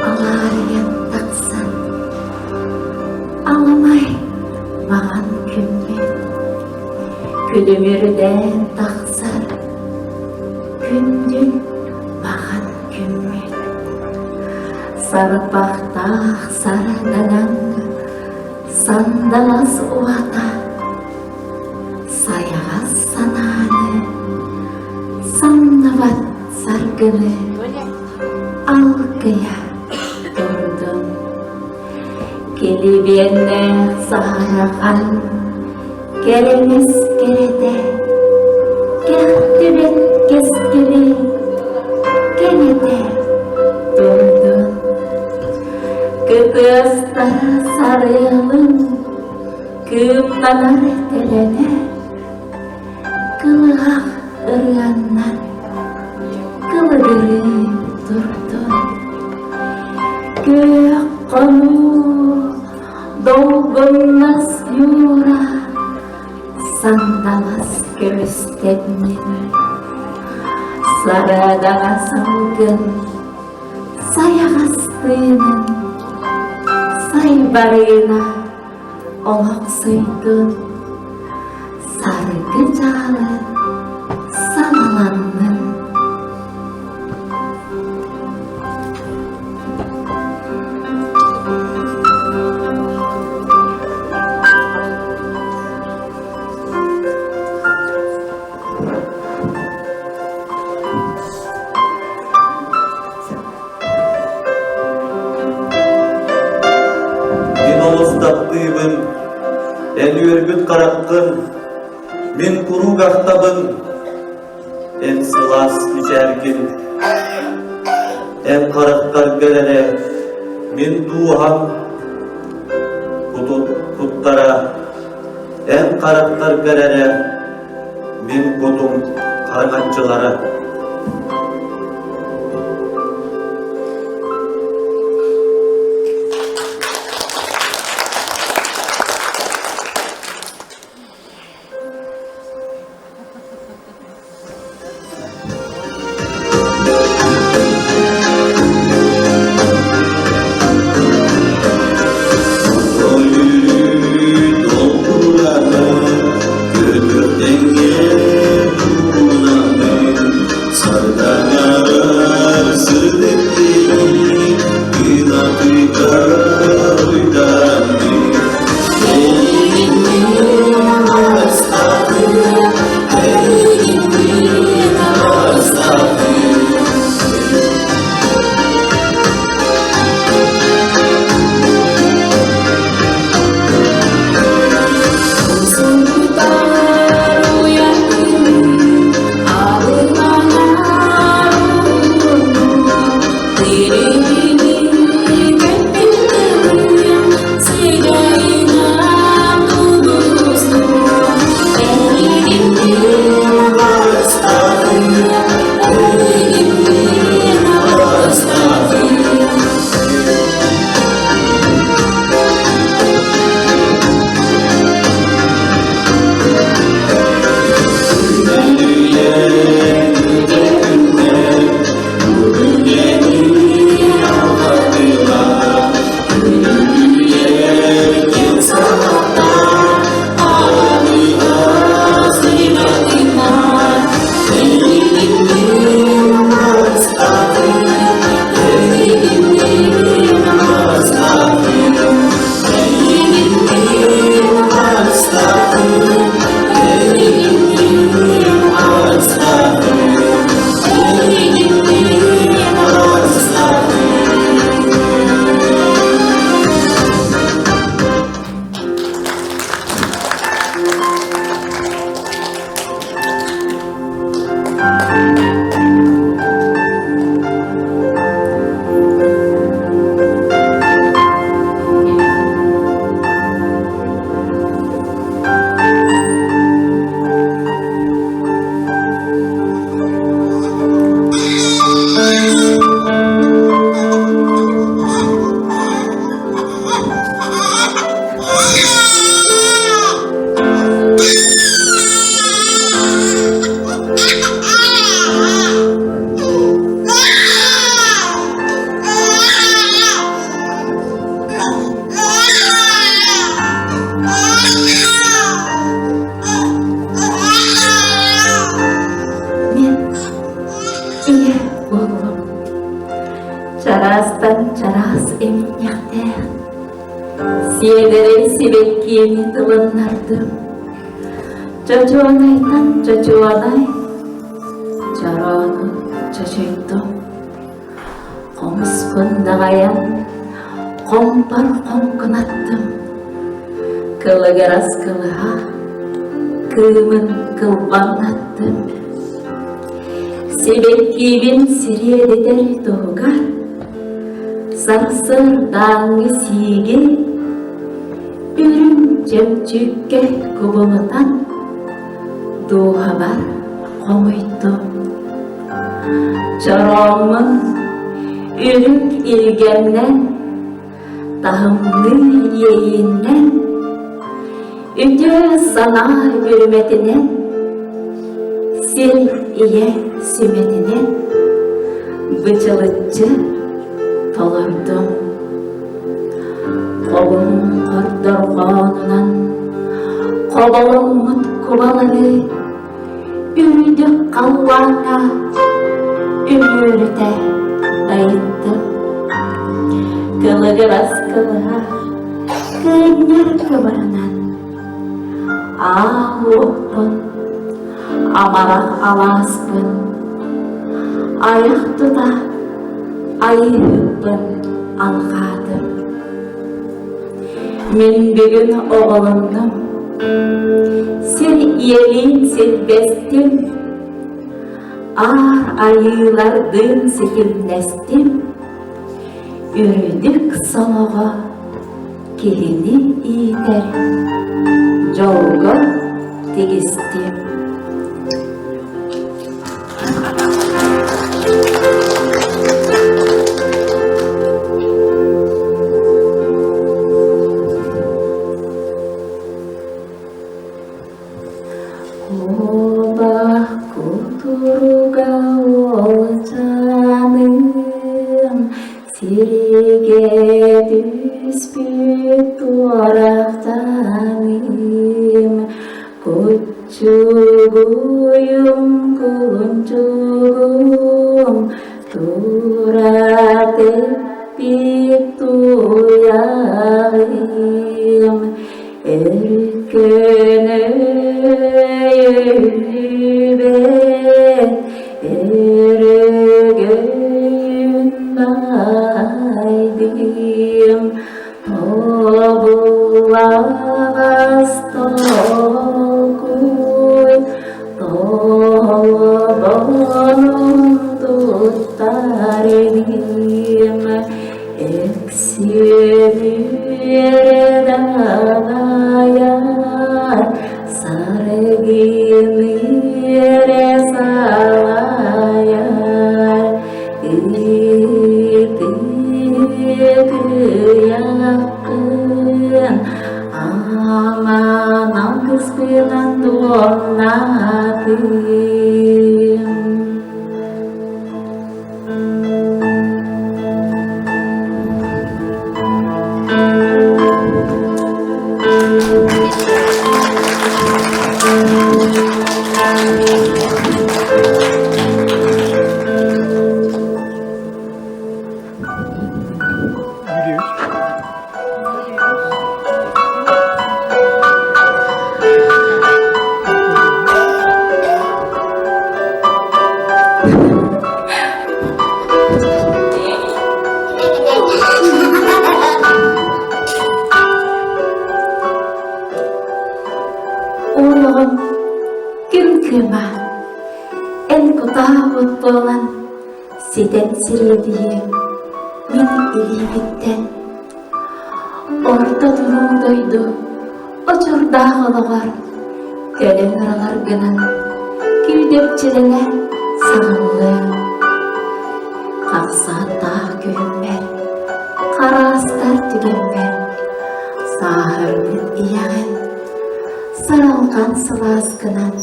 Алаарыйан тахсан, аламай маҕан күммүт күлүмүрдээн тахсар күндүн маҕан күммүт сарбахтаах сарданан сандалас уота сайаҕас санааны самныбат саргыны алгыйа турдун. Килибиэннээх саһарҕан кэрэмэс кэрэтэ, кэхтибэт кэскили кэҥэтэ турдун. Кытыастара сарыалын кыымнанар тэлэнэ, кылыһах ырыаннан кылыгырыы турдун. Күөх хонуу долгуннас ньуура сандалас көмүстэннин. Сарадаҕа салгын сайаҕас тыынын сайбарыына олохсуйдун. Саргы дьаалы салаланнын. Мин олус таптыыбын, эн үөрбүт хараххын, мин куруук ахтабын, эн сылаас мичээргин, эн харахтаргар эрэ мин дууһам куттара, эн харахтаргар эрэ мин кутум хараҥаччылара. Мин ийэ буоллум. Чараастан чараас эминньэхтээх, сиэдэрэй сибэккиини тылыннардым. Чочуонайтан чочуонай, чороону чочуйдум. Хомуспун даҕайан, хомпор хоҥкунаттым. Кылыгырас кылыһах, кыымын кылбаҥнаттым. Сибэккиибин сириэдитэр туһугар сарсыардааҥҥы сииги үрүҥ чөмчүүккэ кубулутан дууһабар хомуйдум. Чорооммун үрүҥ илгэннэн, таһымныы иэйииннэн, үтүө санаа үрүмэтинэн, сир ийэ сүмэтинэн бычылыччы толордум. Хобун хордорҕоонунан хоболоммут кубалары Үрдүк халлааҥҥа үмүөрүтэ дайыттым. Кылыгырас кылыһах кыынньар кыбарынан аал уоппун, амарах алааспын, айах тута айыыһыппын алҕаатым. Мин бүгүн оҕолоннум, сир ийэлиин силбэстим, аар айыылардыын ситимнэстим, үрдүк солоҕо киһини иитэр дьолго тигистим. Куобах кутуруга уолчааным, сиригэ түспүт туорахтаным, Куччугуйум, кулунчугум, тура тэппит туйаҕым, өркөн өйүллүбэт өрөгөйүн баайдым. Тобуллаҕас толкуй толбонун туттар иним өксүөнү эрэ далайар саргыны эрэ салайар ытык. буолан ситэн сириэдийиэҥ мин илиибиттэн. Орто туруу дойду очурдаах олоҕор кэлэн ыраларгынан күүдэпчилэнэ саҕыллыаҥ. Хахсааттаах күһүммэр, хараастар түгэммэр сааһырбыт ийэҕин саралҕан сылааскынан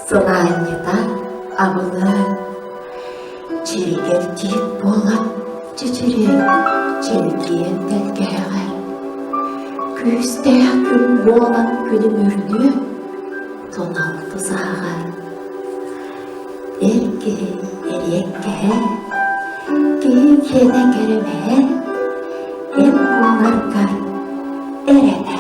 сылаанньыта абылыаҥ. Чиргэл тиит буолан чэчириэн чэлгиэн тэлгэһэҕэр Күүстээх күн буолан күлүмүрдүө тунал тусаһаҕар Эр киһи эриэккэһэ, киһи киэнэ кэрэмэһэ, эн буоларгар эрэнэ.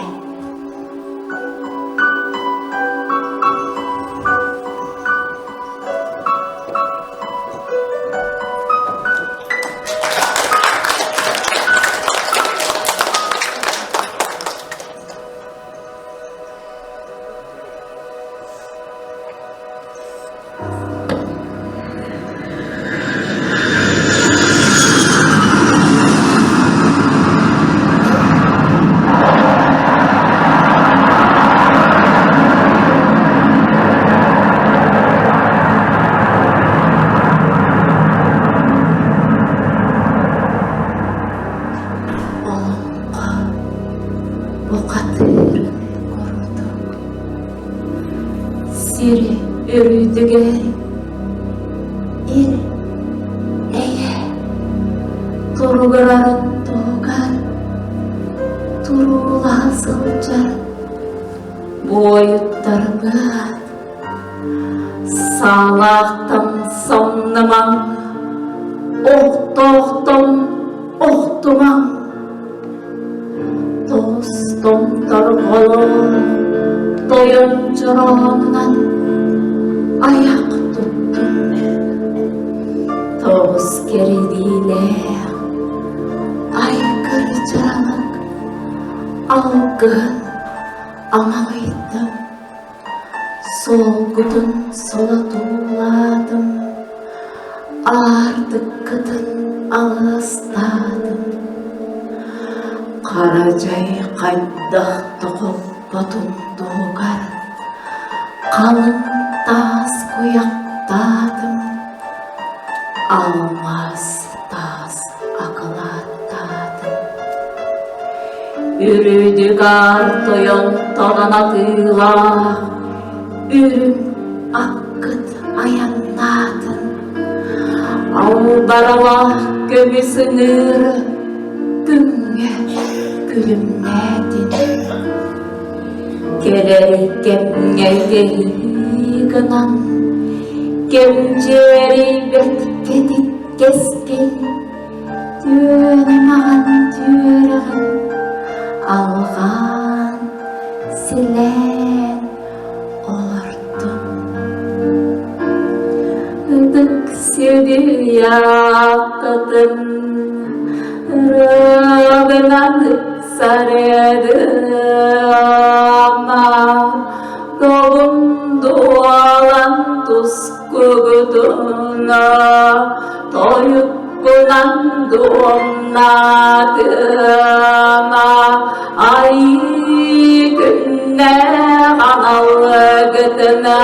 Олоҥхо бухатыырын курдук Сир үрдүгэр ил-эйэ туругурарын туһугар туруулаһа сылдьар буойуттарбыт Саалаахтан самнымаҥ, охтоохтон охтумаҥ, Тоҕустон торҕолоон, тойон чороонунан айах туттум. Тоҕус кэрдиилээх айгыр чараҥык алгыһын амалыйдым. Суолгутун солотуулаатым, аартыккытын алыстаатым. Хара дьай хайдах да хоппотун туһугар халыҥ таас куйахтаатым, алмаас таас акылааттаатым. Үрүдүк аар тойонтон анатыылаах үрүҥ аккыт айаннаатын. Албаралаах көмүс ыҥыыр күҥҥэ күлүмнээтин. Кэлэр кэмҥэ кэһии гынан кэмчиэрийбэт кэтит кэскил Түөрэ маҕан түөрэҕин алҕаан, силээн олордум. Ытык сири ааттатым, ырыабынан сарыадыама, тобум дуолан тускугутуна Тойуккунан дуомнаатыма, айыы күннээх аналгытына,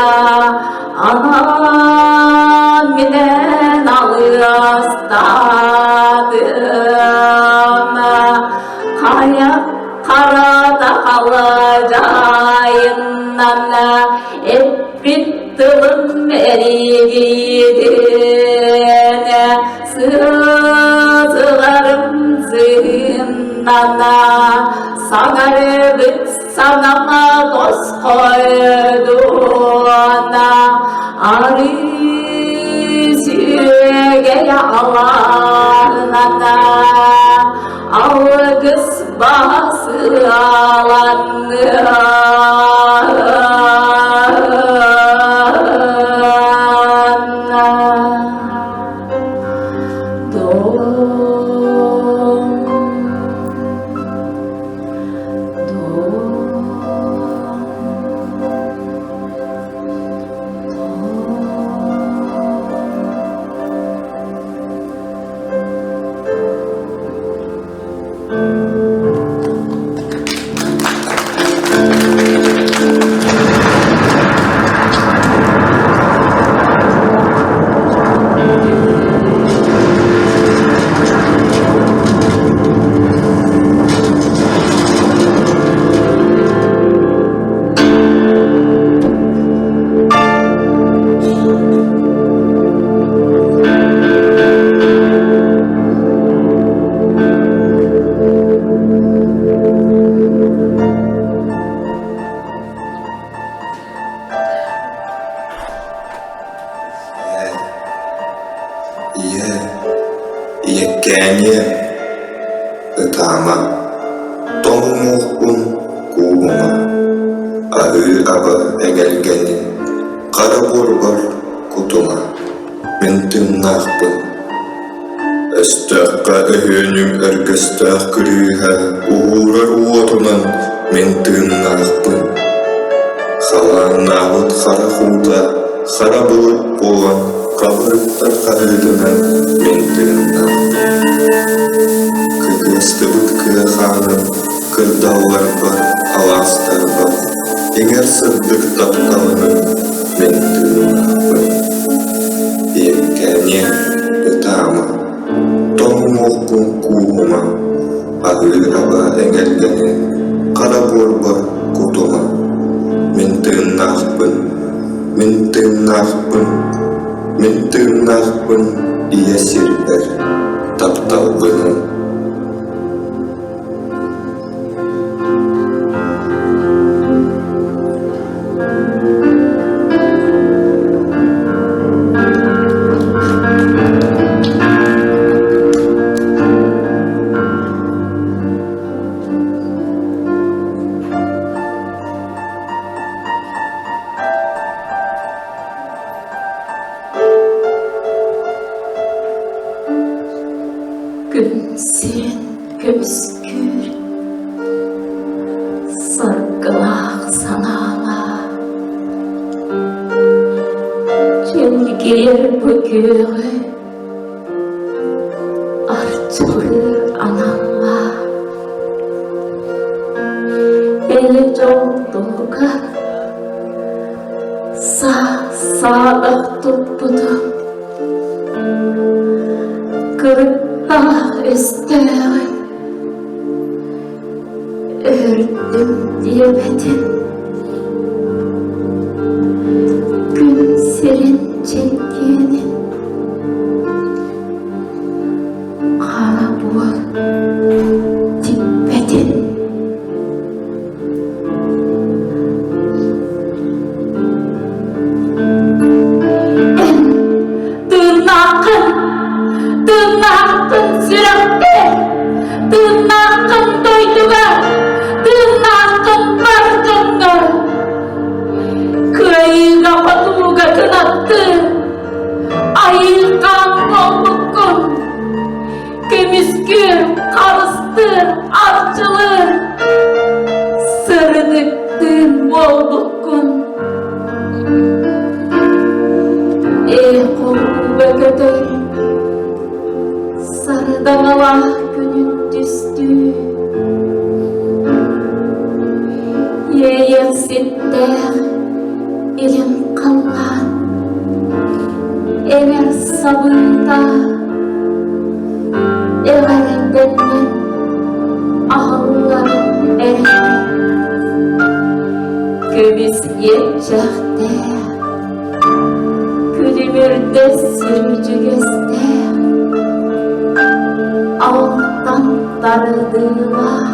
анаан минэн алыастаатыма, хайа харата халадьайыннана эппит тылым эригиитинэ сыаларым сыһыннана саҥарыбыт саҥама тосхойдуона арыы сүөгэй алаанана алгыс баһсыаланна Дом, дом, дом. Ийээ, ийэккээниэм, ытаама, тоҥ уҥуохпун кууһума, аһыы-аба эгэлгэни хара буорбар кутума, мин тыыннаахпын. Өстөөххө өһүөнүм өргөстөөх күрүүһэ уһуурар уотунан мин тыыннаахпын. Халааннаабыт харах уута хара былыт буолан хабырыттар хаһыытынан мин тыыннаахпын. Кытыастыбыт кыа хааным кырдалларбар, алаастарбар иҥэр сырдык тапталынан мин тыыннаахпын. Ийэккээниэм, ытаама, тоҥ уҥуохпун кууһума, аһыы-аба эҥэлгэни хара буорбар кутума. Мин тыыннаахпын, мин тыыннаахпын, мин тыыннаахпын ийэ сирбэр тапталбынан. Күн сирин көмүскүүр саргылаах санаалаах чэлгийэр бу күөҕү арчылыыр аналлаах эйэ дьол туһугар саа-саадах туппутум Кырыктаах өстөөҕүн өһөрдүм диэбэтин Күн сирин чэлгиэнин хара буор типпэтин Эн тыыннааххын, тыыннааххын сүрэхпэр, тыыннааххын дойдуга, тыыннааххын бар дьоҥҥо. Кыайыыга-хотууга кынаттыы, айылҕаҥ буолбуккун. Көмүскүүр, харыстыыр, арчылыыр, сырдыктыын буолбуккун. Ээ холууба көтөр, сардаҥалаах күнүн түстүү. Иэйэхситтээх илин халлаан эҥэр сабыыта эҕэрдэннэн аһыллан эрэр көмүс иэччэхтээх күлүмүрдэс сүрдьүгэстээх алтан тардыылаах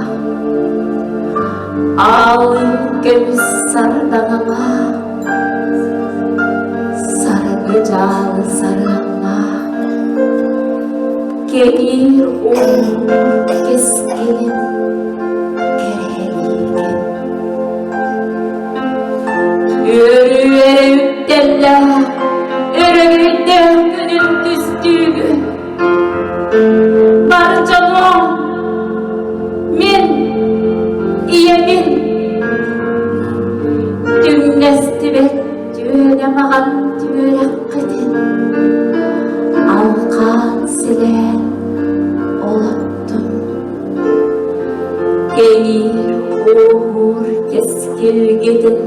Аалын көмүс сардаҥалаах, саргы дьаалы сарыаллаах, кэҥиир уһун кэскилин кэрэһэлиигин. Үөрүү-эрэ үктэллээх, өрөгөйдөөх күнүн түстүүгүн. Бар дьонуом, мин ийэбин түҥнэстибэт түөнэ маҕан түөрэххитин алҕаан силээн олоттум. Кэҥиир ууһуур кэскилгитин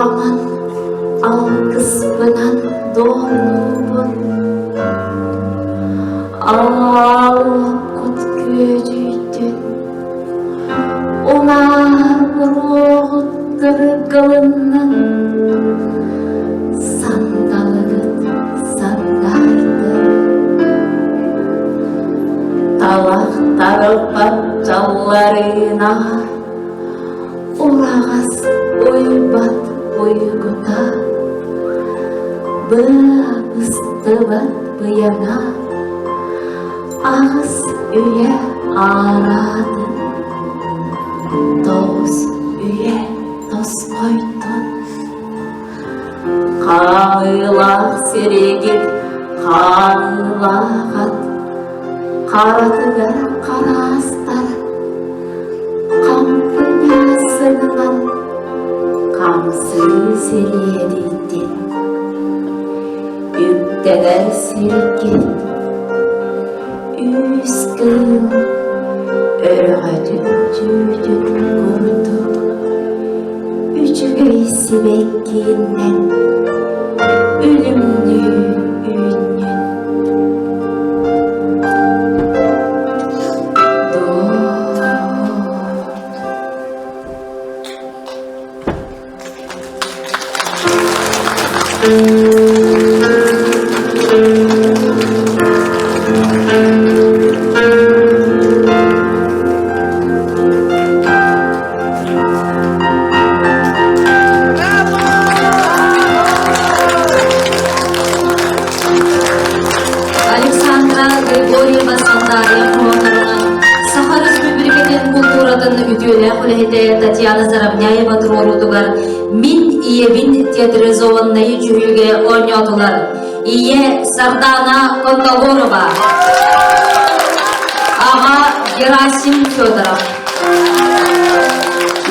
аман алгыспынан дуомнуубун. Аал-кут күөдьүйдүн, унаар буруоҕут кыргылыннын, сандалыгыт сандаардын. Талахтарбат дьалларыына Ураҕас уйбат уйгута, быа быстар. Быстыбат быйаҥа Аҕыс үйэ аараатын, Тоҕус үйэ тосхойтун. Хаамыылаах сиригит хаамыылаах ат, Харатыгар хараастар, Хампы ньаассыгынан Хамсыы сириэдийдин. Үктэнэр сиргит Үүс кыыл өрөҕөтүн түүтүн курдук Үчүгэй сибэккииннэн Үлүмнүү үүннүн. Александра Григорьева Салтария хоһооннорунан Саха Өрөспүүбүлүкэтин култууратын үтүөлээх үлэһитэ Татьяна Заровняева туруоруутугар Мин ийэбин театрализованнай дьүһүйүүгэ оонньоотулар. Ийэ Сардаана Кондолорова, аҕа Герасим Федоров,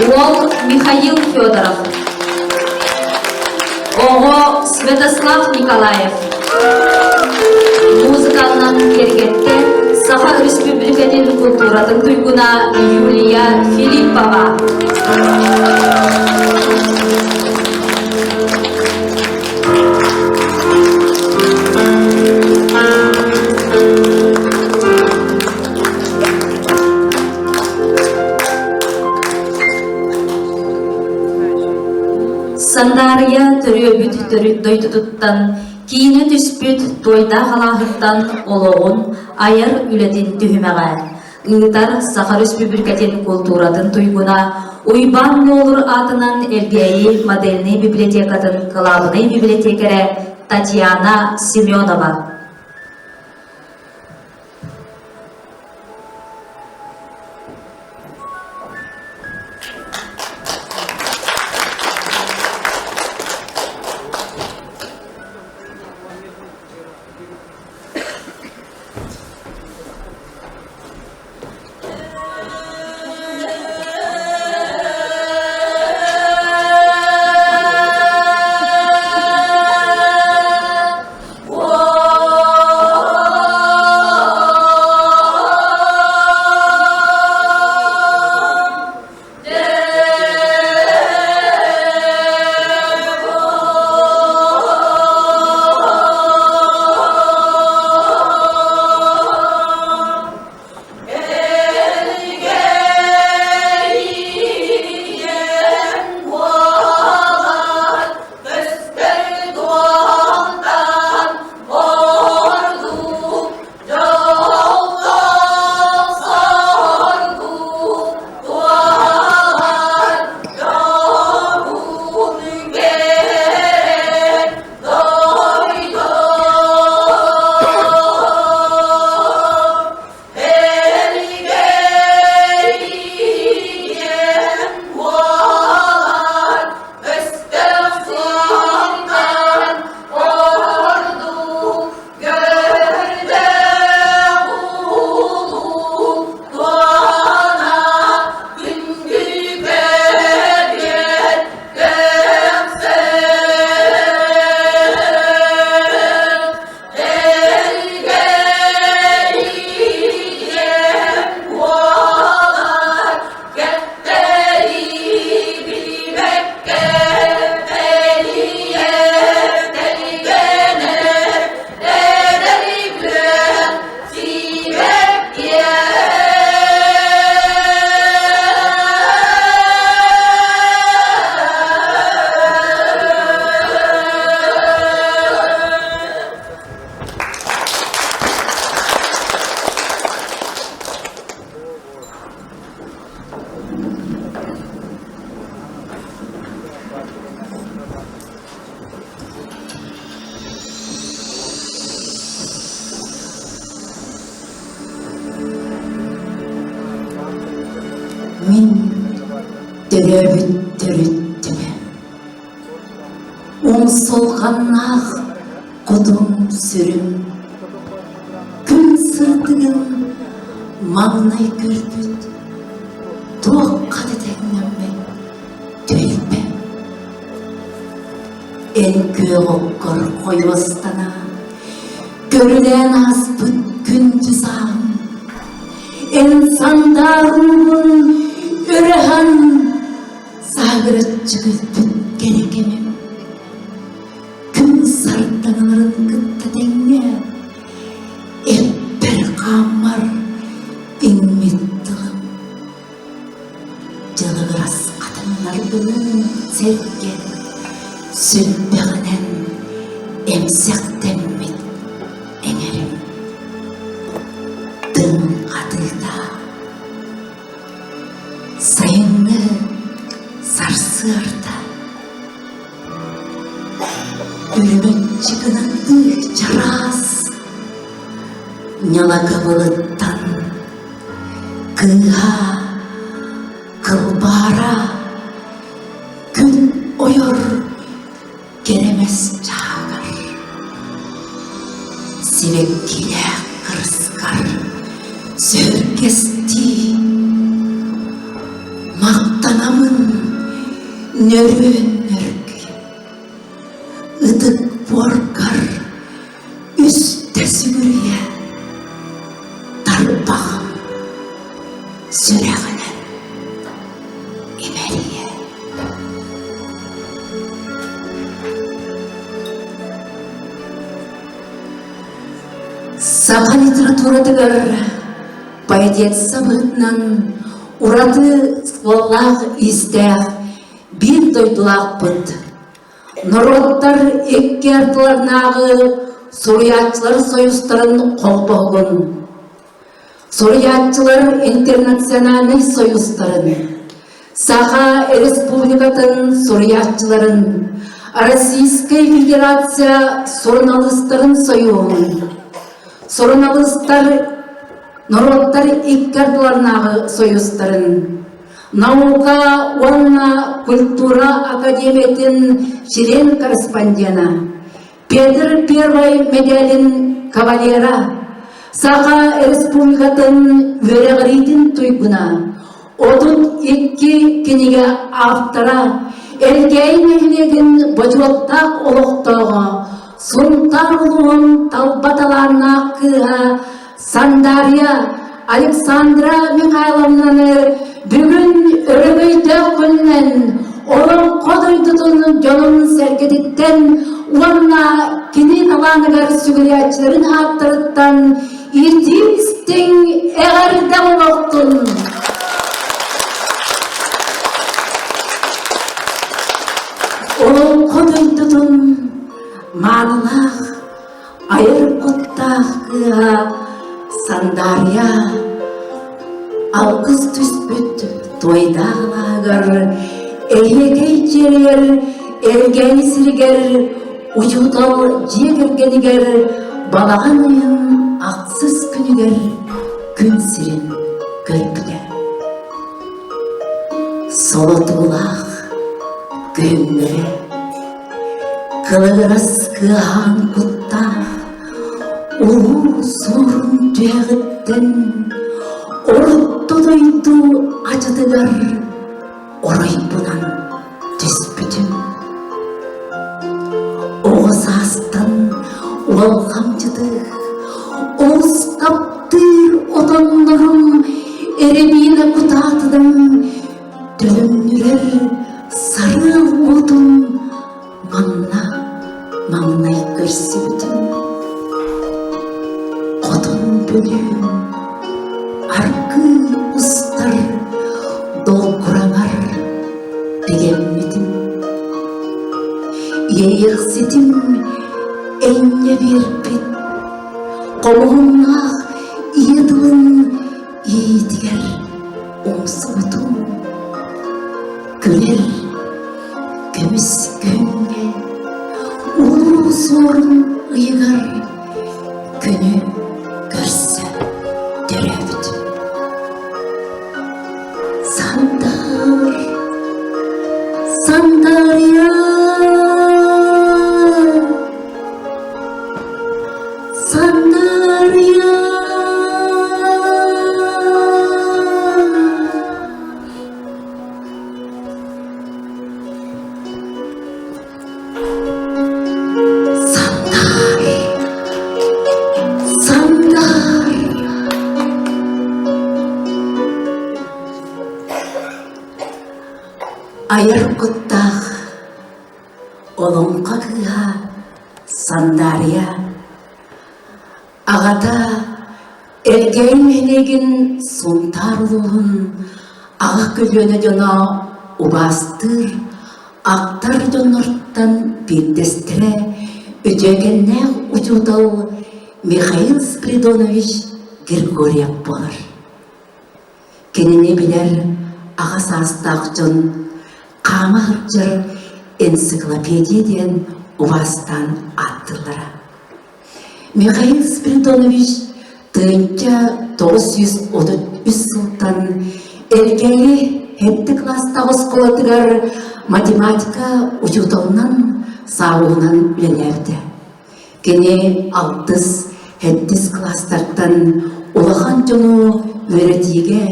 уол Михаил Федоров, оҕо Святослав Николаев. Музыканнан киэргэттэ Саха Өрөспүүбүлүкэтин култууратын туйгуна Юлия Филиппова. Сандаарыйа төрүөбүт төрүт дойдутуттан киинэ түспүт туойдаах алааһыттан олоҕун айар үлэтин түһүмэҕэ ыытар Саха Өрөспүүбүлүкэтин култууратын туйгуна Уйбаан Нуолур аатынан Элгээйи модельнай библиотекатын кылаабынай библиотекэрэ Татьяна Семенова. Мин төрөөбүт төрүт түбэм. Умсулҕаннаах кутум-сүрүм, күн сырдыгын маҥнай көрбүт туохха да тэҥнэммэт түөлбэм. Эн күөх оккор хойуостана, көрүлээн ааспыт күндү сааһым, эн сандаарыыбын өрөһөн Саагыраччы күлбүт кэрэ кэмим күн сардаҥаларын кытта тэҥҥэ эппэр-хааммар иҥмит тылым дьылыгырас хатыҥнарбыныын сэргэ сүлбэҕинэн эмсэхтэммит эҥэрим тыҥ хатыыта Сайыҥҥы сарсыарда үрүмэччи гынардыы чараас ньалака былыттан кыыһа кылбаара күн ойор кэрэмэс чаагар сибэккилээх кырыскар сөһүргэстии махтанамын нөрүөн нөргүй ытык буоргар үстэ сүгүрүйэ тарбаҕым сүрэҕинэн имэрийэ. Саха литературатыгар поэтесса быһыытынан ураты суоллаах-иистээх биир дойдулаахпыт Норуоттар икки ардыларынааҕы суруйааччылар союзтарын холбоһугун, Суруйааччылар интернациональнай союзтарын, Саха Республикатын суруйааччыларын, Российскай Федерация суруналыыстарын союһун, суруналыыстар норуоттар икки ардыларынааҕы союзтарын, Наука уонна культура академиятын член-корреспондена, Петр Первай мэдээлин кавалера, Саха Республикатын үөрэҕириитин туйгуна, 32 кинигэ автора, Элгээйи нэһилиэгин бочуоттаах олохтооҕо, Сунтаар улууһун талба талааннаах кыыһа Сандаарыйа Александра Михайловнаны бүгүн өрөгөйдөөх күнүнэн Олоҥхо дойдутун дьонун-сэргэтиттэн уонна кини талааныгар сүгүрүйээччилэрин ааттарыттан итии-истиҥ эҕэрдэ оҥоһуктун! Олоҥхо дойдутун маанылаах Айар куттаах кыыһа Сандаарыйа алгыс түспүт туойдаах алааһыгар эһиэкэй дьиэрийэр Элгээйи сиригэр учуутал дьиэ кэргэнигэр балаҕан ыйын ахсыс күнүгэр күн сирин көрбүтэ. Солотуулаах күһүҥҥүрэ Кылыгырас кыаһаан куттаах улуу суорун түһэҕиттэн орто дойду ачатыгар оройбунан түспүтүм. Оҕо саастан уолҕамдьытык, олус таптыыр отоннорум эрэбиинэ кутаатынан Төлөннүрэр сарыал уотун манна маҥнай көрсүбүтүм. Хотун бөлүүн аргыый устар долгураҥар бигэммитим. Иэйэхситим энньэ биэрбит хомуһуннаах ийэ тылын иэйиитигэр умсубутум күлэр көмүс күҥҥэ улуу суорун ыйыгар күнү көрсө төрөөбүт. Сандаарыйа. Сандаар, сандаар. Айар куттаах олоҥхо кыыһа Сандаарыйа аҕата Элгээйи нэһилиэгин Сунтаар улууһун аҕа көлүөнэ дьоно убаастыыр, ахтар дьоннортон биирдэстэрэ үтүөкэннээх учуутал Михаил Спиридонович Григорьев буолар. Кинини билэр аҕа саастаах дьон хаама сылдьар энциклопедия диэн убаастаан ааттыыллара. Михаил Спиридонович 1933 сылтан Элгээйи сэттэ кылаастаах оскуолатыгар математика учууталынан, саалынан үлэлээбитэ. Кини алтыс, сэттис кылаастартан улахан дьону үөрэтиигэ,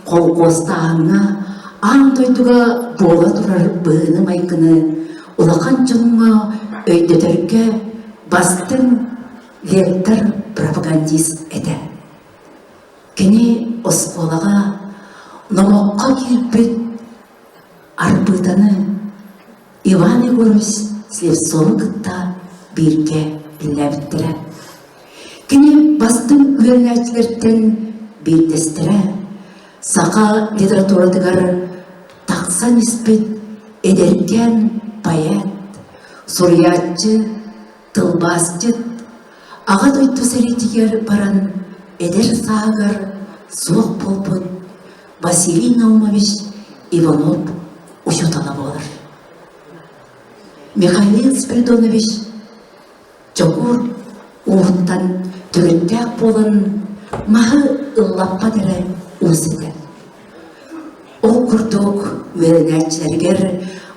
холкуостааһыҥҥа, аан дойдуга буола турар быһыыны-майгыны улахан дьоҥҥо өйдөтөргө бастыҥ лектор-пропагандист этэ. Кини оскуолаҕа номоххо киирбит Арбыытаны Иван Егорович Слепцову кытта бииргэ үлэлээбиттэрэ. Кини бастыҥ үөрэнээччилэртэн биирдэстэрэ, саха литературатыгар тахсан испит эдэркээн поэт, суруйааччы, тылбаасчыт, Аҕа дойду сэриитигэр баран эдэр сааһыгар суох буолбут Василий Наумович Иванов учуутала буолар. Михаил Спиридонович Чокуур ууһуттан төрүттээх буолан маһы ыллаппат эрэ уус этэ. Ол курдук үөрэнээччилэригэр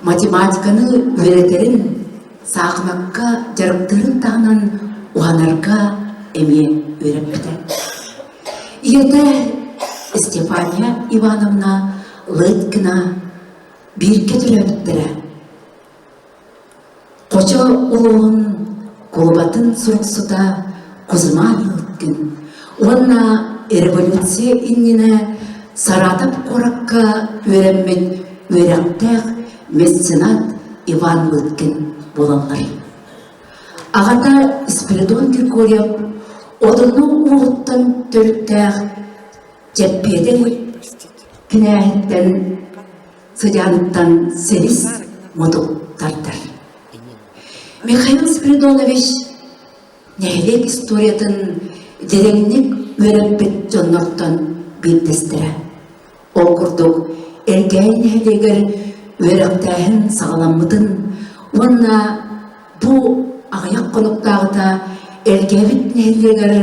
математиканы үөрэтэрин, саахымакка дьарыктыырын таһынан уһанарга эмиэ үөрэппитэ. Ийэтэ Степания Ивановна Лыткина бииргэ төрөөбүттэрэ. Хочо улууһун кулубатын суруксута Кузьма Лыткин уонна революция иннинэ Саратов куоракка үөрэммит үөрэхтээх меценат Иван Лыткин буолаллар. Аҕата Спиридон Григорьев Одуну ууһуттан төрүттээх Чэппиэдэй кинээһиттэн сыдьааныттан силис мутук тардар. Михаил Спиридонович нэһилиэк историятын дириҥник үөрэппит дьоннортон биирдэстэрэ. Ол курдук, Элгээйи нэһилиэгэр үөрэхтээһин саҕаламмытын уонна бу аҕыйах хонуктааҕыта Элгээбит нэһилиэгэр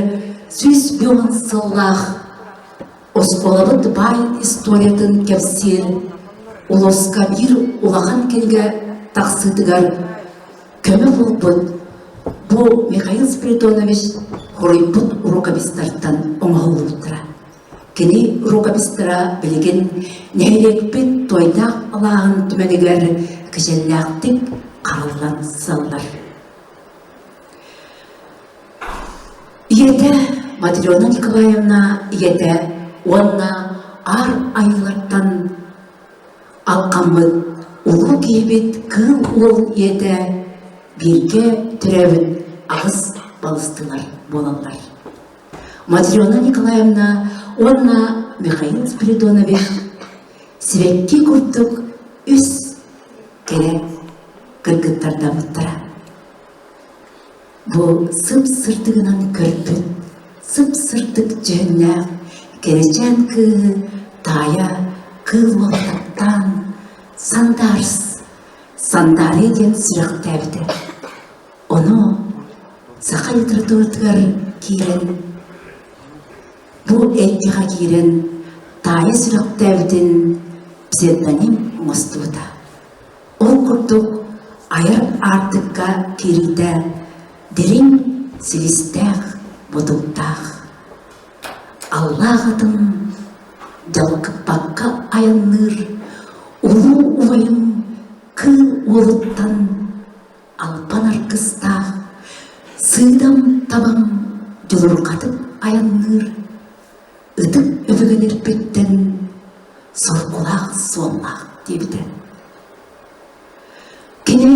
110 сыллаах оскуолабыт баай историятын кэпсиир улууска биир улахан кинигэ тахсыытыгар көмө буолбут бу Михаил Спиридонович хоруйбут рукопистартан оҥоһуллубуттара. Кини рукопистара билигин нэһилиэкпит Туойдаах алааһын түмэлигэр кичэллээхтик хараллан сыллар. Ийэтэ Матрена Николаевна ийэтэ уонна аар айылартан алҕаммыт улуу киһибит Кыыл Уол ийэтэ бииргэ төрөөбүт аҕыс балыстыылар буолаллар. Матрена Николаевна уонна Михаил Спиридонович сибэкки курдук үс кэрэ кыргыттардаммыттара. Бу сып-сырдыгынан көрбүт, сып-сырдык дьүһүннээх кэрэчээн кыыһы таайа кыыл уол таптаан Сандаарс, Сандаарыйа диэн сүрэхтээбитэ. Ону саха литературатыгар киирэн, бу эйгэҕэ киирэн таайа сүрэхтээбитин псевдоним оҥостубута. Ол курдук айар аартыкка киириитэ дириҥ силистээх. бутуктаах. Аллаах атын дьалкыппакка айанныыр улуу убайым кыыл уолуттан албан аргыстаах, сыыдам табам дьулурҕатык айанныыр ытык өбүгэлэрбиттэн соргулаах суоллаах диэбитэ. Кини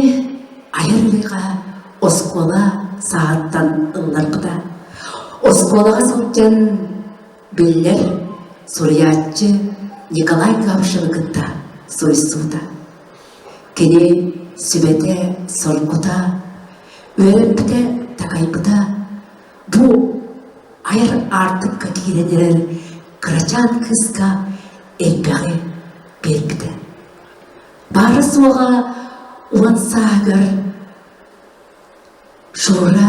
айар үлэҕэ оскуола сааһыттан ылларбыта. Оскуолаҕа сылдьан биллэр суруйааччы Николай Габышевы кытта суруйсубута. Кини сүбэтэ, соргута, үөрэппитэ, такайбыта бу айар аартыкка киирэн эрэр кырачаан кыыска элбэҕи биэрбитэ. Баара-суоҕа 10 сааһыгар Шура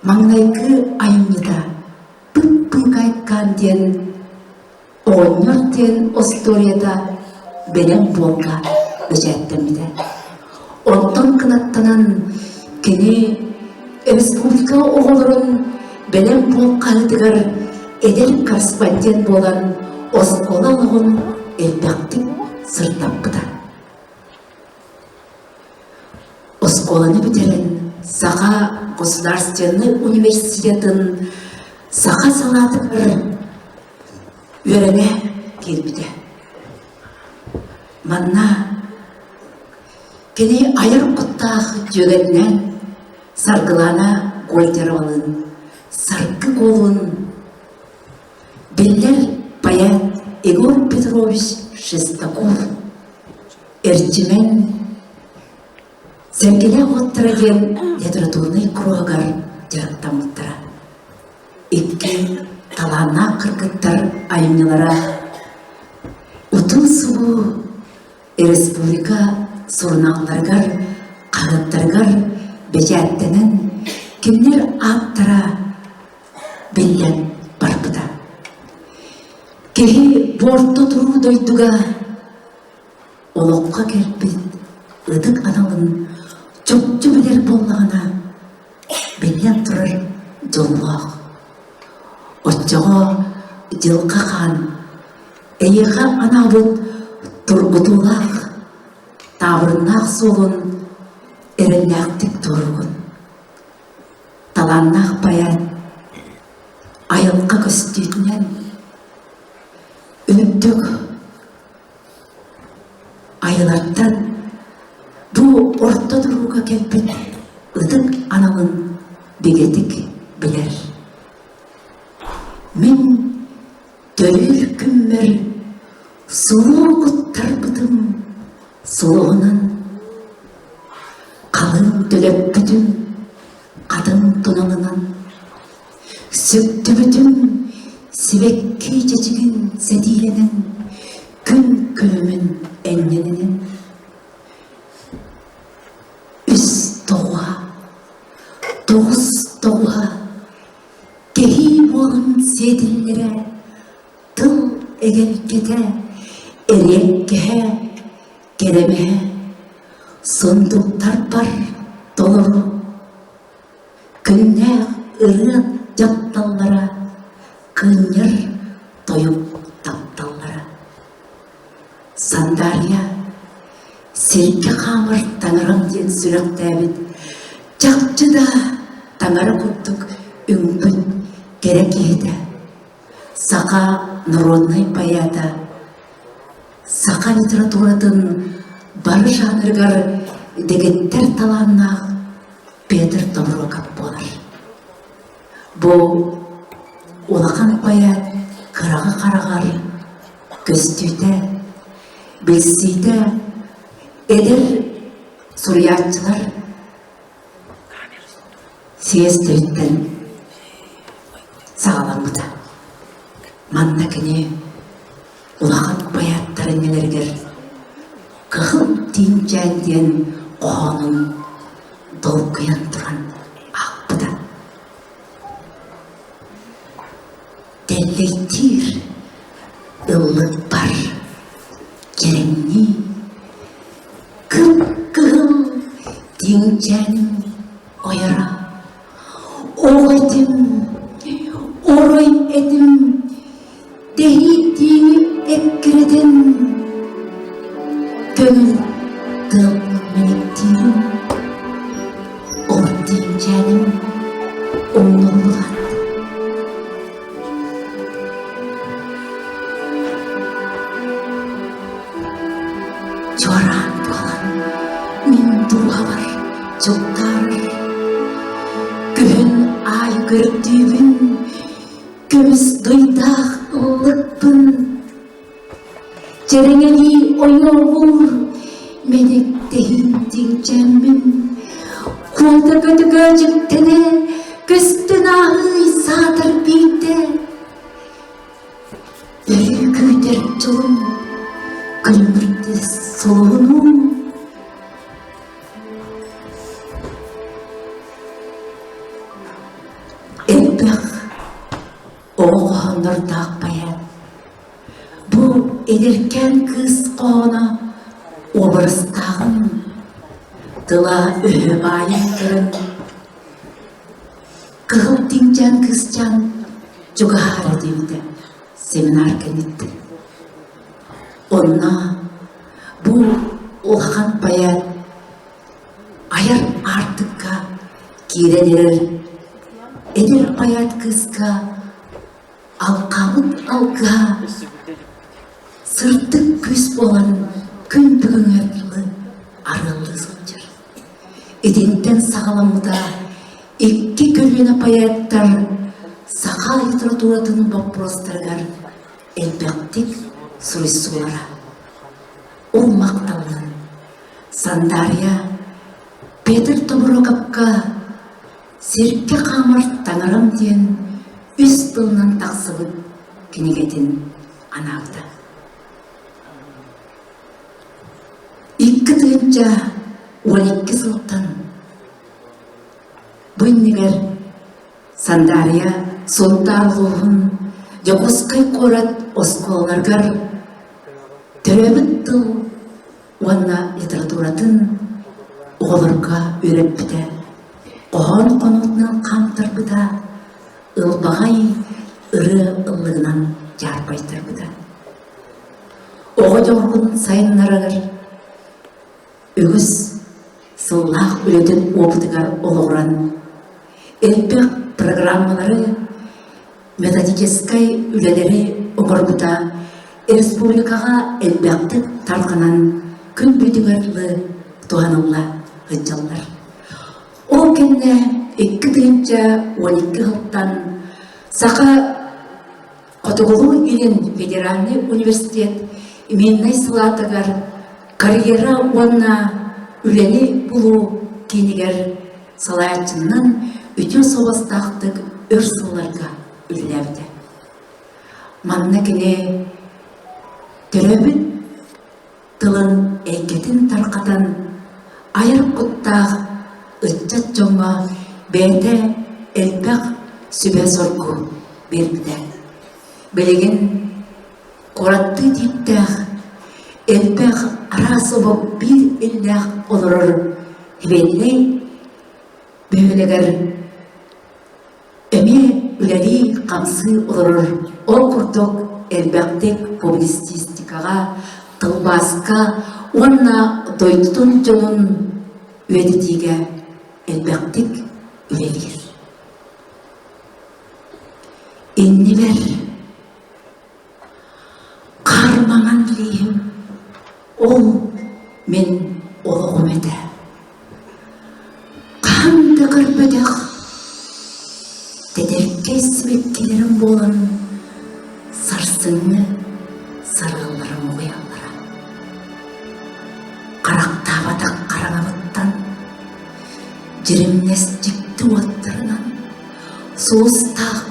маҥнайгы айымньыта «Пып-пыыкайкаан» диэн Оҕонньор диэн остуоруйата бэлэм буолга бэчээттэммитэ. Онтон кынаттанан кини республика оҕолорун бэлэм буол хаһыатыгар эдэр корреспондент буолан оскуола олоҕун элбэхтик сырдаппыта. Оскуоланы бүтэрэн Саха государственнай университетын саха салаатыгар үөрэнэ киирбитэ. Манна кини айар куттаах дьүөгэтинэн Саргылана Гольдеровалыын Саргы Куолун биллэр поэт Егор Петрович Шестаков Эрчимэн Сэргэлээх уоттара диэн литературнай кругар дьарыктаммыттара. Икки талааннаах кыргыттар айымньылара утуу-субуу республика сурунаалларыгар, хаһыаттарыгар бэчээттэнэн кинилэр ааттара биллэн барбыта. Киһи бу орто туруу дойдуга олоххо кэлбит ытык аналын чопчу билэр буоллаҕына, биллэн турар дьоллоох. Оччоҕо дьылҕа хаан эйиэхэ анаабыт тургутуулаах, таабырыннаах суолун эрэллээхтик туоругун. Талааннаах поэт айылҕа көстүүтүнэн үрдүк Айылартан бу орто турууга кэлбит ытык аналын бигэтик билэр. Мин төрүүр күммэр сулуу куттарбытым сулуһунан халыҥ төлөппүтүм хатыҥ туналынан Сүктүбүтүм сибэкки чэчигин сэтиилэнэн, күн күлүмүн энньэнинэн. Үс тоҕуһа, тоҕус тоҕуһа, кэһии буолан сиэтиллэрэ, тыл эгэлгэтэ, эриэккэһэ, кэрэмэһэ, сундуктарбар толору Күннээх ырыа дьапталлара, кыынньар тойук тапталлара. Сандаарыйа сиргэ хаамар таҥарам диэн сүрэхтээбит чахчы да таҥара курдук үҥпүт кэрэ киһитэ, саха народнай поэта, саха литературатын бары жанрыгар дэгиттэр талааннаах Петр Тобуруокап буолар. Бу улахан поэт кыраҕы хараҕар көстүүтэ, билсиитэ эдэр суруйааччылар съездэриттэн саҕаламмыта. Манна кини улахан поэттар иннилэригэр Кыһыл тииҥчээн диэн хоһоонун долгуйан туран аахпыта. Тэллэйдиир ыллыкпар кэрэҥнии кып-кыһыл тииҥчээним ойоро. этим, орой этим, тэһииттиини эккирэтэн, көҥүл тыалбын мэниктиирим, ол тииҥчээним умнуллубат. Чуораан буолан мин дууһабар дьылтаарар Күһүн аайы көрдүүбүн көмүс дуйдаах ыллыкпын Чэрэҥэлии ойуолуур мэниктэһин тиҥчээммин Куота көтүкө дьиктэнэ көстөн ааһыы саатар биирдэ Өрүү күүтэр дьолум күлүмүрдэс солоһунуу Элбэх оҕо хоһооннордоох поэт. Бу эдэркээн кыыс хоһооно уобарастааҕын, тыла-өһө баайын көрөн, Кыһыл тиҥчээн кыысчаан чугаһаара диэбитэ семинар кэнниттэн. Онно бу улахан поэт айар аартыкка киирэн эрэр эдэр поэт кыыска алҕаабыт алгыһа сырдык күүс буолан күн бүгүҥҥэ дылы арыаллыы сылдьар. Итинтэн саҕаламмыта икки көлүөнэ поэттар саха литературатын боппуруостарыгар элбэхтик суруйсуулара. Ол махталынан Сандаарыйа Петр Тобуруокапка «Сиргэ хаамар таҥарам» диэн үс тылынан тахсыбыт кинигэтин анаабыта. 2012 сылтан бу иннигэр Сандаарыйа Сунтаар улууһун Дьокуускай куорат оскуолаларыгар төрөөбүт тыл уонна литературатын оҕолорго үөрэппитэ, хоһоон хонуутунан хаамтарбыта, ылбаҕай ырыа ыллыгынан дьаарбайтарбыта. Оҕо дьоҕурун сайыннарар үгүс сыллаах үлэтин опытыгар олоҕуран, элбэх программалары, методическай үлэлэри оҥорбута республикаҕа элбэхтик тарҕанан күн бүтүгэр дылы туһанылла сылдьаллар. Ол кэннэ 2012 сылтан Саха Хотугулуу-Илин федеральнай университет именной салаатыгар карьера уонна үлэни булуу киинигэр салайааччыннан үтүө суобастаахтык өр сылларга үлэлээбитэ. Манна кини төрөөбүт тылын эйгэтин тарҕатан, айар куттаах ыччат дьоҥҥо бэйэтэ элбэх сүбэ-соргу биэрбитэ. Билигин куораттыы тииптээх, элбэх араас омук биир иллээх олорор Хвеннэй бөһүөлэгэр Эмиэ үлэлии-хамсыы олорор, ол курдук элбэхтик публицистикаҕа, тылбааска уонна дойдутун дьонун үйэтитиигэ элбэхтик үлэлиир. Иннибэр Хаар маҥан лииһим, ол мин олоҕум этэ. Хаһан да көрбөтөх тэтэркэй сибэккилэрим буолан сарсыҥҥы сарыалларым угуйаллара. Харахтаабатах хараҥабыттан дьиримнэс дьикти уоттарынан сулустаах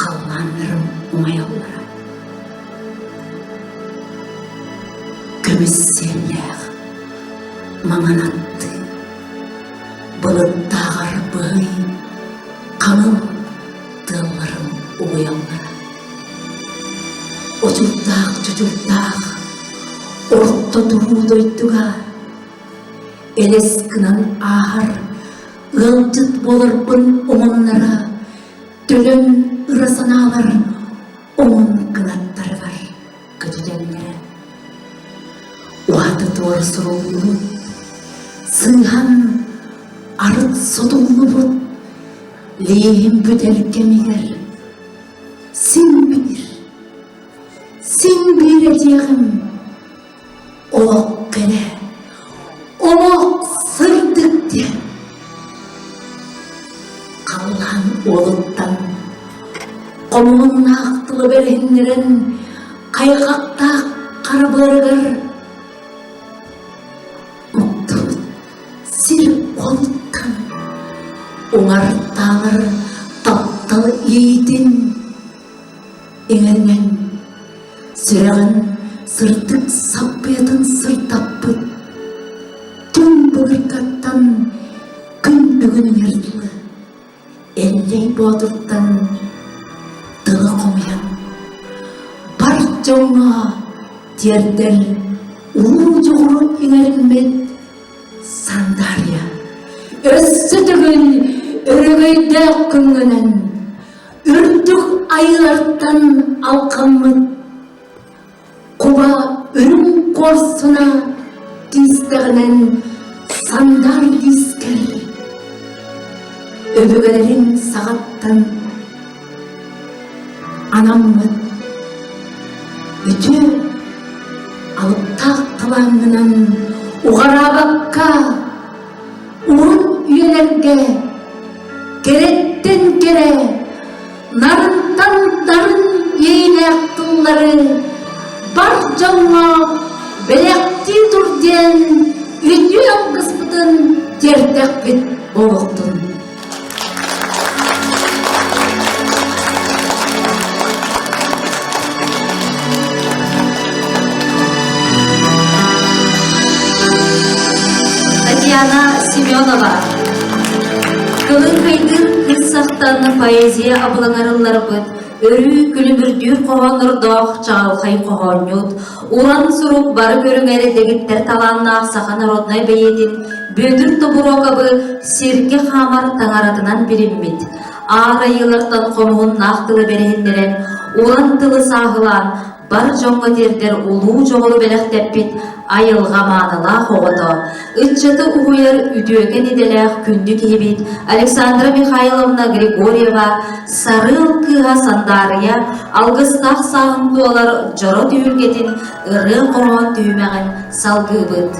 халлааннарым умайаллара. Көмүс сиэллээх маҥан аттыы, былыттааҕар быһый хаҥыл тыалларым угуйаллара. Очурдаах чочурдаах орто туруу дойдуга элэс гынан ааһар ыалдьыт буоларбын умуннара. Төлөн ыра санаалар омун кынаттарыгар көтүтэллэрэ. Уһаты туора суруллубут, сыыһан арыт сотуллубут лииһим бүтэр кэмигэр син биир, син биир этиэҕим Олох кэрэ, олох сырдык диэн халлаан уолуттан хомуһуннаах тылы бэриһиннэрэн хайҕахтаах хара быарыгар уктубут сир уолуттан уҥар-таалар таптал иитин иҥэринэн Сүрэҕин сырдык саппыйатын сырдаппыт, түҥ былыргаттан күн бүгүнүгэр дылы Эллэй Боотуртан тылы хомуйан, бар дьоҥҥо тиэрдэр улуу дьоҕуру иҥэриммит Сандаарыйа өссө төгүл өрөгөйдөөх күҥҥүнэн Үрдүк айыылартан алҕаммыт куба үрүҥ куорсуна киистэҕинэн сандаар киискэр өбүгэлэрин саҕаттан анаммыт үтүө алыптаах талааҥҥынан уҕараабакка Уһун үйэлэргэ кэрэттэн кэрэ, нарынтан нарын иэйилээх тыллары бар дьоҥҥо бэлэхтии тур диэн үтүө алгыспытын тиэрдэхпит буолуохтун. Татьяна Семенова Кылын кыйдын кыыс сахтан поэзия абылаҥарылларбыт өрүү күлүмүрдүүр хоһооннордоох чаҕылхай хоһоонньут, уран сурук бары көрүҥэр дэгиттэр талааннаах саха народнай бэйиэтин Бүөтүр Тобуруокабы сиргэ хаамар таҥаратынан билиммит, аар айыылартан хомуһуннаах тылы бэриһиннэрэн, уран тылы сааһылаан, бар дьоҥҥо тиэрдэр улуу дьоҕуру бэлэхтэппит айылҕа маанылаах оҕото, ыччаты уһуйар үтүөкэн идэлээх күндү киһибит Александра Михайловна Григорьева Сарыал кыыһа Сандаарыйа алгыстаах сааһын туолар дьоро түһүлгэтин ырыа-хоһоон түһүмэҕин салгыыбыт.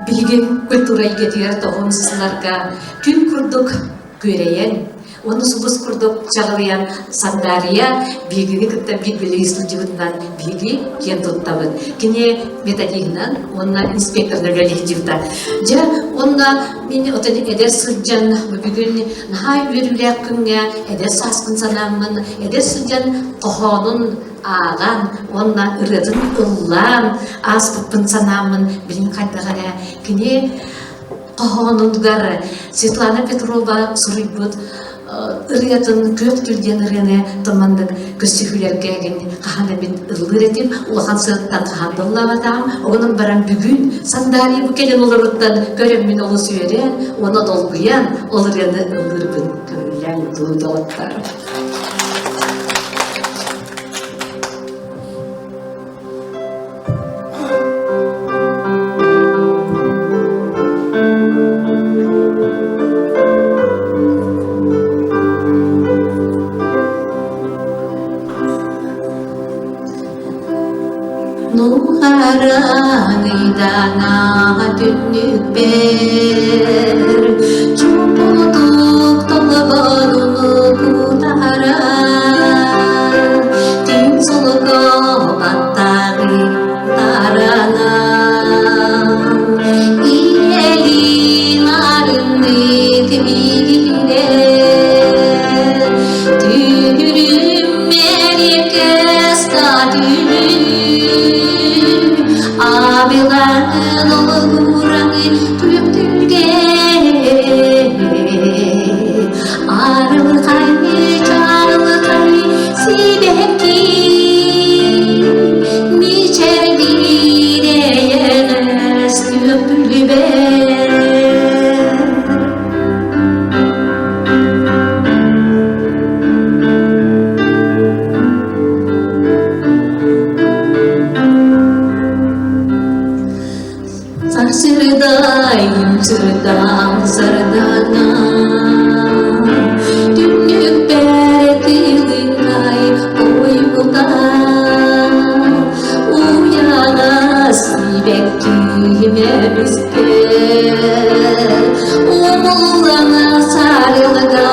Билигин культура эйгэтигэр тоҕун сылларга күн курдук күөрэйэн, уонна сулус курдук чаҕылыйан Сандаарыйа биһигини кытта биир сылдьыбытынан биһиги киэн туттабыт. Кини методиһынан уонна инспекторынан үлэлиир Дьэ, уонна мин отон эдэр сылдьан бүгүн наһаа үөрүүлээх күҥҥэ эдэр сааспын санааммын, эдэр сылдьан хоһоонун ааҕан уонна ырыатын ыллаан ааспыппын санааммын билин хайдах эрэ кини хоһоонугар Светлана Петрова суруйбут ырыатын Күөх күл диэн ырыаны тыммандык көрсүһүүлэргэ гин хаһан эбит ыллыыр этим улахан сыаттан хаһан да ыллаабатаҕым оҕонон баран бүгүн сандаарыйа бу кэлэн олоруттан көрөммүн олус үөрэн уонна долгуйан ол ырыаны ыллыырбын көҥүллээн дуу доҕоттор. Нуһараныйданаҕа түннүкпэр Чуумпутук толоборуну кутара Түн сулуку баттаҕы таранан Иэйин арыннык миигинэ Түһүрүм Абиларын олугураны түптүрге Арылхай, чарылхай сибэкки Мичердире елес түптүрге. түлүбэр. Сарсырдайым сырдаан сардана Түннүкпэр тылыҥай ойбута Уйаҕас сибэккиим эмискэ Умуллана сарылыга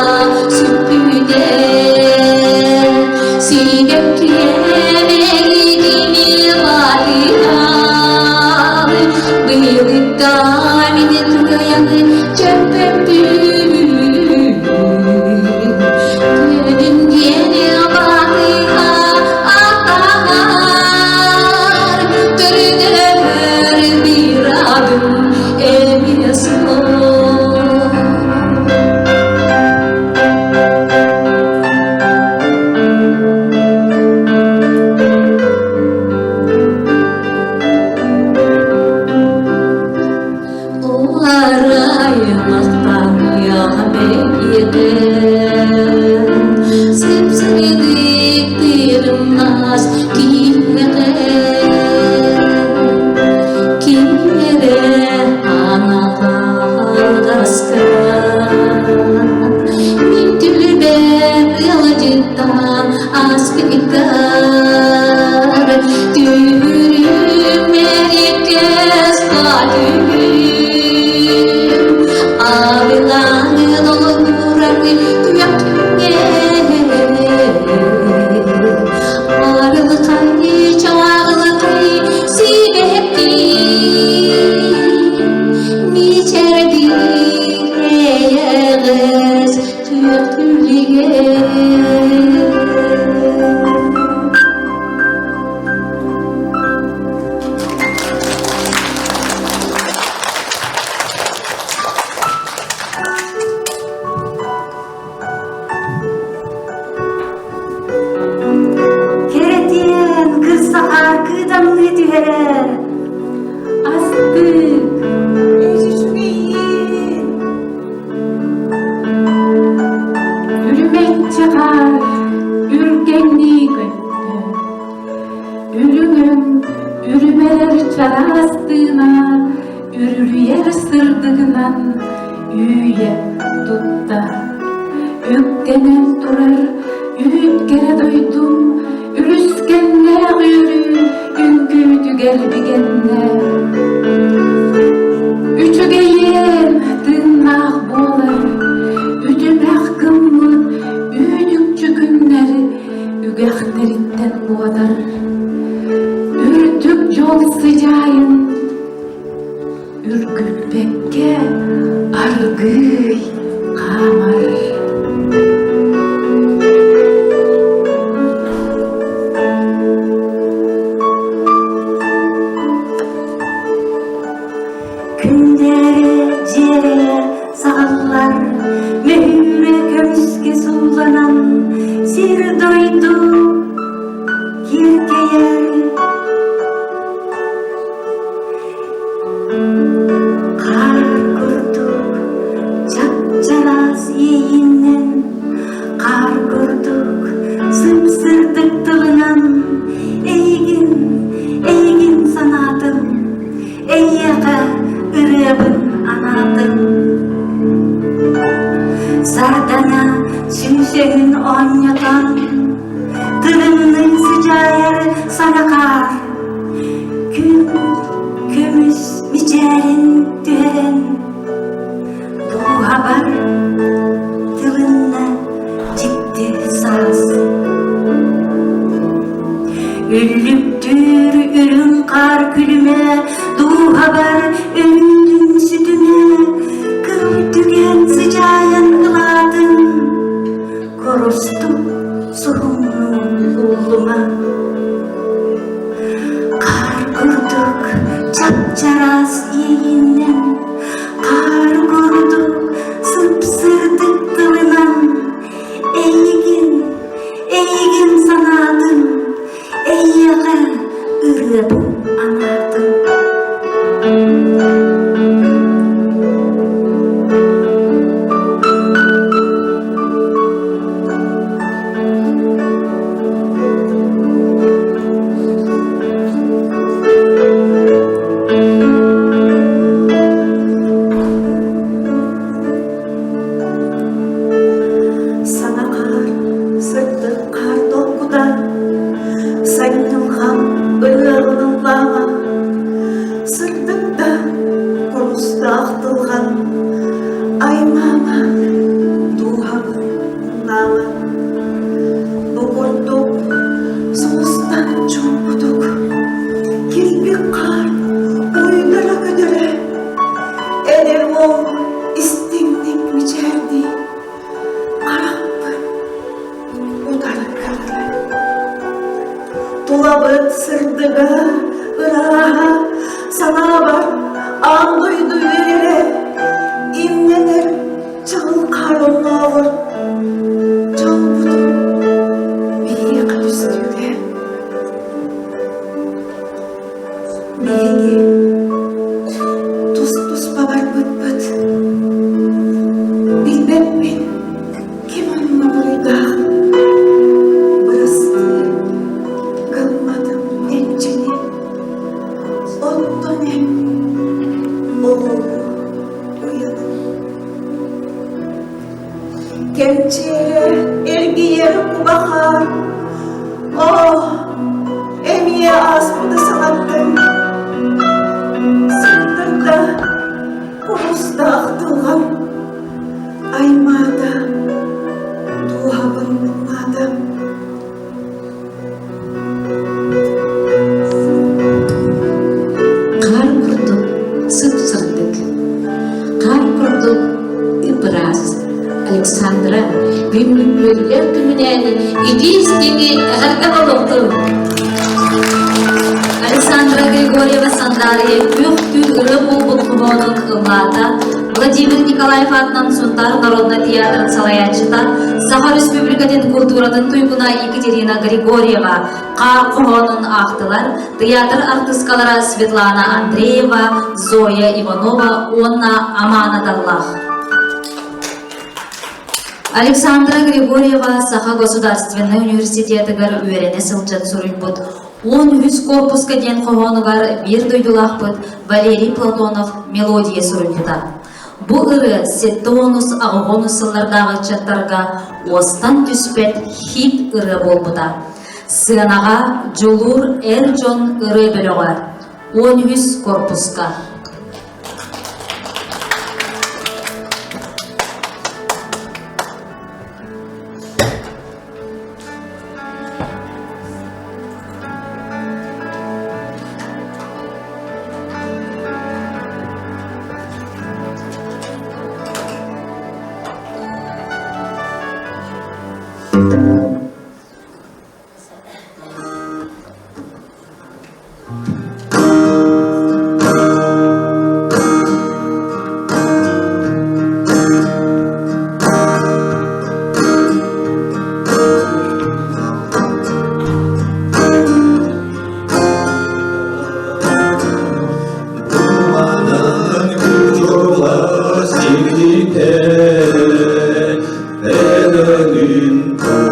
сүппүтэ Сибэккиэм эйигини батыһар Быйылыкка мин кыайан чөмпөппүн Күнүн диэни батыһа атаҕар Көрүнэр бирабым эмиэ суох. Сып-сырдык тырымнас киһиэхэ Ким эрэ анаҕаска Мин түлүбэр ыалдьыттаан ааспыттар Түһүрүм эриэккэс түһүм Абылаҥын олугуран күөх күҥҥэ Арылхай чаҕылхай сибэкки Мичээрдик эйэҕэс күөх түлүгэ. Кэрэтиэн, кырсаҕар кыыдамныы түһэрэр. Астык! Үчүгэйин! Үрүмэччи хаар үргэҥнии көттө. Үрүҥ өҥ үрүмэрэр чараас тыына үрүлүйэр сырдыгынан үүйэ тутта. Үктэнэн турар үүт кэрэ дойдум үлүскэннээх үөрүү үҥкүүтүгэр бигэннэ. Үчүгэйиэн тыыннаах буолар, үтүмэх гыммыт үүт-үкчү күннэр үгэхтэриттэн буотар. Үрдүк дьол сыдьаайын үргүппэккэ аргыый хаамар. Күндээрэ дьиэрэйэ саҕаллар, мөһүүрэ көмүскэ сууланан, сир-дойду киэркэйэр. Хаар курдук чап-чараас иэйииннэн, хаар курдук сып-сырдык тылынан эйигин, эйигин санаатым, эйиэхэ ырыабын анаатым. Сардана сүмсөҥүн оонньотон, тырымныы сыдьаайар саҥа хаар, күн көмүс мичээрин түһэрэн, дууһабар тылынна дьикти саас. Үллүктүүр үрүҥ хаар күлүмэ, дууһабар өлүүтүн сүтүмэ, кыл түгэн сыдьаайан ылаатын, Корустум суһумнуун ууллума. Хаар курдук чап-чараас иэйииннэн, хаар курдук сып-сырдык тылынан эйигин, эйигин санаатым, эйиэхэ ырыабын анаатым. Сыттарда курустаах тылҕан, аймаама, дууһабын наама. Бу курдук сулустан чуумпутук, килбик хаар уйдара көтөрө, эдэр уол истиҥник мичээрдии, харахпын утары көрөрө. Тулабыт сырдыга, ырааһа, санаабар аан дойду үөрэрэ, имнэнэр чаҕыл хаар оннооҕор дьолбутун биһиэхэ түстүүрэ. Биһиги тус-туспа барбыппыт. Билбэппин Ким онно буруйдаах? Бырастыы гымматым энчини, оттон эн оҕолуу уйаным. Кэмчиэрэ эргийэр кубахаар, оо, эмиэ ааспыты санаттыҥ. Сыттарда курустаах дылҕам Аймаата, дууһабын муҥнаата. Хаар курдук сып-сырдык, хаар курдук ып-ыраас Александра бүгүҥҥү күнүнэн итии-истиҥи эҕэрдэ буолуохтун! Александра Григорьева Сандаарыйа күөх түүн ырыа буолбут хоһоонун ыллаата Владимир Николаев аатынан Сунтаар народнай театрын салайааччыта, Саха Республикатын култууратын туйгуна Екатерина Григорьева хаар хоһоонун аахтылар, театр артыскалара Светлана Андреева, Зоя Иванова уонна Амана Таллах. Александра Григорьева Саха государственнай университетыгар үөрэнэ сылдьан суруйбут 13 корпуска диэн хоһоонугар биир дойдулаахпыт Валерий Платонов мелодия суруйбута. Бу ырыа 70-80 сыллардааҕы ыччаттарга уостан түспэт хит ырыа буолбута. Сыанаҕа Дьулуур эр дьон ырыа бөлөҕө 13 корпуска.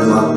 Манан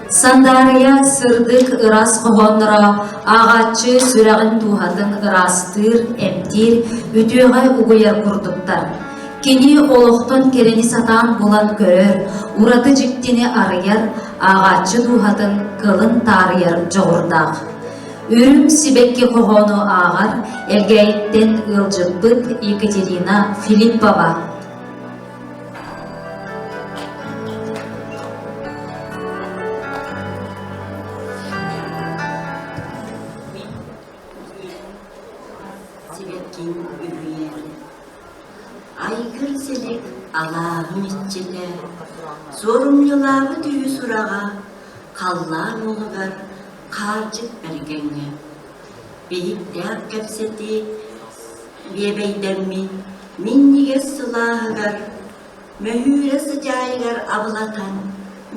Сандаарыйа сырдык ыраас хоһоонноро ааҕааччы сүрэҕин дууһатын ыраастыыр, эмтиир, үтүөҕэ угуйар курдуктар. Кини олохтон кэрэни сатаан булан көрөр, ураты дьиктини арыйар, ааҕааччы дууһатын кылын таарыйар дьоҕурдаах. Үрүҥ сибэкки хоһоону ааҕар Элгээйиттэн ыалдьыппыт Екатерина Филиппова. Сибэккиҥ үһүйээн Айгыр силик алааһым иччитэ, суорумньулаабыт үһү сураҕа халлаан уолугар хаардьыт бэргэҥҥэ. Биһиктээх кэпсэтии биэбэйдэммит минньигэс сылааһыгар, мөһүүрэ сыдьаайыгар абылатан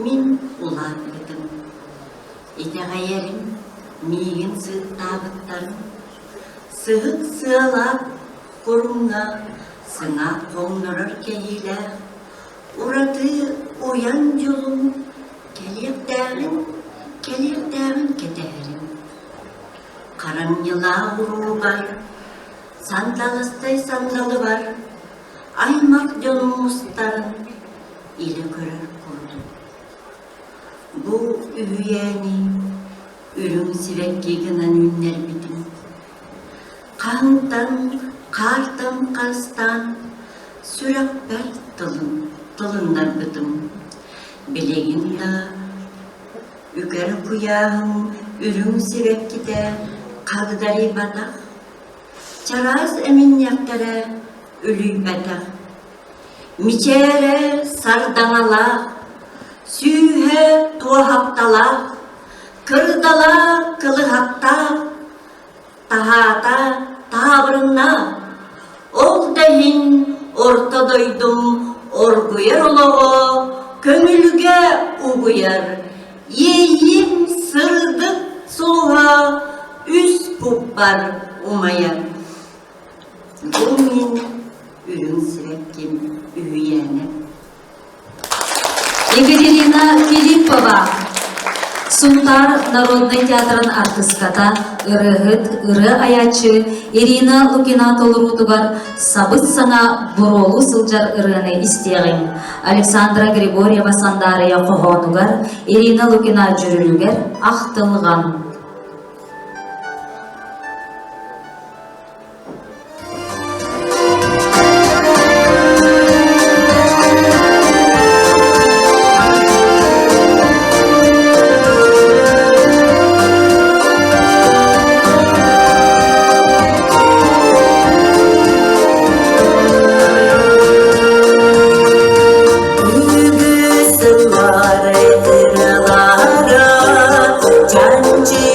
мин улааппытым. Итэҕэйэрим, миигин сыыттаабыттарын, сыһык сыалаах куруҥҥа сыҥаах хоҥнорор кэһиилээх, ураты уйан дьолум кэлиэхтээҕин, кэлиэхтээҕин кэтэһэрим. Харамньылаах уруубар, сандалыстай сандалыбар аймах дьонум мустарын илэ көрөр курдук. Бу үһүйээни үрүҥ сибэкки гынан үүннэрбитим. Хаһыҥтан, хаартан харыстаан сүрэхпэр тылын тылыннарбытым. Билигин да үкэр куйааһым үрүҥ сибэккитэ хагдарыйбатах, чараас эминньэхтэрэ үлүйбэтэх. Мичээрэ сардаҥалаах, сүүһэ туоһапталаах, кырдала кылыһахтаах, таһаата таабырыннаах. Ол да иһин орто дойдум оргуйар олоҕо көҥүлгэ угуйар, иэйиим сырдык сулуһа үс куппар умайар. Бу мин үрүҥ сибэкким үһүйээнэ. Екатерина Филиппова, Сунтаар народнай театрын артыската, ырыаһыт, ырыа айааччы Ирина Лукина толоруутугар сабыс-саҥа буруолуу сылдьар ырыаны истиэҕиҥ. Александра Григорьева Сандаарыйа хоһоонугар, Ирина Лукина дьүрүлүгэр Ахтылҕан. Үгүс сыллар ырылара, чанчы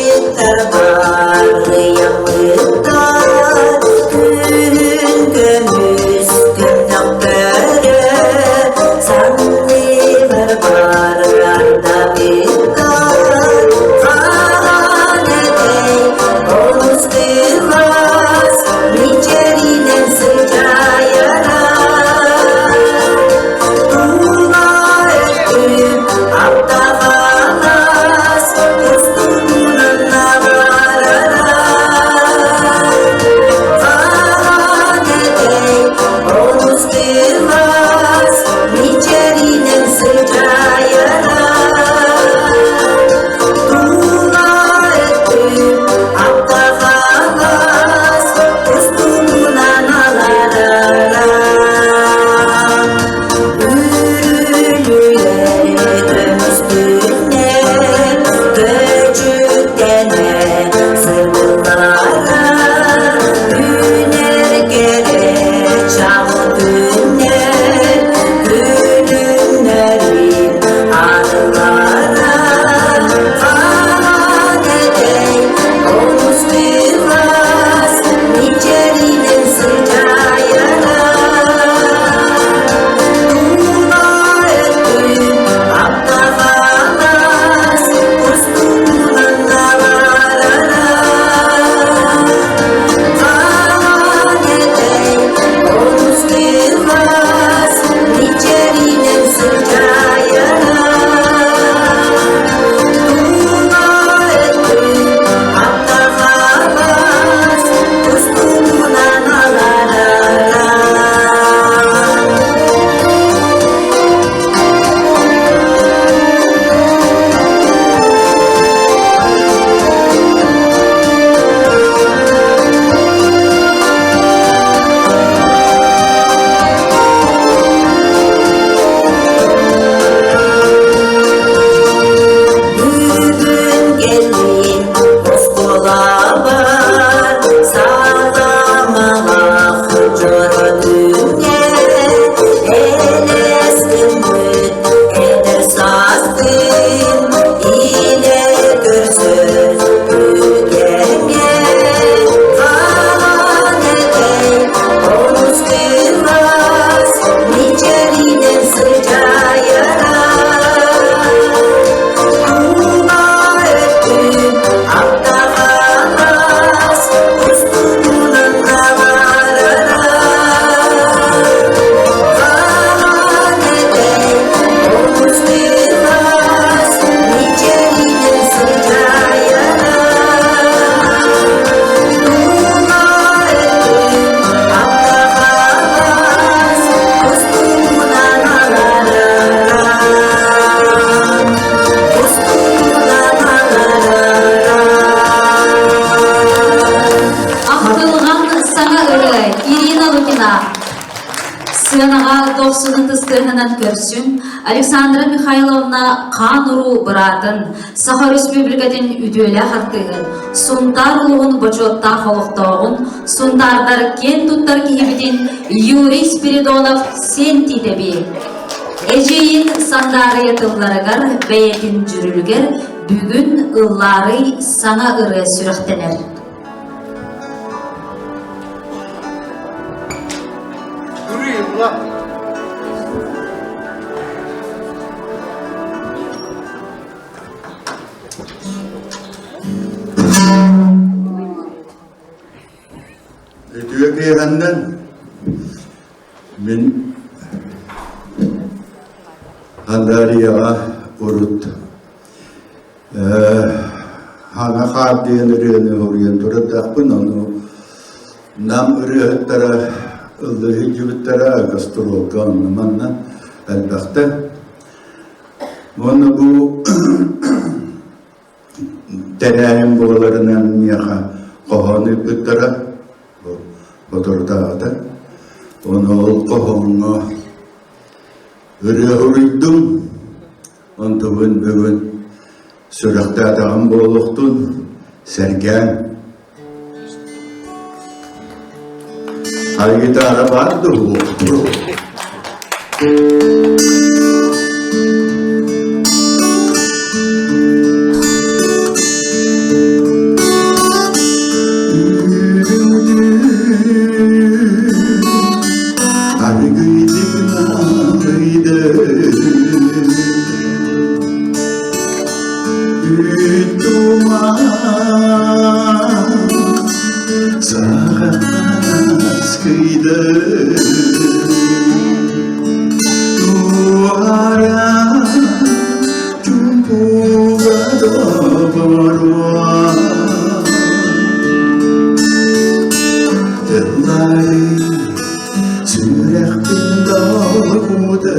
ытыс тыаһынан көрсүҥ Александра Михайловна хаан уруу быраатын, Саха Өрөспүүбүлүкэтин үтүөлээх артыыһын, Сунтаар улууһун бочуоттаах олохтооҕун, Сунтаардар киэн туттар киһибитин Юрий Спиридонов Сиэн Тиитэби. Эдьиийин Сандаарыйа тылларыгар бэйэтин дьүрүлүгэр бүгүн ыллаарый саҥа ырыа сүрэхтэнэр. Үтүө киэһэннэн мин Андарияҕа урут Хаҥа хаар диэн ырыаны уруйан турардаахпын, ону Нам ырыаһыттара ыллыы сылдьыбыттара, гастролга онно-манна элбэхтэ. Уонна бу тэрээһин буоларынан миэхэ хоһоон ыыппыттара, соторутааҕыта. Ону ол хоһооҥҥо ырыа уруйдум. Онтубун бүгүн сүрэхтээтэҕим буолуохтун, сэргээн. Ай гитара баар дуу? Сүрэхпин долгутар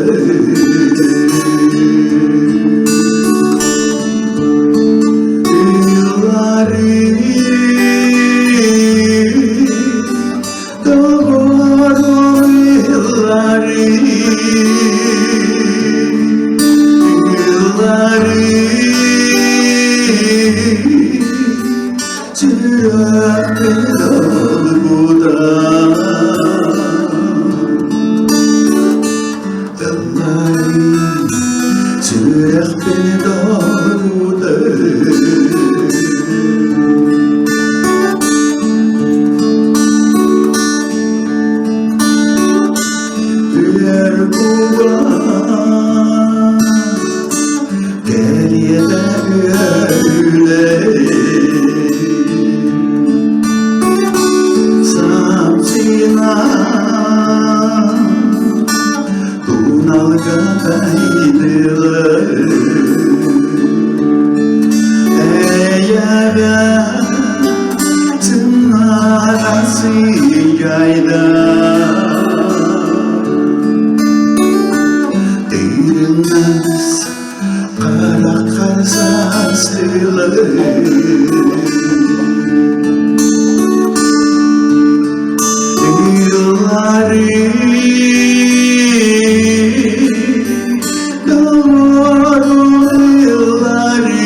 Сүрэхпин долгутар Үөр куба Кэриэтэ үөрүүлэй Сапсына Туналга тайдылар Эйэбэ Тыннара сыйгайда Тыыннас хараххар саастыылары Ыыллары доҕорум ыыллары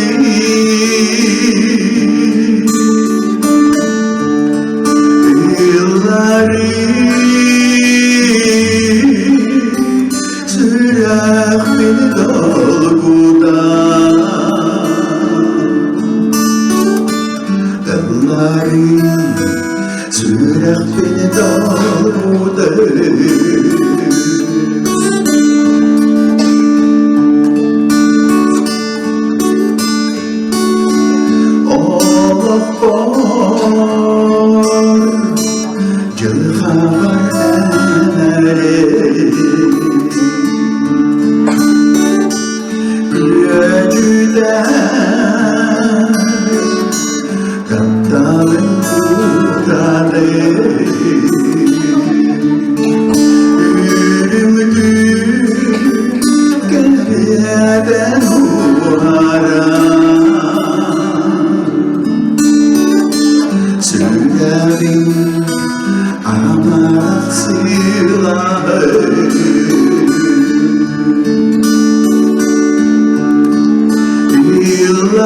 Ыыллары Сүрэхпин долгутан Тылларым сүрэхпин долгутар Олохпор дьылҕабар эмэрэй.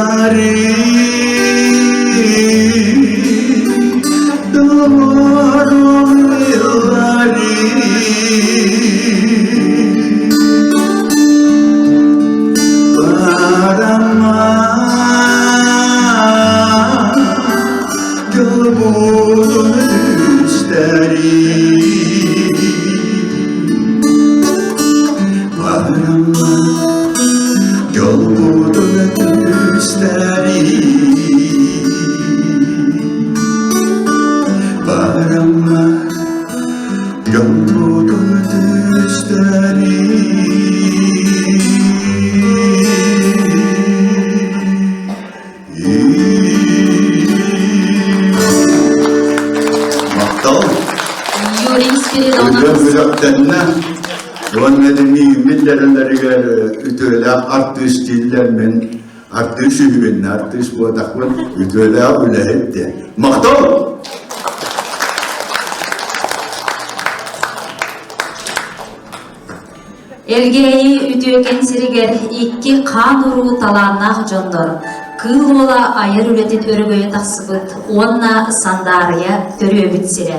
ылларыы, доҕорум ылларыы. Барама дьолбутун үстэрии. Барама дьолбутун түстэрии. Барама дьолбутун түстэрии. Махтал. Юрий Спиридонов. Ырыа сүрэхтэннэ. Уонна мииммит дэрэлэригэр үтүөлээх артыыс дииллэр мин артыыс үһүбүн, артыыс буотахпын үтүөлээх үлэһит диэн. Махтал! Элгээйи үтүөкэн сиригэр икки хаан-уруу талааннаах дьоннор Кыыл Уола айар үлэтин өрөгөйө тахсыбыт уонна Сандаарыйа төрүөбүт сирэ.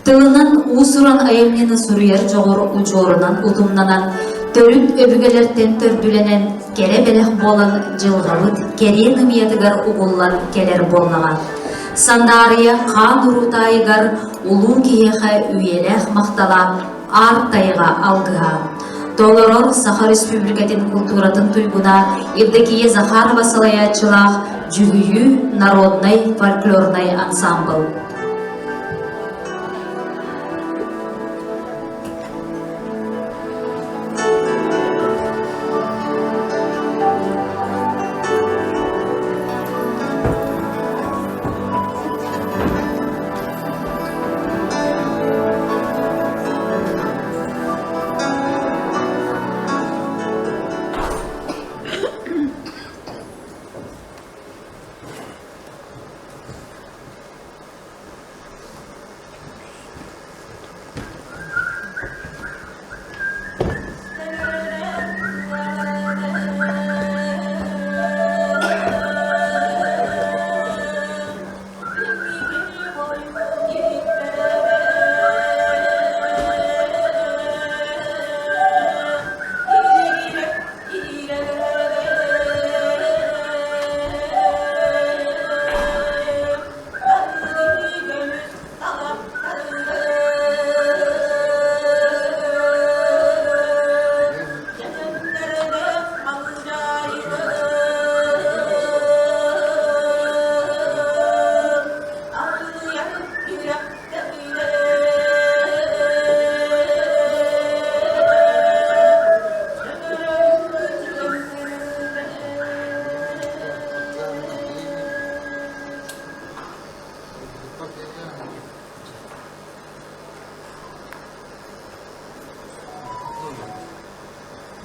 Тылынан уус-уран айымньыны суруйар дьоҕур удьуорунан утумнанан, төрүт өбүгэлэртэн төрдүлэнэн кэрэ бэлэх буолан дьылҕабыт кэриэн ымыйатыгар угуллан кэлэр буоллаҕа. Сандаарыйа хаан уруутаайыгар улуу киһиэхэ үйэлээх махтала Аар тайҕа алгыһа. Толорор Саха Республикатын култууратын туйгуна Евдокия Захарова салайааччылаах Дьүһүйүү народнай фольклорнай ансамбл.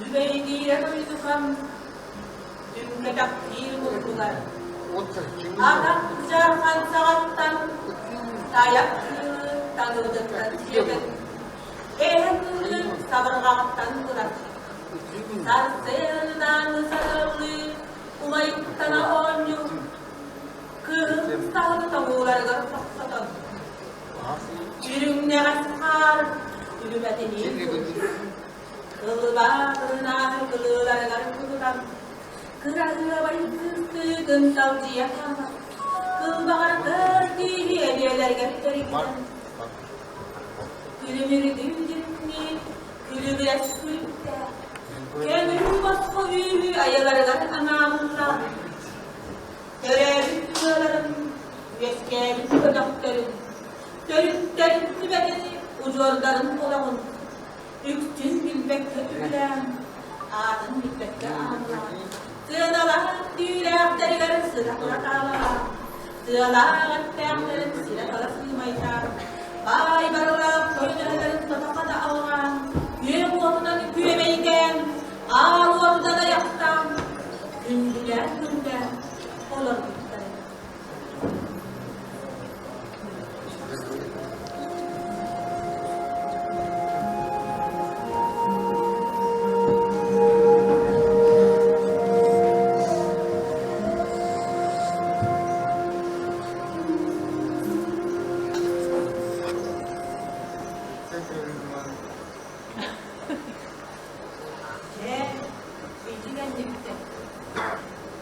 Үбэйдиирэ дойдукам түҥкэтэхтиир мурдугар Атах дьаархан саҕаттан тайах кыылы таҥыытыттан сиэтэн эһэ кыылы сабырҕаҕыттан ылар Сарсыардааны сарыаллыы умайыктана оонньуур кыһын саһыл тоҥууларыгар тохтотон Үрүҥнэҕэс хаар үлүмэтинии Кылыбаатынаары кылыыларыгар кутутан, кыраһыабай кыыстыытын салдьыйа хаалар, кылбаҕар көр тииһи эбиэлэригэр тэригинэн, күлүмүрдүү дьүрүмнүү, күлүбүрэс күлүктээх, көҥүл босхо үүһү айаларыгар анаабыллаах, төрөөбүт тыаларын, үөскээбит көтөхтөрүн, төрүттэрин түбэтин, удьуордарын олоҕун Үксүн билбэккэ үбүлээн, аатын билбэккэ ааннаан, сыаналаах түүлээхтэригэр сыта-тура таалалаан, сыалаах эттээхтэрин сирэ-тала сыымайдаан, баай барылаах тойон тото-хата алҕаан, күөх уотунан күөмэйдээн, аал уотунан айахтаан, күндүлээн-күндүлээн олорбуттар. Кэнниттэн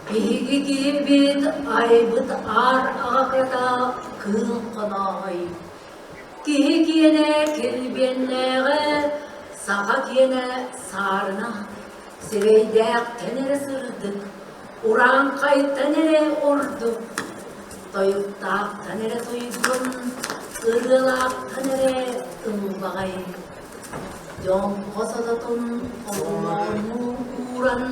Биһиги киһибит айбыт аар аҕата кыыл хонооһой. Киһи киэнэ килбиэннээҕэ, саха киэнэ саарына, сирэйдээхтэн эрэ сырдык, урааҥхайтан эрэ ордук, тойуктаахтан эрэ туйгун, ырыалаахтан эрэ ыллаҕай. Дьоҥхо сототун оҥорну ууран,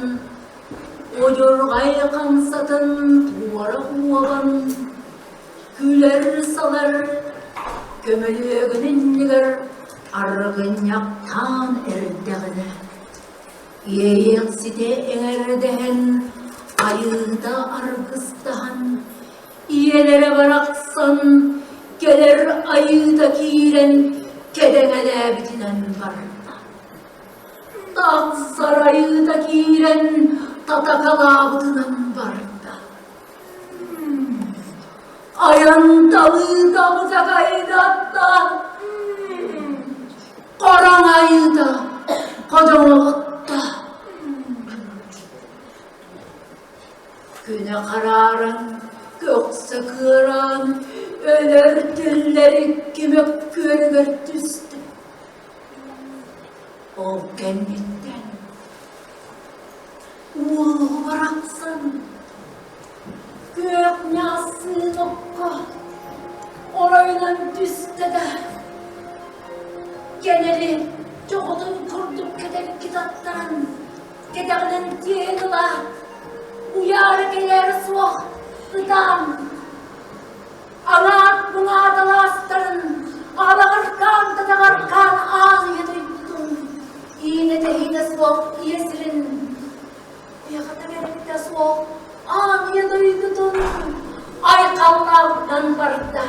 удьурҕай хамсатын туора уобан, күлэр-салар көмөлүөгүн иннигэр аргынньахтаан эрдэҕинэ, иэйиэхситэ эҥэрдэһэн, айыыта аргыстаһан, ийэлэрэ барахсан кэлэр айыыта киирэн кэдэҥэлээбитинэн барда. Тахсар айыыта киирэн татакалаабытынан барда. Айан талыыта бытакайдатта, хараҥ айыыта ходоҥоҕутта. Күнэ харааран, көхсө кыараан, өлөр түллэр икки мөккүөрүгэр түстэ. Ол кэнниттэн уолу барахсан күөх ньаассыын окко оройунан түстэ да кэнэли чоҕотун курдук кэтэрги таттаран кэтэҕинэн тиэйэн ылаат, уйаара кэлээр суох ытаан, анаат муҥаат алаастарын алаҕыркаан татаҕаркаан аан ийэ дойдутун, иинэ-тэһиинэ суох ийэ сирин, уйаҕата кэрэтэ суох аан ийэ дойдутун айхаллаабытынан барда.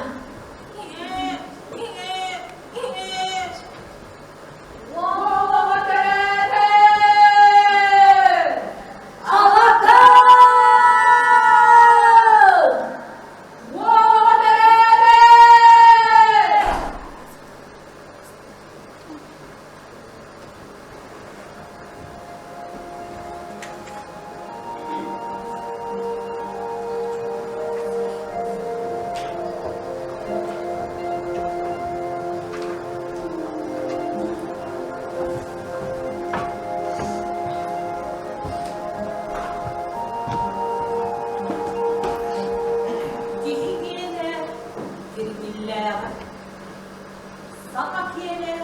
Киһи киэнэ киргиллээҕэ, саха киэнэ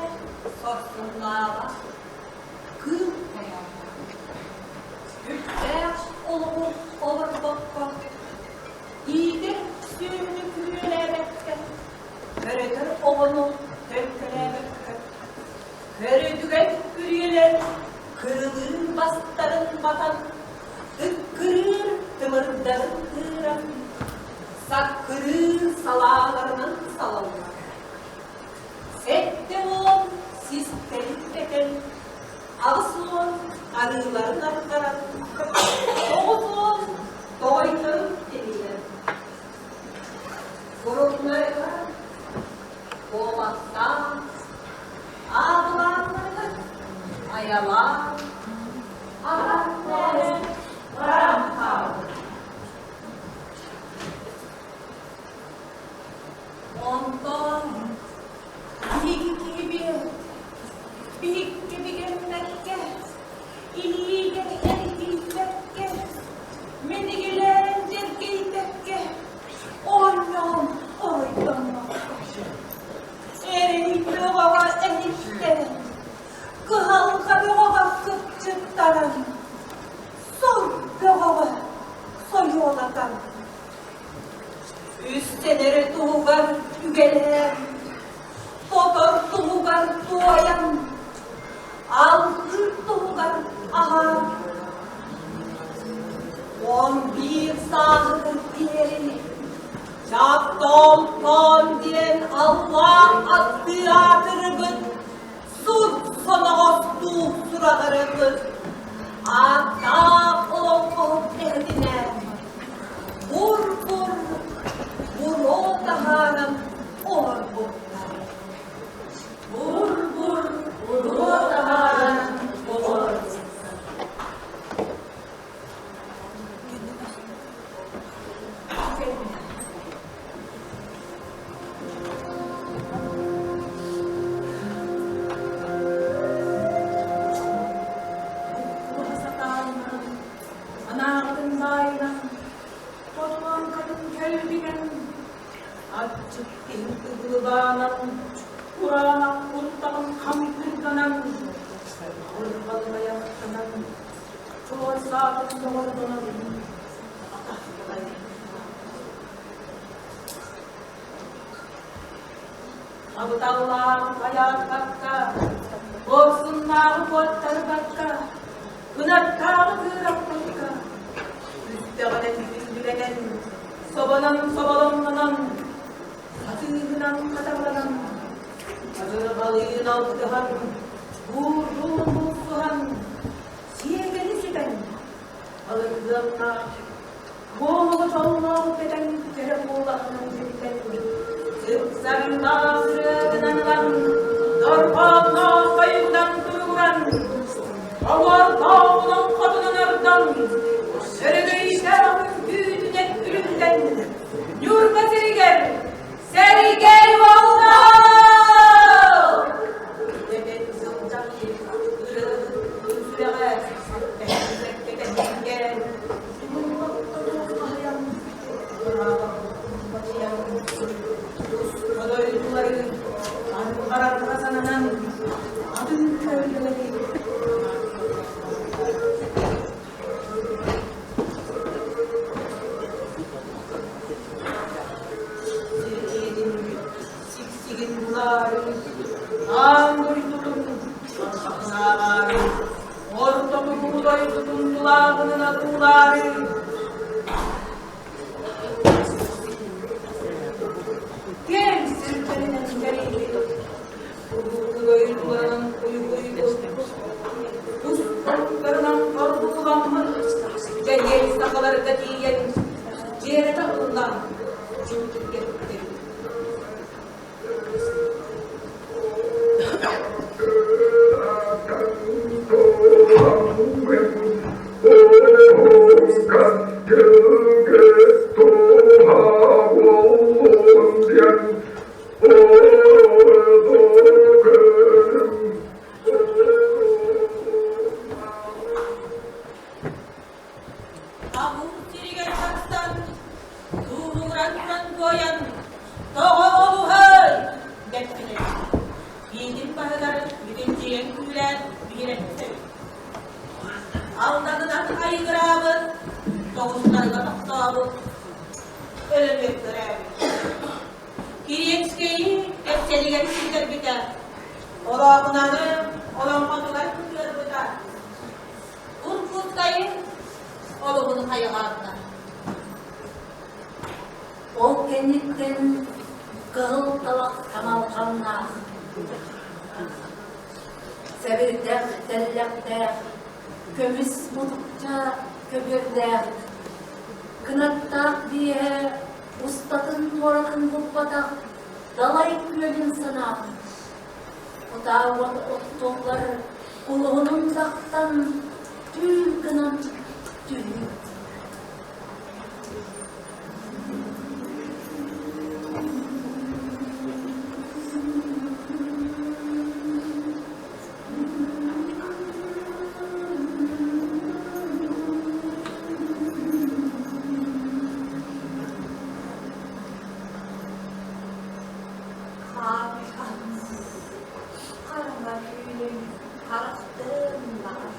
сорсуннааҕа, кыыл тайаҕа. Сүрдээх олоҕу олорбокко, иитэр сүөһүнү күрүөлээбэккэ, Төрөтөр оҕону төлкөлөөбөккө, көрүдүгэр күрүөлэр кырылыыр бастарын батан, тыккырыыр тымырдарын тыыран, саккырыыр салааларынан салаллар. 70 систэрин кэтэн, 80 арыыларын аттаран, 90 тоҕойдорун тэнийэн, Курумнарыгар куоластаан, аабылааннарыгар айалаан, араҥнары баран хаалбыт. Онтон биһиги киһибит биһикки бигэммэккэ, илиигэ эргийбэккэ, минигилээн дьэргэйбэккэ, оонньоон оройдоммокко, эрэй бөҕөҕө эһиттэрэн, кыһалҕа бөҕөҕө кыпчыттаран, сор бөҕөҕө сойуолатан, үстэнэр туһугар үгэлээн, тотор туһугар туойан, алгыыр туһугар аһаан, 11 сааһыгар диэри Чаптоомтоон диэн аллаах аттыы аатырыбыт, сур соноҕостуу сураҕырыбыт, ааттаах олоҥхоһут эһэтинээн бур-бур буруо таһааран олорбуттар. Бур-бур буруо таһааран олорбуттар. Иккиһин ыгылыбаанан, кураанах куртаҕын хам кырданан, ырҕаллайахтанан, чуор саатын доҕордонон атах Абыталлааҕы хайаатбакка, Хорсуннааҕы куоттарбакка, Кынаттааҕы кыыраппакка, Түстэҕинэн күндүлэнэн, Собонон соболоҥнонон, Хатыыһынан хатаҕаланан, Адырҕалыын алтыһан, Буурдуун булсуһан, Сиэгэни ситэн, Алыргыаллаах Буолугу дьоллоох кэтэн кэрэ куолаһынан сиртэн сыпсарыылаах ырыатынан ылан, дорҕоонноох тойугунан туругуран, оһуордаах олоҥхотунан ордон, өрөгөйдөөх үҥкүүтүнэн үлүллэн, Ньурба сиригэр Сэргэй буолла! Дэтэн сылдьан ырыаһыт сүрэҕэ эһэбэккэ тэһиҥҥэ Аан дойдутун арҕаһынааҕаары Ортотугу дойдутун тулааҕынын атыылаары Киэҥ сирдэринэн кэрийбит, урукку дойдуларынан уйгуйбут, тус омуктарынан ордугуламмыт дьэһиэй сахаларга тиийэн дьиэрэтэ ыллаан дьиҥкиргэттим. Амур сиригэр тахсан, тууһугуран туран туойан, тоҕо олуһай дэппитэ. Биитин баһыгар бүтүн дьиэҥ күүлээн биһирэппитэ. Алданынан айыгыраабыт, тоҕустарга тохтообут, өлөнүөк көрөөбүт. Кириэпскэйи кэпсэлигэр сирдэрбитэ, Олоохунаны олоҥхотугар кытыарбыта. Уркуускайы олуһун хайҕаабыта. Ол кэнниттэн кыһыл талах тамалҕаннаах, сэбирдэх тэллэхтээх, көмүс мутукча көбүөрдээх, кынаттаах биэһэ устатын туоратын булбатах далай күөлүн санаан, Кутаа уот оттуллар кулуһунун тахсан түүл гынан түһүү. Хараҥа түүнүн харахтыын баҕар,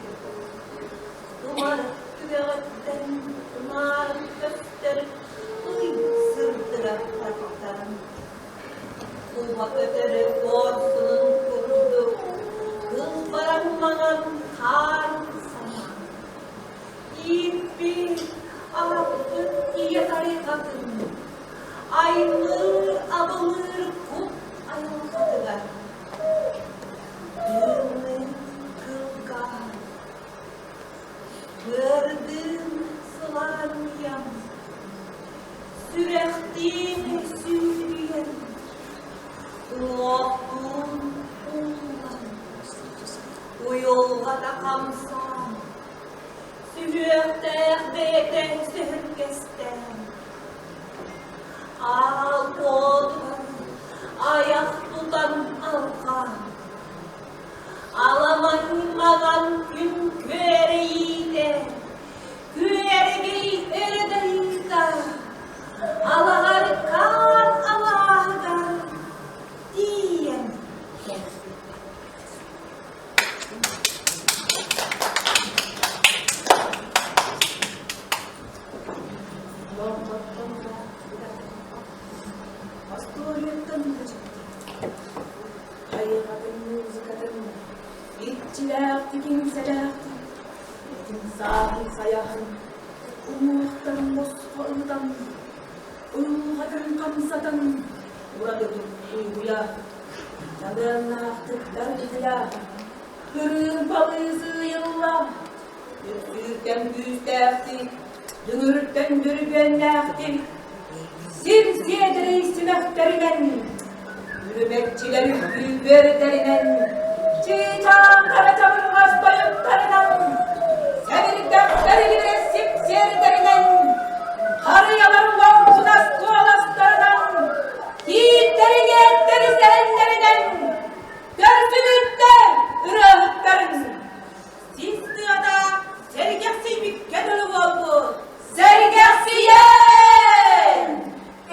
Тумарык түгэҕиттэн тумаарык көстөр ый сырдыга тахсан, Куба көтөрү куорсунун курдук кылбаран маҥан хаарын санаан, Ииппит, аһаппыт ийэ тайҕатын Аймыыр, абылыыр кут айылҕатыгар Тыынныын кылгаан, быардыын сылаанньыйан, Сүрэхтиин сүүрүйэн, уҥуохтуун ууллан, Уйулҕата хамсаан, сүһүөхтээх бэйэтэ сөһүргэстээн Аал уотугар айах тутан алҕаан, Аламай маҥан күн күөрэйиитэ, Күөрэгэй өрө дайыыта, Алаҕар хаан алааһыгар. Сааһын сайаһын, уҥуохтарын босхо ыытан, уйулҕатын хамсатан, уратытык уйгуйа, дьаныарнаахтык дарбыйа, кырыымпалыы сыыйылла, үксүүртэн күүстээхтик, дүҥүртэн дөрүгүөннээхтик, сир сиэдэрэй симэхтэринэн, үрүмэччилэр үктүү үөрдэринэн, чыычаахтара чабырҕас тойуктарынан, сэбирдэхтэр илибирэс сипсиэрдэринэн, харыйалар лоҥкунас куоластарынан, тииттэри иэттэри сэһэннэринэн, көрсүбүттэр ырыаһыттарын Сис тыата сэргэхсийбиккэ дылы буолбут. Сэргэхсийэн!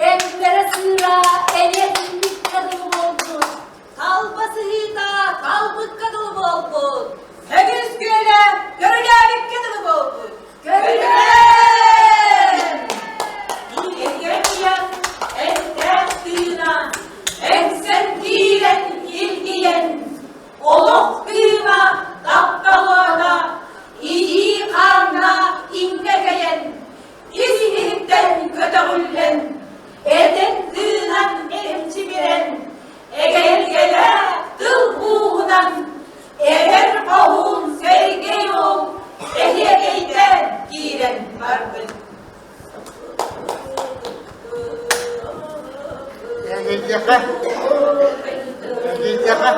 Эмтэрэ сыыра элиэтийбиккэ дылы буолбут. Талба сыһыыта талбыкка дылы буолбут. Сэгис күөлэ көрүлээбиккэ дылы буолбут. Көрүлээн! Эргэрийэн, эмтээх тыына, эҥсэн киирэн илгийэн, Олох кыыма тапталыата илии хаанна иҥнэ кэйэн, ис-иһиттэн көтөҕүллэн, этэн-тыынан эрчимирэн, эгэлгэлээх тыл ууһунан эдэр хоһуун Сергей уол эһиэкэйдээн киирэн барбыт. Эһиэхэ, эһиэхэ.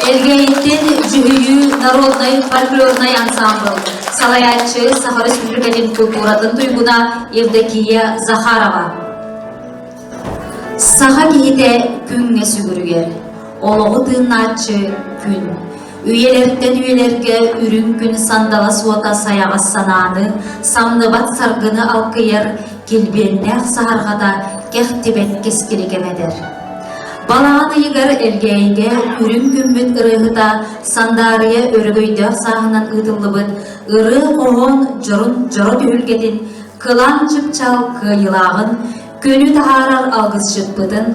Элгээйиттэн Дьүһүйүү народнай фольклорнай ансаамбыл. Салайааччы Саха Республикатын култууратын туйгуна Евдокия Захарова. Саха киһитэ күҥҥэ сүгүрүйэр, олоҕу тыыннааччы күн. Үйэлэртэн үйэлэргэ үрүҥ күн сандала суота сайаҕас санааны, самныбат саргыны алкыйар килбиэннээх саһарҕата кэхтибэт кэскили кэмэтэр. Балаҕан ыйыгар Элгээйигэ үрүҥ күммүт ырыаһыта Сандаарыйа өрөгөйдөөх сааһынан ыытыллыбыт ырыа-хоһоон дьорун дьоро түһүлгэтин кылаан чыпчаал кыайыылааҕын Күнү таһаарар алгысчыппытын,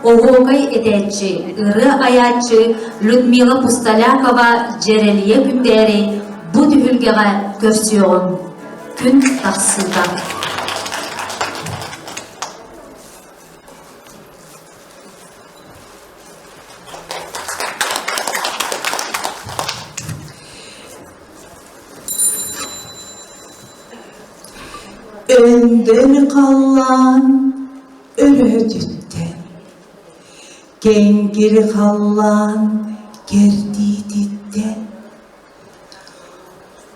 оһуокай этээччи, ырыа айааччы Людмила Пустолякова Дьэрэлийэ Күндээри бу түһүлгэҕэ көрсүөҕүҥ. Күн тахсыыта. Өндөл халлаан өрөһөтүттэн, кэҥкир халлаан кэрдиититтэн,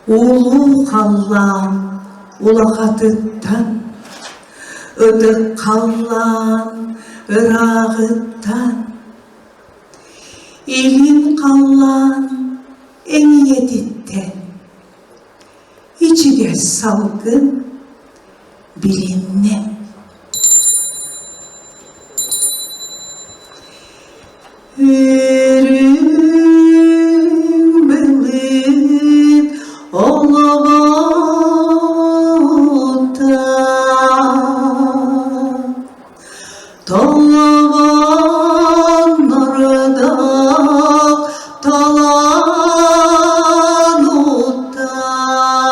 улуу халлаан улахатыттан, ытык халлаан ырааҕыттан, илин халлаан эҥийэтиттэн Ичигэс салгын билиннэ. Үрүҥ былыт олоҕута Толлобон нордок толон уттан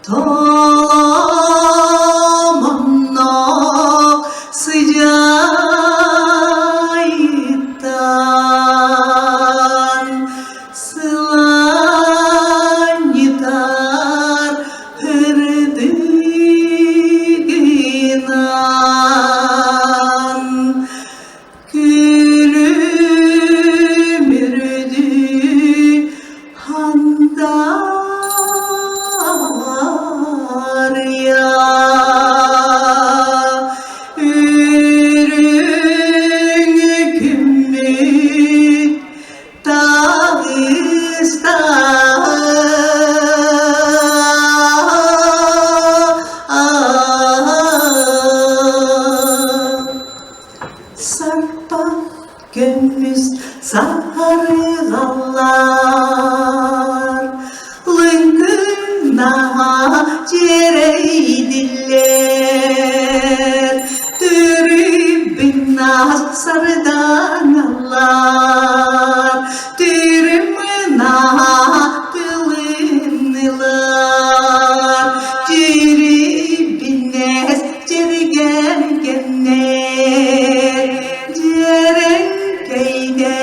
Толомоннок сыдьаайыттан Сыланньытар ырдыгынан күлүмүрдүү хандарыйа үрүҥ күммүт Таҕыста Сарпа көмүс сарыгаллар Лыҥкынаһа дьиэрэйдиллэр Түрүбүннас сарданалар, Түрүмна тылыннылар, Түрүбүннэс дьэргэн кэмнэр, Дьэрэҥкэйдэр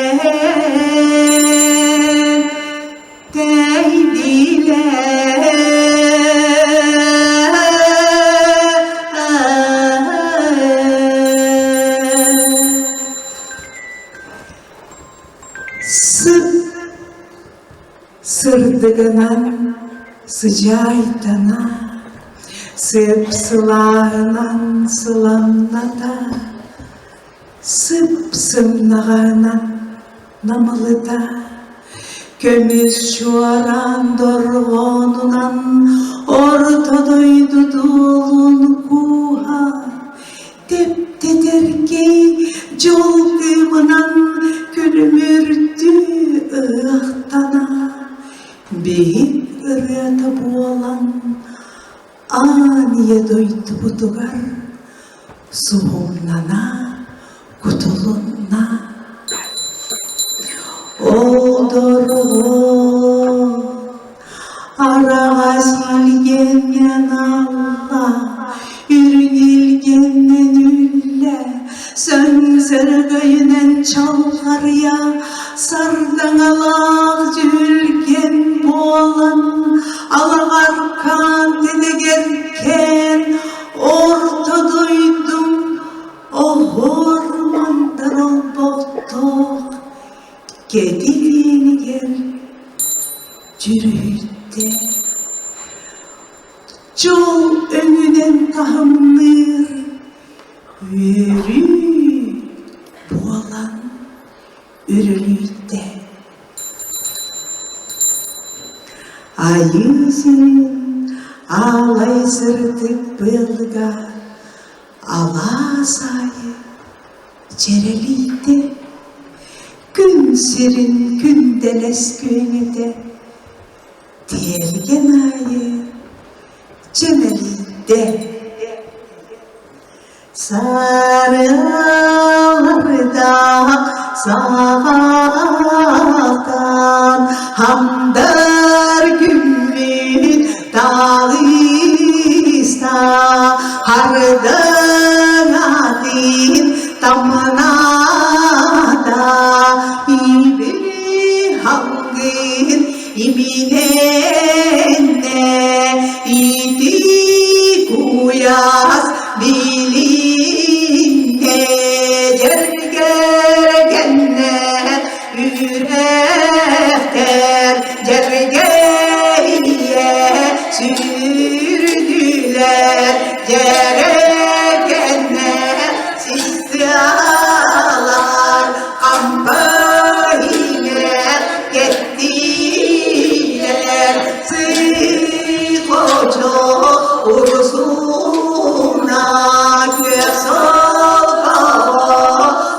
Сып сырдыгынан сыдьаайтана, сып сылааһынан сыламната, сып сымнаҕаһынан намылыта, көмүс чуораан дорҕоонунан орто дойду дуолун кууһа, тэптэтэркэй дьол кыымынан күлүмүрдүү ыһыахтана, биһик ырыата буолан аан ийэ дойдубутугар суһумнана кутулунна. Ол дорҕоон араҕас илгэннэн алла, үрүҥ илгэннэн үллэ, сөҥсөргөйүнэн чалҕарыйа, сардаҥалаах дьүһүлгэн буолан, алаҕаркаан тэтэгэркээн, орто дойдум оһуор мандар олбохтоох кэтит иэнигэр түстэ. Дьүрүһүйдэ. Дьол өҥүнэн таһымныыр үөрүү буолан үрүлүйдэ. Айыы сирин аалай сырдык быалыга алаас аайы Чэрэлийдэ күн сирин күндэлэс күөҥэтэ, тиэргэн аайы чэмэлийдэ. Сарыалардаах саҕахтан хамдар күммүт таҕыста Хардан атын тамнаата ибили халгын иминэннэ ити куйаас билиннэ дьэргэргэннэ үрэхтэр дьэргэйэ сүүрдүлэр дьэрэкэннэ систиалар ампа иһигэр кэттиилэр сыйкочо урсуна күөх солкоҕо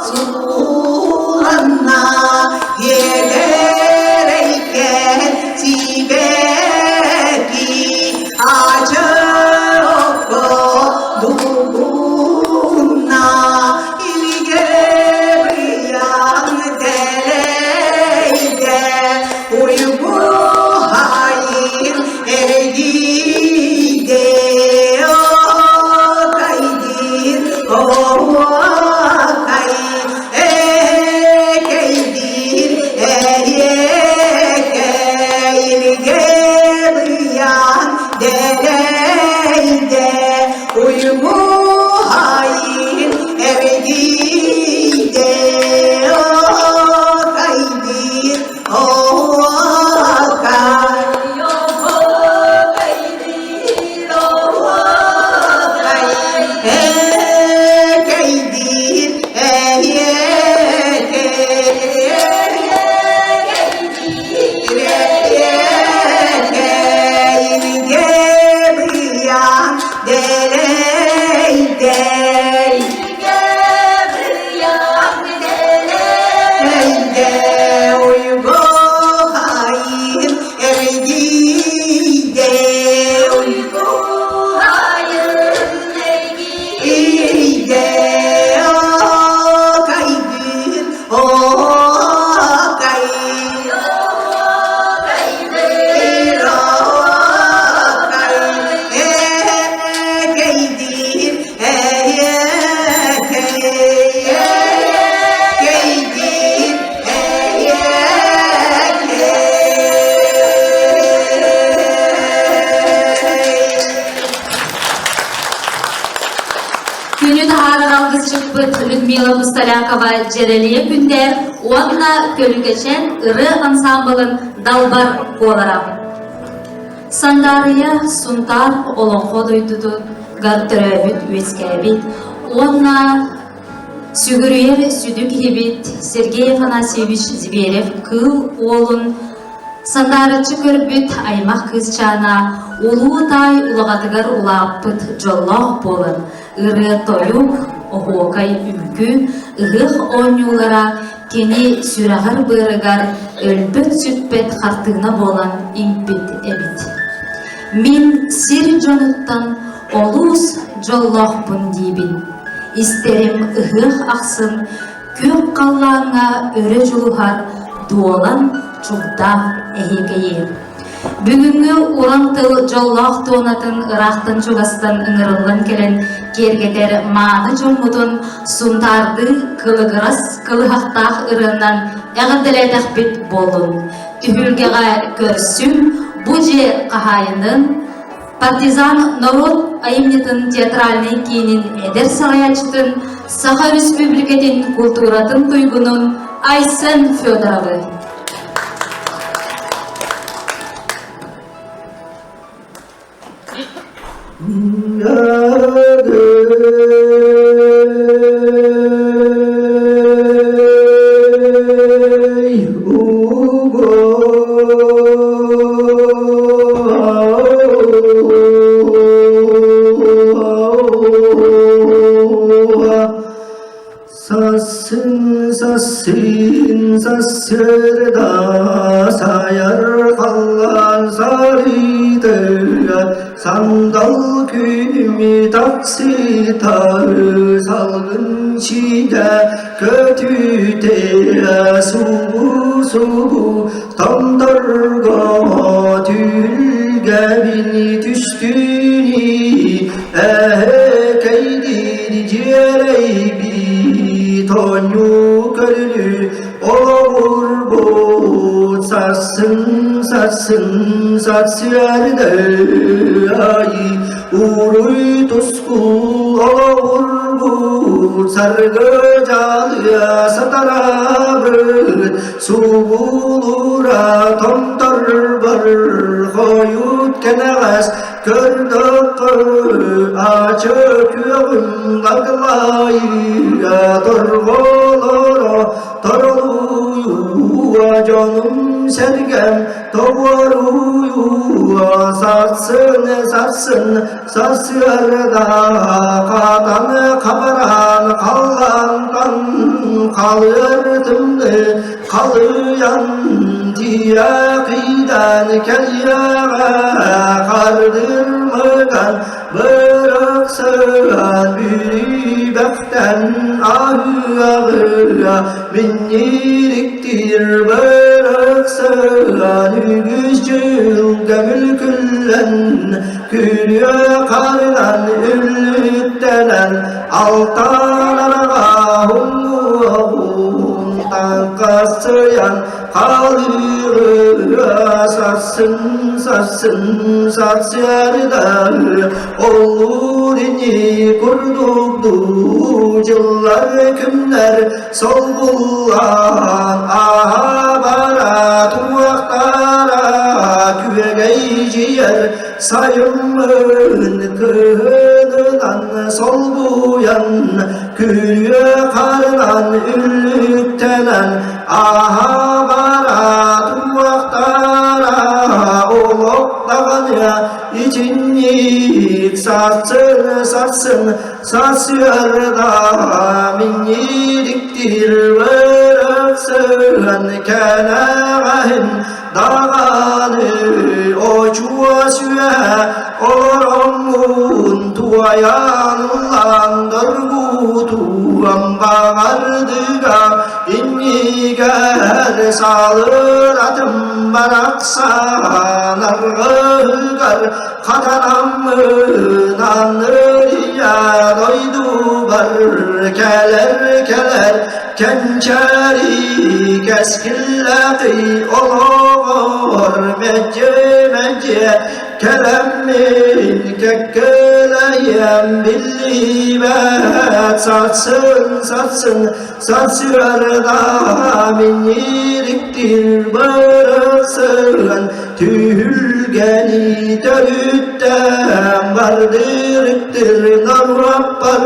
сууланна иэдэрэйкэн сибэки ачыкко дугунна илигэ быйаҥ дэлэйдэ уйгу хайын эргийдэ окайдир оһуокай экэйдир эриэкэй илгэ быйаҥ дэлэйдэ уйгу хайын эргийдэ окайдир оһуокай Экэйдиир Күнү таһаарар алгысчыппыт Людмила Пустолякова Дьэрэлийэ Күндээр уонна Көлүкэчэн ырыа ансаамбылын Далбар куолара. Сандаарыйа Сунтаар олоҥхо дойдутугар төрөөбүт үөскээбит уонна сүгүрүйэр сүдү киһибит Сергей Афанасьевич Зверев Кыыл Уолун сандаарыччы көрбүт аймах кыысчаана улуу таай улаҕатыгар улааппыт дьоллоох буолан ырыа-тойук, оһуокай үҥкүү, ыһыах оонньуулара кини сүрэҕэр-быарыгар өлбөт-сүппэт хартыына буолан иҥпит эбит. Мин сир дьонуттан олус дьоллоохпун диибин. Истэрим ыһыах ахсын күөх халлааҥҥа өрө дьулуһар дуолан чугдаах эһиэкэйи. Бүгүҥҥү уран тыл дьоллоох туонатын ыраахтан-чугастан ыҥырыллан кэлэн киэргэтэр мааны дьоммутун сунтаардыы кылыгырас кылыһахтаах ырыанан эҕэрдэлээтэхпит буоллун. Түһүлгэҕэ көрсүм бу дьиэ хаһаайынын Партизан норуот айымньытын театральнай киинин эдэр салайааччытын Саха Өрөспүүбүлүкэтин култууратын туйгунун Айсен Федоровы. Сасын, сасын, сасырда сайар халлаан сарыытыгар сандал күнү тахсытары салгын сигэ көтүтэ субу-субу томторго түлгэбин түстүни Эһэкэйдиир дьиэрэйбит оонньуу көрүлү олоҕурбут сарсын сарсын сарсыарда айыы уруй тускул олоҕурбут саргы дьалыа сатараабыт субулура томторбор хойут кэнэҕэс Көрдөххө ачы күөҕүм лаглайыа торҕолоро торолуйуа дьонум сэргэм тоҕуоруйуа сарсын сарсын сарсыарда хатан хабараан халлаантан халыар тымныы Халыйан тиийэ кэлиэҕэ хардырмыган бырахсыан бүрүйбэхтэн аһыаҕыа минньириктир бырахсыан үгүс дьылга мүлкүллэн күрүө харынан үллүктэнэн алтан араҕа уҥуоҕун таҥхасыйан халыырыа сарсын сарсын сарсыарда оллуур ини курдук дуу дьыллар күннэр солбуллан ааһа бара туохтара күөгэйдьийэр сайыммын кыһынынан солбуйан күрүө харынан үллүктэнэн ааһа бара туохтара олох даҕаны итинник сарсын сарсын сарсыарда минньириктир бырахсыан кэнэҕэһин даҕаны очуо сүө олороммун туойан ыллаан доргутуам баҕардыга иннигэр салыратым барахсан аргыгар хатанаммын анырыйа дойдубар кэлэр кэлэр кэнчээри кэскиллээхий олоҕор мэлдьи мэлдьи кэлэммин кэккэлэйэм биллибэт сарсын сарсын сарсыарда минньириктир бырахсыан түһүлгэни төрүттээн бардырыктыр норуоппар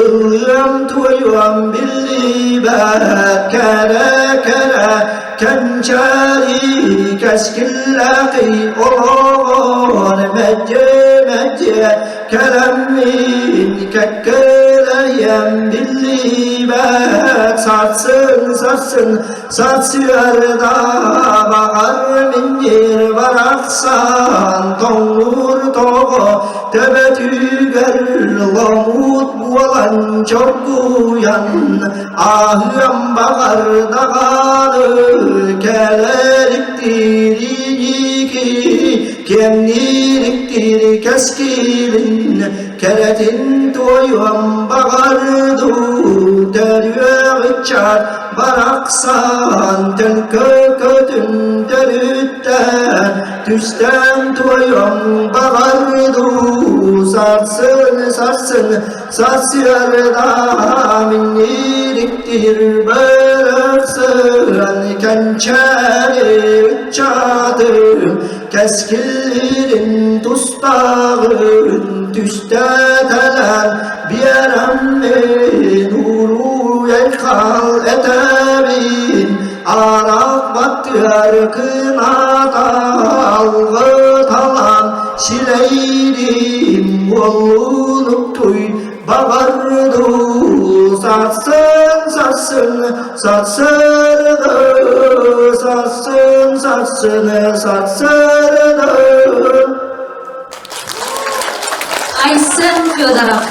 ыллыам туойуом биллибэт кэрэ кэрэ кэнчээри кэскиллээхий олоҕор мэлдьи мэлдьи кэлэммин кэккэлэйэм биллибэт сарсын сарсын сарсыарда баҕар минньир барахсан тоҥнуур тоҕо төбөтүгэр ломуут буолан чоргуйан ааһыам баҕар даҕаны кэлэриктирииники кэмниириктири кэскилин кэрэтин туойуом баҕар дуу төрүөҕүччат барахсан төлкө көтүн төрүттэн түстээн туойуом баҕар дуу сарсын сарсын сарсыарда минньириктир бырахсыан кэнчээри ыччатым. Кэскилин тустааҕын түстээтэлэр биэрэммин уруй-айхал этэбин арахпаттыар кыната алгыталан силэйдим уоллунуктуй баҕарду сарсын сарсын сарсырды сарсын сарсын сарсырды Айсен Федоров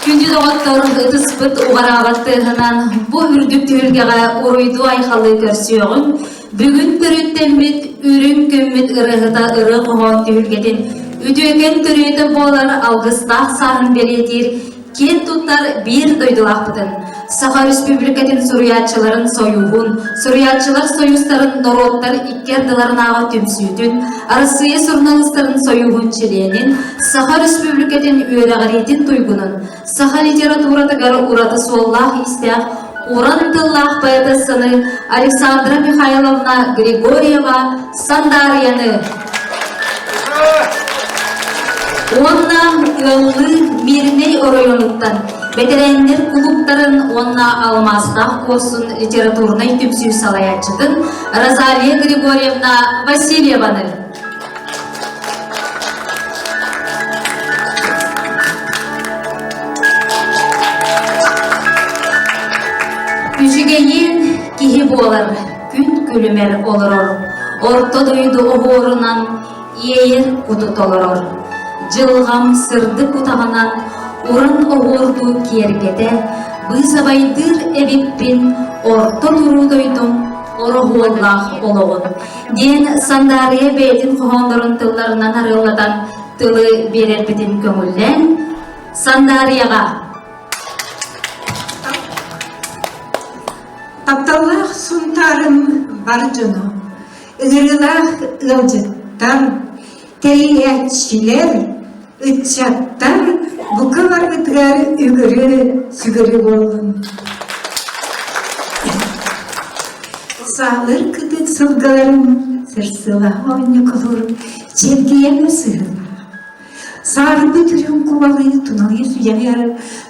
Күндү доҕоттор, ытыспыт уҕараабат тыаһынан бу үрдүк түһүлгэҕэ уруйдуу айхалыы көрсүөҕүҥ. Бүгүн төрүттэммит үрүҥ күммүт ырыаһыта ырыа хоһоон түһүлгэтин үтүөкэн төрүөтэ буолар алгыстаах сааһын бэлиэтиир киэн туттар биир дойдулаахпытын, Саха Республикатын суруйааччыларын сойууһун, суруйааччылар сойуустарын норуоттар икки ардыларынааҕы түмсүүтүн, Арассыыйа суруналыыстарын сойууһун чилиэнин, Саха Республикатын үөрэҕириитин туйгунун, саха литературатыгар ураты суоллаах-иистээх уран тыллаах поэтессаны Александра Михайловна Григорьева Сандаарыйаны уонна ыаллыы Мирнэй оройуонуттан бэтэрээннэр кулууптарын уонна Алмаастаах куорсун литературнай түмсүү салайааччытын Розалия Григорьевна Васильеваны. Үчүгэйин киһи буолар, күн күлүмэр олорор, орто дойду оһуорунан иэйэр куту толорор. Дьылҕам сырдык утаҕынан уран оһуордуу киэргэтэ, быысабайдыыр эбиппин орто туруу дойдум ороһуоллаах олоҕун диэн Сандаарыйа бэйэтин хоһооннорун тылларынан арыаллатан тылы биэрэрбитин көҥүллээн Сандаарыйаҕа Тапталлаах Сунтаарым бар дьоно, ыҥырыылаах ыалдьыттар, тэрийээччилэр, ыччаттар бука баргытыгар үгүрү сүгүрү буоллун. Саалыр кытыт сылгыларын сырсылаһа оонньукулур чэлгийэн сыһылаах. Саарбыт үрүҥ кубалыы туналыы сүдьэҕэр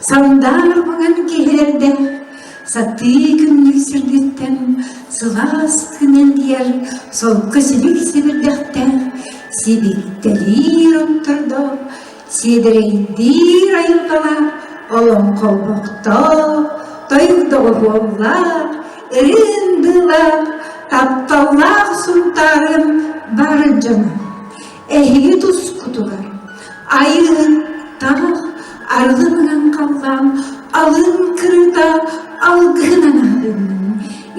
сандаар маҥан киһилэрдэ сатыы күннүк сирдиттэн сылаас күнэлгийэр солко силик сибирдэхтээх сибиктэлиир оттордоох сиэдэрэйдиир айылҕалаах олоҥхолбохтоох тойук доҕуһуоллаах ырыын быылаах тапталлаах Сунтаарым бар дьоно Эһиги тускутугар айыыһыттаах арылы халлаан алын кырыыта алгыһынан аһыннын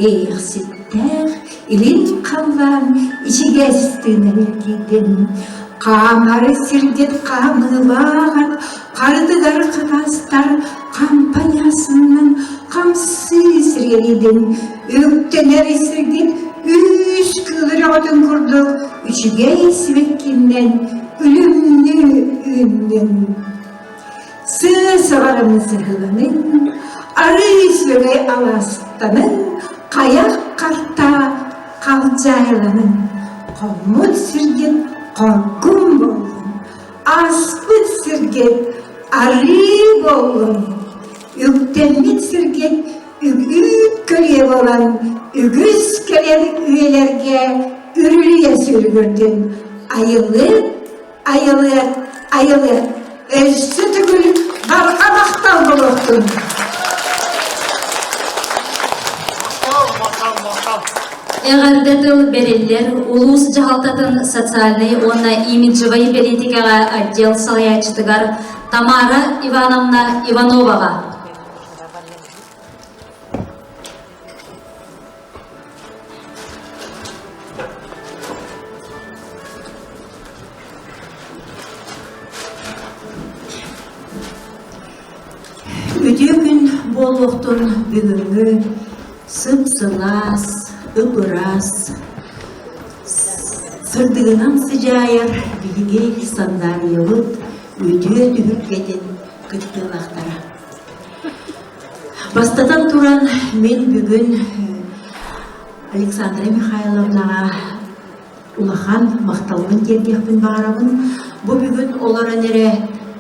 иэйэхситтээх илин халлаан ичигэс тыынан эргийдин хаамары сирдит хаамыылааҕар харытыгар хатаастар хампаньаасынан хамсыы сиргэрийдин үктэнэр сиргит үс кыыл өрөҕөтүн курдук үчүгэй сибэккиннэн үлүмнүү үүннүн. Сыа саҕаран сыһыланын, арыы сүөгэй алаастанын, хайах харта халдьаайыланын, хоммут сиргит хоргун буоллун, ааспыт сиргит арыы буоллун, үктэммит сиргит үгүүт көлүйэ буолан үгүс кэлэр үйэлэргэ үрүлүйэ сүргүрдүн айылыт айылыат айылыат өссө төгүл барҕа махтал буолуохтун Эҕэрдэ тыл бэриллэр улуус дьаһалтатын социальнай уонна имиджевай бэлиитикэҕэ отдел салайааччытыгар Тамара Ивановна Ивановаҕа. Үтүө күн буолуохтун бүгүҥҥү сып-сылаас, ып-ыраас, сырдыгынан сыдьаайар биһиги Сандаарыйабыт үтүө түһүлгэтин кыттыылаахтара. Бастатан туран, мин бүгүн Александра Михайловнаҕа улахан махталбын тиэрдиэхпин баҕарабын. Бу бүгүн олорон эрэ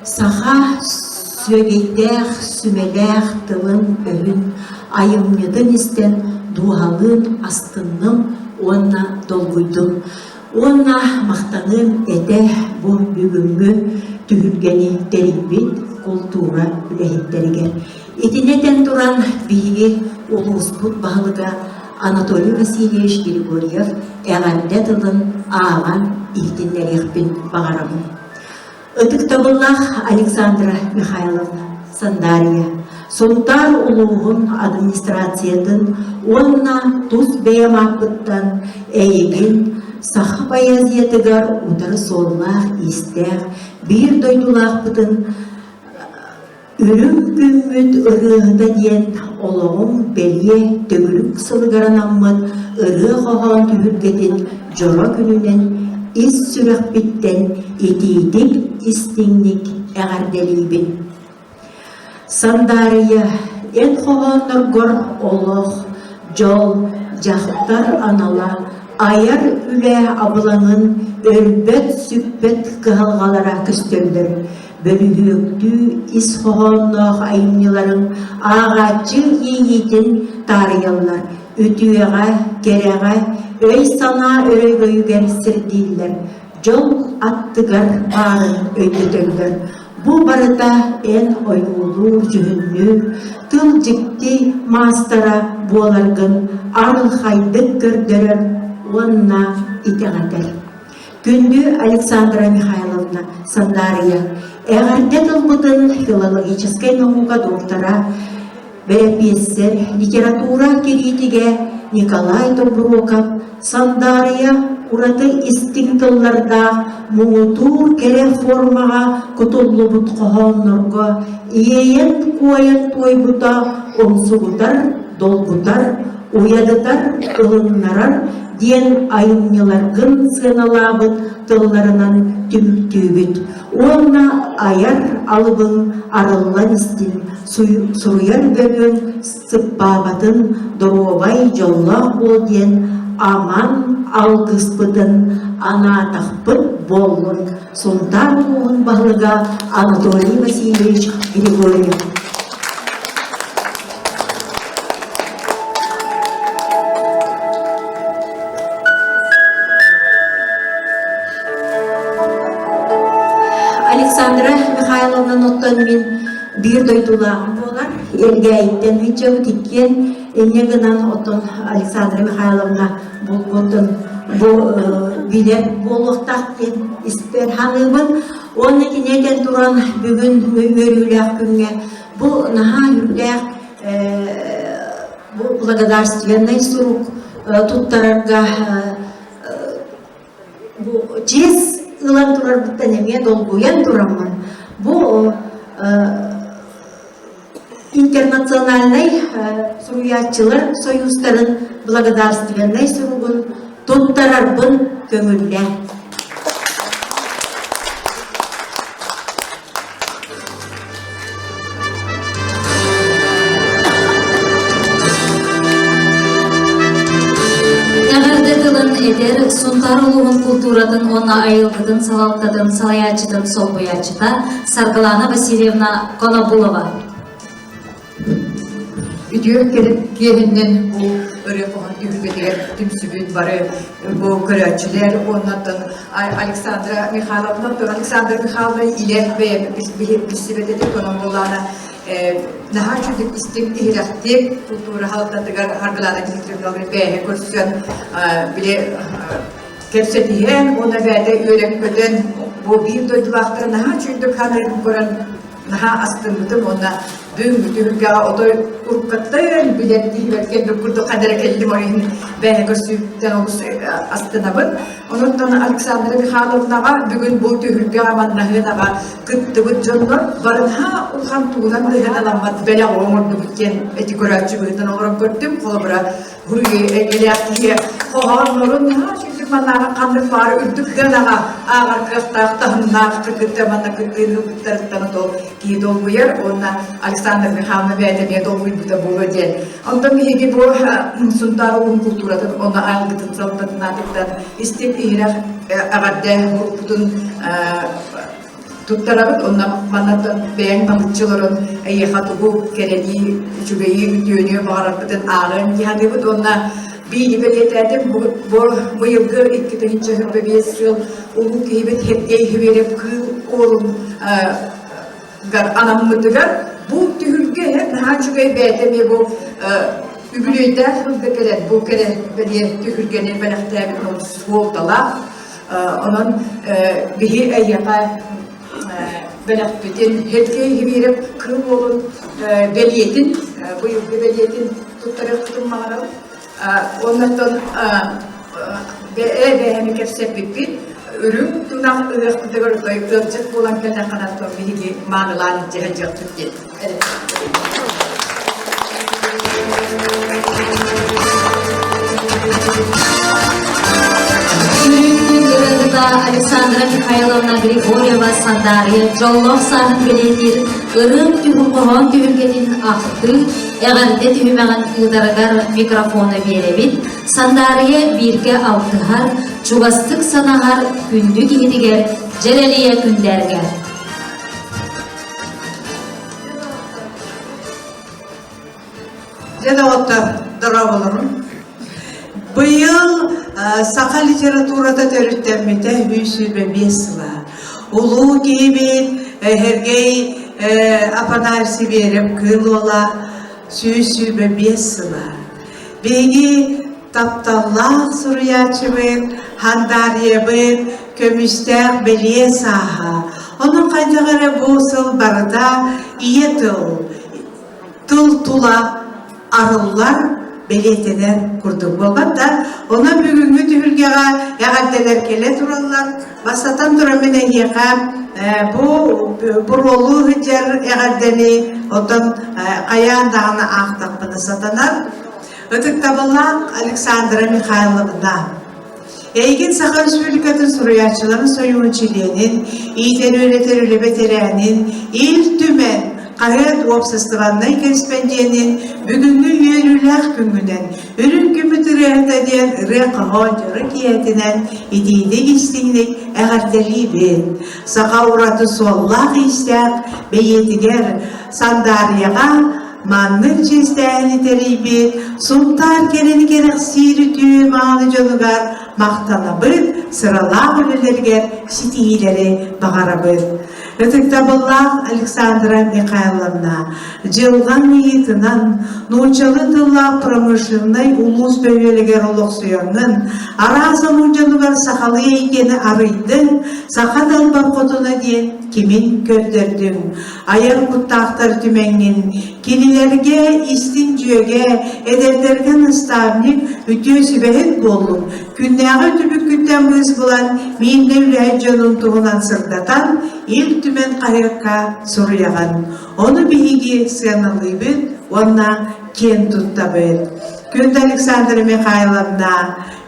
саха сүөгэйдээх, сүмэлээх тылын-өһүн, айымньытын истэн дууһалыын астынным уонна долгуйдум. Уонна махтаныам этэ бу бүгүҥҥү түһүлгэни тэрийбит култуура үлэһиттэригэр. Итини этэн туран, биһиги улууспут баһылыга Анатолий Васильевич Григорьев эҕэрдэ тылын ааҕан иһитиннэриэхпин баҕарабын. Ытыктабыллаах Александра Михайловна Сандаарыйа, Сунтаар улууһун администрациятын уонна тус бэйэм ааппыттан эйигин саха поэзиятыгар утары суоллаах-иистээх биир дойдулаахпытын Үрүҥ күммүт ырыаһыта диэн олоҕум бэлиэ төгүрүк сылыгар анаммыт ырыа-хоһоон түһүлгэтин дьоро күнүнэн ис сүрэхпиттэн итиитик истиҥник эҕэрдэлиибин. Сандаарыйа, эн хоһоонноргор олох, дьол, дьахтар анала, айар үлэ абылаҥын өлбөт-сүппэт кыһалҕалара көстөллөр. Бөлүһүөктүү ис хоһоонноох айымньыларын ааҕааччы иэйиитин таарыйаллар, үтүөҕэ, кэрэҕэ, өй-санаа өрөгөйүгэр сирдииллэр, дьол аттыгар баарын өйдөтөллөр. Бу барыта эн ойуулуур-дьүһүннүүр, тыл дьикти маастара буоларгын арылхайдык көрдөрөр уонна итэҕэтэр. Күндү Александра Михайловна Сандаарыйа, эҕэрдэ тылбытын филологическай наука доктора, бэрэпиэссэр, литература кириитигэ Николай Тобуруокап Сандаарыйа ураты истиҥ тыллардаах муҥутуур кэрэ формаҕа кутуллубут хоһооннорго иэйэн-куойан туойбута умсугутар, долгутар, уйадытар, ылыннарар диэн айымньыларгын сыаналаабыт тылларынан түмүктүүбүт уонна айар алыбыҥ арыллан истин, суруйар бөрүөн сыппаабатын доруобай дьоллоох буол диэн аман алгыспытын анаатахпыт буоллун Сунтаар улууһун баһылыга Анатолий Васильевич Григорьев. Александра Михайловна оттон мин биир дойдулааҕым буолар. Элгээйиттэн ыйдьабыт иккиэн инньэ гынан оттон Александра Михайловна булбутун бу билэр буолуохтаах диэн испэр ханыыбын. Уонна кини этэн туран бүгүн үөрүүлээх күҥҥэ Бу наһаа үрдээх бу благодарственнай сурук туттарарга бу чиэс ылан турарбыттан эмиэ долгуйан тураммын бу интернациональнай суруйааччылар союзтарын благодарственнай суругун туттарарбын көҥүллээ. Эҕэрдэ тылын этэр Сунтаар улууһун култууратын уонна айылгытын салалтатын салайааччытын солбуйааччыта Саргылана Васильевна Конобулова. Үтүө киэһиннэн бу ырыа хоһоон түһүлгэтигэр түмсүбүт бары бу көрөөччүлэр уоннаттан Александра Михайловна Александра Михайловна илэ бэйэм билсибэт этим онон буоллаана наһаа үчүгдүк истиҥ иһирэхтик култуура халтатыгар Харгылаана Дмитриевналыын бэйэһэ көрсөн били кэпсэтиһэн уонна бэйэтэ үөрэн-көтөн бу биир дойдулаахтары наһаа үчүгдүк ханыырын көрөн наһаа астыммытым уонна бүгүҥҥү түһүлгэҕэ отой уруккаттан билэр киһибэр кэлбит курдук хадара кэллим ол иһин бэйэ көрсүүттэн олус астынабын. Онон Александра Михайловнаҕа бүгүн бу түһүлгэҕэ маннаһыынаҕа кыттыбыт дьоннор барынһаа улахан тугунан быһыналаммат бэлэх оҥордубут диэн эти көрөөччү быһыытынан олорон көрдүм. Холобура, Хуруйу эйгэлээх киһи хоһооннорун наһаа үчүгэй. Кырдьык маннааҕы ханнык баҕар үрдүк сыанаҕа ааҕар кыахтаах таһымнаах кыргыттар манна кыттыыны ылбыттарыттан то киһи долгуйар уонна Александр Михайловна бэйэтэ эмиэ долгуйбута буолуо диэн. Онтон биһиги бу Сунтаар улууһун култууратын уонна айылгытын салалтатын аатыттан истиҥ иһирэх эҕэрдэ уруккутун туттарабыт уонна маннаттан бэйэҥ намыччы олорон эйиэхэ тугу кэрэни, үчүгэйи, үтүөнү баҕарарбытын ааҕыаҥ дии саныыбыт уонна биири бэлиэтээтим бу быйылгы 2025 сыл улуу киһибит Сергей Хверев кыыл уолун гар анаммытыгар бу түһүлгэ наһаа үчүгэй бэйэтэ эмиэ бу үбүлүөйдээх сылга кэлэн бу кэрэ бэлиэ түһүлгэни бэлэхтээбит олус суолталаах. Онон биһи эйиэхэ бэлэхпитин Сергей Хибиров кыыл уолун бэлиэтин быйылгы бэлиэтин туттарыахпытын баҕарабыт. Оннуттан бэйэни кэпсэппиппит үрүҥ тунах ыһыахпытыгар ыалдьыт буолан кэллэххинэ биһиги маанылаан илдьэ сылдьыахпыт диэн. Ырыаһыта Александра Михайловна Григорьева Сандаарыйа дьоллоох сааһын бэлиэтиир ырыа түһүн хоһоон түһүлгэтин ахтыы, эҕэрдэ түһүмэҕин ыытарыгар микрофону биэрэбит. Сандаарыйа бииргэ алтыһар, чугастык санаһар күндү киһитигэр дьэрэлийэ күндээргэ. Дьэ доҕоттор, дорооболорум. Быйыл саха литературата төрүттэммитэ 125 сыла. Улуу киһибит Сергей Афанасьевич Сибиэрэп Кыыл Уола 125 сыла. Биһиги тапталлаах суруйааччыбыт Хандаарыйабыт көмүстээх бэлиэ сааһа. Онон хайдах эрэ бу сыл барыта ийэ тыл, тыл тула арыллар, бэлиэтэнэр курдук буолбат да. Онон бүгүҥҥү түһүлгэҕэ эҕэрдэлэр кэлэ тураллар. Бастатан туран мин эһиэхэ бу буруолуу сылдьар эҕэрдэни оттон хайаан даҕаны аахтахпына сатанар. Ытыктабыллаах Александра Михайловна, эйигин Саха Республикатын суруйааччыларын сойууһун чилиэнин, иитэр-үөрэтэр үлэ бэтэрээнин, Ил Түмэн хаһыат уопсастыбаннай кэрэспэндиэнин бүгүҥҥү үөрүүлээх күҥҥүнэн Үрүҥ күммүт ырыаһыта диэн ырыа-хоһоон дьоро киэһэтинэн итиитик-истиҥник эҕэрдэлиибин. Саха ураты суоллаах-иистээх бэйиэтигэр Сандаарыйаҕа Маннык чиэстээһини тэрийбит Сунтаар кэрэни кэрэхсиир үтүө мааны дьонугар махтанабыт, сыралаах үлэлэригэр ситиһиилэри баҕарабыт. Ытыктабыллаах Александра Михайловна, дьылҕаҥ ыйыытынан нууччалыы тыллаах промышленнай улуус бөһүөлэгэр олохсуйаҥҥын, араас омук дьонугар сахалыы эйгэни арыйдыҥ, саха далбар хотуна диэн кимин көрдөрдүҥ. Айар куттаахтар түмэҥҥин, кинилэргэ истиҥ дьүөгэ, эдэрдэргэ наставник, үтүө сүбэһит буоллуҥ. Күннээҕи түбүккүттэн быыс булан, мииннэ үлэһит дьонун туһунан сырдатан, Ил Түмэн хаһыакка суруйаҕын. Ону биһиги сыаналыыбыт уонна киэн туттабыт. Күндү Александра Михайловна,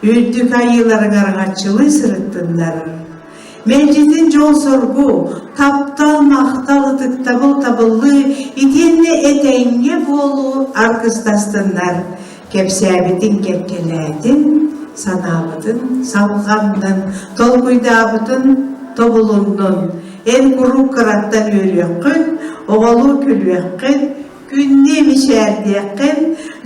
үрдүк айыыларыҥ араҥаччылыы сырыттыннар. Мэлдьитин дьол-соргу, таптал, махтал, ытыктабыл, табыллыы итиэннэ этэҥҥэ буолуу аргыстастыннар. Кэпсээбитин кэккэлээтин, санаабытын салҕаннын, толкуйдаабытын тобулуннун. Эн куруук кыраттан үөрүөххүн, оҕолуу күлүөххүн, Күннүү мичээрдиэххин,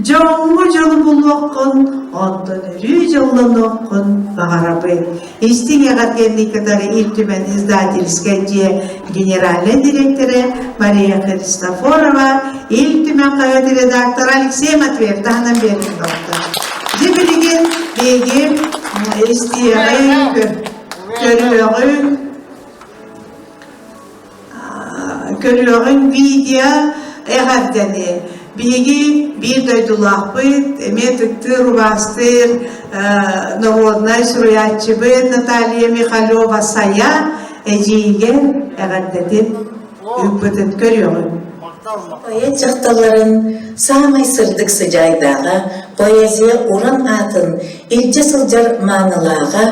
дьоҥҥо дьолу булуоххун, онтон өрүү дьоллонуоххун баҕарабын. Истиҥ эҕэрдэлии кытары Ил Түмэн издательскай дьиэ генеральнай дириэктэрэ Мария Христофорова, Ил Түмэн хаһыат редактора Алексей Матвеев таһынан биэрэн доҕоттор. Дьэ билигин биһиги истиэҕиҥ, көрүөҕүҥ, Көрүөҕүҥ видео эҕэрдэни. Биһиги биир дойдулаахпыт, эмиэ ытыктыыр, убаастыыр норуодунай суруйааччыбыт Наталья Михалева-Сайа эдьиийигэр эҕэрдэтин ыыппытын көрүөҕүҥ. Поэт дьахталларын саамай сырдык сыдьаайдааҕа, поэзия уран аатын илдьэ сылдьар маанылааҕа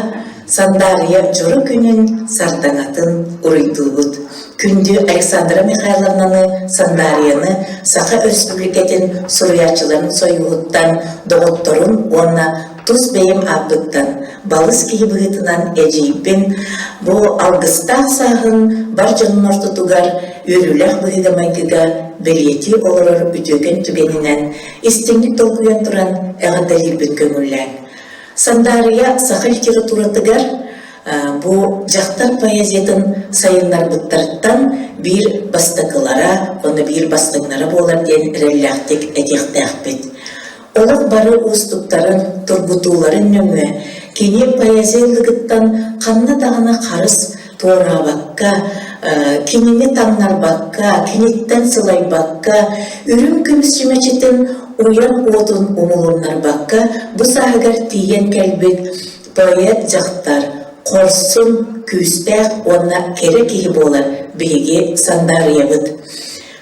Сандаарыйа дьоро күнүн сардаҥатын уруйдуубут. Күндү Александра Михайловнаны Сандаарыйаны Саха Өрөспүүбүлүкэтин суруйааччыларын сойууһуттан, доҕотторун уонна тус бэйэм ааппыттан балыс киһи быһыытынан эдьиийбин бу алгыстаах сааһын бар дьонун ортотугар үөрүүлээх быһыыга-майгыга бэлиэтии олорор үтүөкэн түгэнинэн истиҥник долгуйан туран эҕэрдэлиирбин көҥүллээҥ. Сандаарыйа саха литературатыгар бу дьахтар поэзиятын сайыннарбыттарыттан биир бастакылара уонна биир бастыҥнара буолар диэн эрэллээхтик этиэхтээхпит. Олох бары уустуктарын, тургутууларын нөҥүө кини поэзия ыллыгыттан ханна даҕаны харыс туораабакка, кинини таҥнарбакка, киниттэн сылайбакка, үрүҥ көмүс чүмэчитин уйан уотун умулуннарбакка бу сааһыгар тиийэн кэлбит поэт дьахтар, хорсун, күүстээх уонна кэрэ киһи буолар биһиги сандаарыйабыт.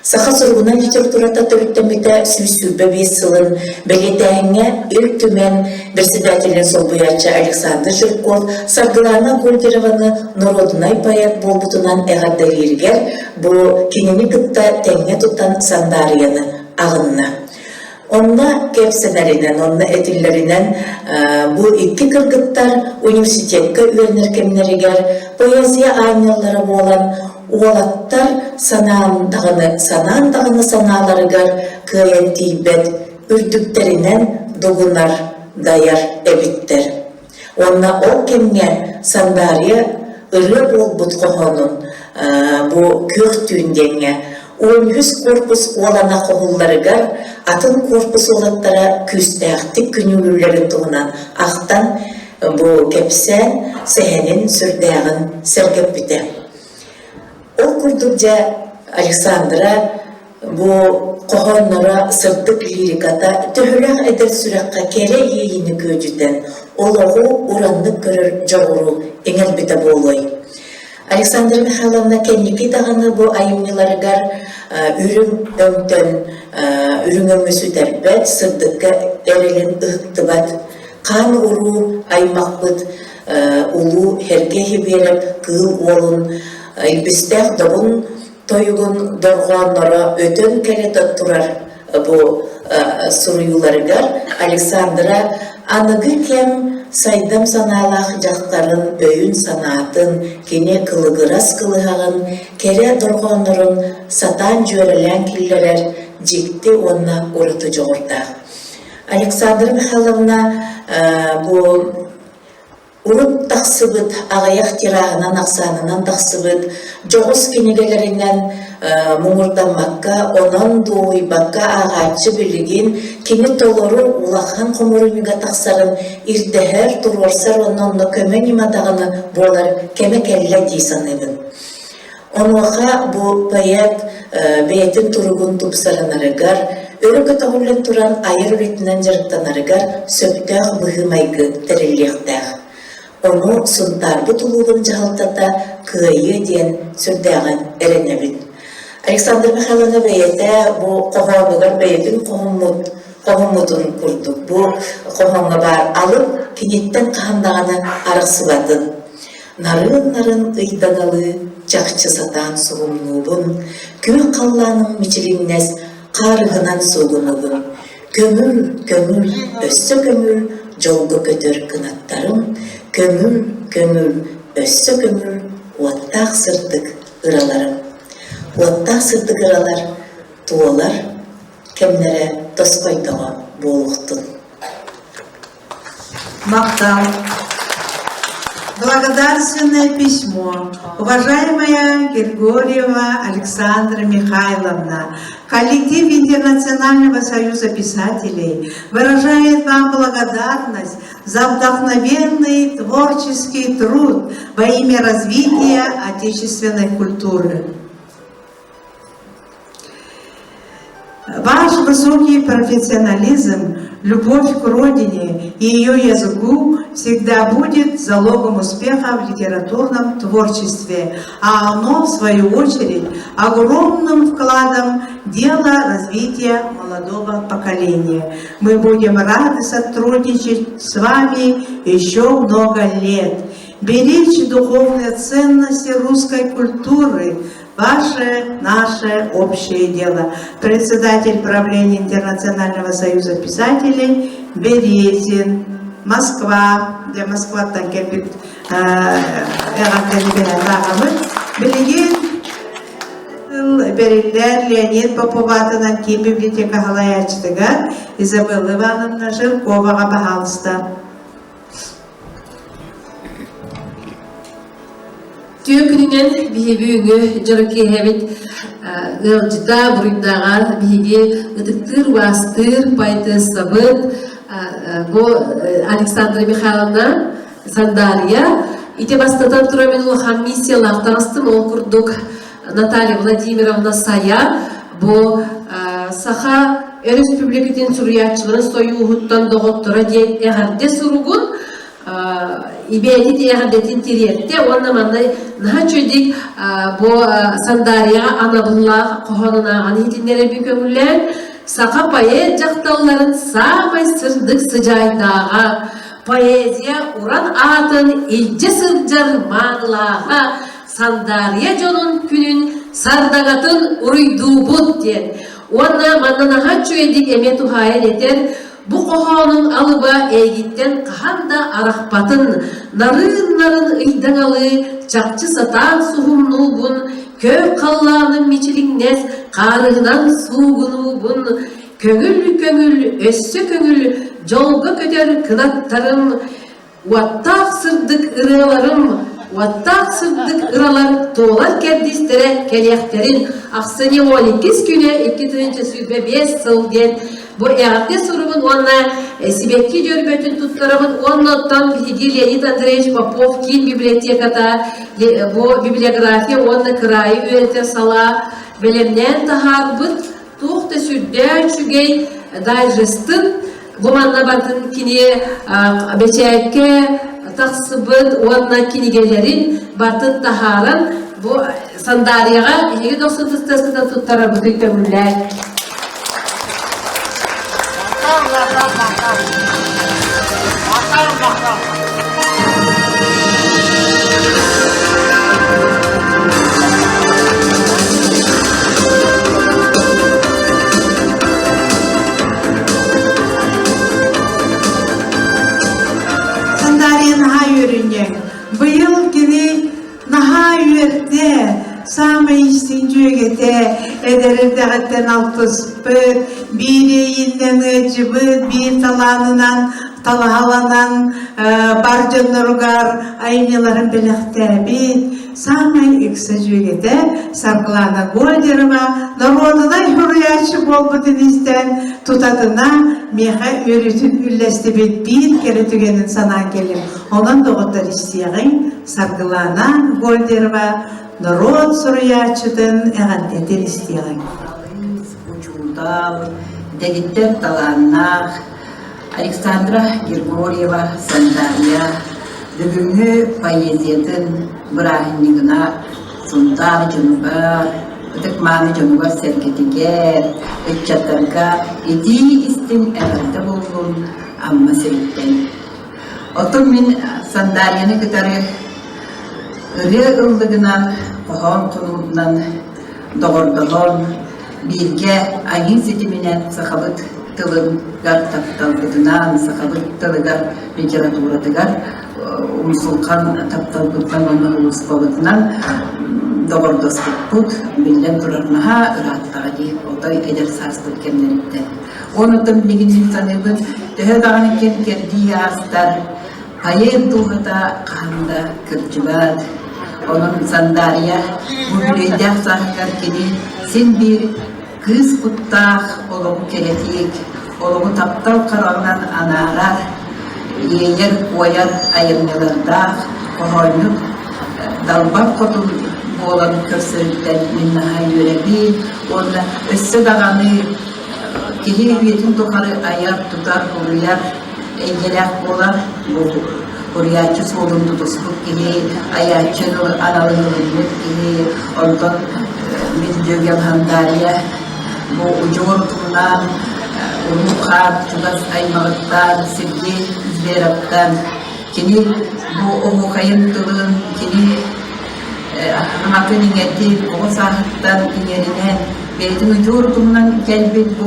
Саха суругунан литературата төрүттэммитэ 125 сылын бэлиэтээһиҥҥэ Ил Түмэн председателин солбуйааччы Александр Жирков Саргылаана Гольдерованы норуодунай поэт буолбутунан эҕэрдэлииригэр бу кинини кытта тэҥҥэ тутан Сандаарыйаны аҕынна. Онно кэпсэнэринэн, онно этиллэринэн бу икки кыргыттар университекка үөрэнэр кэмнэригэр поэзия аанньаллара буолан уолаттар санаан даҕаны санаан даҕаны санааларыгар кыайан тиийбэт үрдүктэринэн дугунар дайар эбиттэр. Уонна ол кэмҥэ Сандаарыйа ырыа буолбут хоһоонун бу Күөх түүн диэҥҥэ 13 корпус уолана хоһулларыгар атын корпус уолаттара күүстээхтик күнүүлүүллэрин туһунан ахтан бу кэпсээн сэһэнин сүрдээҕин сэргэппитэ. Ол курдук дьэ Александра бу хоһоонноро сырдык лириката төһөлөөх эдэр сүрэххэ кэрэ иэйиини күөдьүтэн олоҕу ураннык көрөр дьоҕуру иҥэрбитэ буолуой? Александра Михайловна кэнники даҕаны бу айымньыларыгар үрүҥ өҥтөн үрүҥ өҥү сүтэрбэт, сырдыкка эрэлин ыһыктыбат хаан уруу аймахпыт улуу Һэргэ Хибиэрэп Кыыл Уолун илбистээх добун тойугун дорҕоонноро өтөн кэлэ турар бу суруйууларыгар Александра аныгы кэм сайдам санаалаах дьахтарын өйүн-санаатын, кини кылыгырас кылыһаҕын, кэрэ дорҕооннорун сатаан дьүөрэлээн киллэрэр дьикти уонна ураты дьоҕурдаах. Александра Михайловна бу урут тахсыбыт аҕыйах тираһынан ахсаанынан тахсыбыт дьоҕус кинигэлэринэн муҥурдаммакка, онон дуоһуйбакка ааҕааччы билигин кини толору улахан хомуурунньуга тахсарын ирдэһэр, туруорсар уонна онно көмө ньыма даҕаны буолар кэмэ кэллэ дии саныыбын. Онуоха бу поэт бэйэтин туругун тупсарынарыгар, өрө көтөҕүллэн туран айар үлэтинэн дьарыктанарыгар сөптөөх быһыы-майгы тэриллиэхтээх. Ону Сунтаарбыт улууһун дьаһалтата кыайыа диэн сүрдээҕин эрэнэбин. Александр Михайловна бэйэтэ бу хоһоонугар бэйэтин хоһуммут хоһуммутун курдук бу хоһооҥҥо баар алып киниттэн хаһан даҕаны арахсыбатын. Нарын-нарын ыйдаҥалыы чахчы сатаан суһумнуубун, күөх халлааным мичилиҥнэс хаарыһынан суугунугун. Көҥүл, көҥүл, өссө көҥүл, дьолго көтөр кынаттарым, көҥүл, көҥүл, өссө көҥүл, уоттаах сырдык ыраларым. Уоттаах сырдык ыралар туолар кэмнэрэ тосхойдоҕо буолуохтун. Махтал. Благодарственное письмо. Уважаемая Григорьева Александра Михайловна, коллектив Интернационального союза писателей выражает вам благодарность за вдохновенный творческий труд во имя развития отечественной культуры. Ваш высокий профессионализм, любовь к родине и ее языку всегда будет залогом успеха в литературном творчестве, а оно, в свою очередь, огромным вкладом дело развития молодого поколения. Мы будем рады сотрудничать с вами еще много лет. Беречь духовные ценности русской культуры – ваше, наше общее дело. Председатель правления Интернационального союза писателей Березин, Москва, для Москваттан кэлбит эҕэрдэни бэлэхтээҕибит. Билигин бэриллэр Леонид Попов аатынан киин библиотека салайааччытыгар Изабелла Ивановна Жирковаҕа баһаалыста. Түө күнүнэн биһиги үҥү дьоро киэһэбит ыалдьыта буруйдааҕа биһиги ытыктыыр убаастыыр поэтессабыт бу Александра Михайловна Сандаарыйа ити бастатан туран мин улахан миссиялаах таҕыстым ол курдук Наталья Владимировна Сайа бу Саха Өрөспүүбүлүкэтин суруйааччыларын сойууһуттан доҕотторо диэн эҕэрдэ суругун ибээтит эҕэрдэтин тириэртэ уонна манна наһаа үчүгэйдик бу Сандаарыйаҕа анабыллаах хоһоонун ааҕан иһитиннэрэрбин көҥүллээн саха поэт дьахталларын саамай сырдык сыдьаайдааҕа поэзия уран аатын илдьэ сылдьар маанылааҕа Сандаарыйа дьонун күнүн сардаҥатын уруйдуубут диэн уонна манна наһаа үчүгэйдик эмиэ туһаайан этэр Бу хоһоонун алыба эйигиттэн хаһан да арахпатын, нарыын-нарын ыйдаҥалыы чахчы сатаан суһумнуубун, көөх халлааным мичилиҥнэс хаарыһынан суугунуубун, көҥүл-көҥүл, өссө көҥүл дьолго көтөр кынаттарым, Уоттаах сырдык ырыаларым, уоттаах сырдык ыралар туолар кэрдиистэрэ кэлиэхтэрин ахсынньы 12 күнэ 2025 сыл диэн бу эҕэрдэ суругун уонна сибэкки дьөрбөтүн туттарабын уонна оттон биһиги Леонид Андреевич Попов киин библиотеката бу библиография уонна кыраайы үөрэтэр салаа бэлэмнээн таһаарбыт туох да сүрдээх үчүгэй дайджестын Бу манна батын кини бэчээккэ тахсыбыт уонна кинигэлэрин батын таһааран бу Сандаарыйаҕа эһиги дохсун тыстыаскытын туттарарбытын көҥүллээн. Сандаарыйа наһаа үөрүнньэҥ. Быйыл кини наһаа үөрдэ, саамай истиҥ дьүөгэтэ, эдэр эрдэҕиттэн алтыспыт, биир иэйиинэн ыалдьыбыт, биир талаанынан талаһаланан бар дьонноругар айымньыларын бэлэхтээбит, Саамай ыкса дьүөгэтэ Саргылана Гольдерова норуодунай суруйааччы буолбутун истэн, тутатына миэхэ үөрүүтүн үллэстибит биир кэрэ түгэнин санаан кэллим. Онон доҕоттор истиэҕиҥ Саргылана Гольдерова норуот суруйааччытын эҕэрдэтин истиэҕиҥ. Учуутал, дэгиттэр талааннаах Александра Григорьева Сандаарыйа бүгүҥҥү поэзиятын бырааһынньыгына Сунтаар дьонугар, ытык-мааны дьонугар-сэргэтигэр, ыччаттарга итии-истиҥ эҕэрдэ буоллун Амма сириттэн. Оттон мин Сандаарыйаны кытары ырыа ыллыгынан, хоһоон хонуутунан доҕордоһон, бииргэ айыы ситиминэн сахабыт тылыгар тапталбытынан, сахабыт тылыгар, литературатыгар умсулхан тапталбытынан уонна улууспабытынан доҕордоспуппут биллэн турар наһаа ырааттаҕа дии отой эдэр сааспыт кэмнэриттэн. Онуттан билигин мин саныыбын, төһө даҕаны кэм кэрдии аастар, Поэт дууһата хаһан да кырдьыбат. Онон Сандаарыйа бу үбүлүөйдээх сааһыгар кини син биир кыыс куттаах олоҕу кэрэтиик, олоҕу таптал хараҕынан анаарар, иэйэр-куойар айымньылардаах хоһоонньут далбар хотун буолан көрсөрүттэн мин наһаа үөрэбин уонна өссө даҕаны киһи үйэтин тухары айар, тутар, уруйар эйгэлээх буолар. Бу. Уруйааччы суолун тутуспут киһи, айааччы аналын ылыммыт киһи, онтон мин дьүөгэм Хандария бу удьуор утумнаан уруу хаан чугас аймаҕыттан Сергей Зверовтан кини бу оһуохайын тылын, кини аһаҥатын иҥэрдин, оҕо сааһыттан иҥэринэн, бэйэтин удьуор утумунан кэлбит бу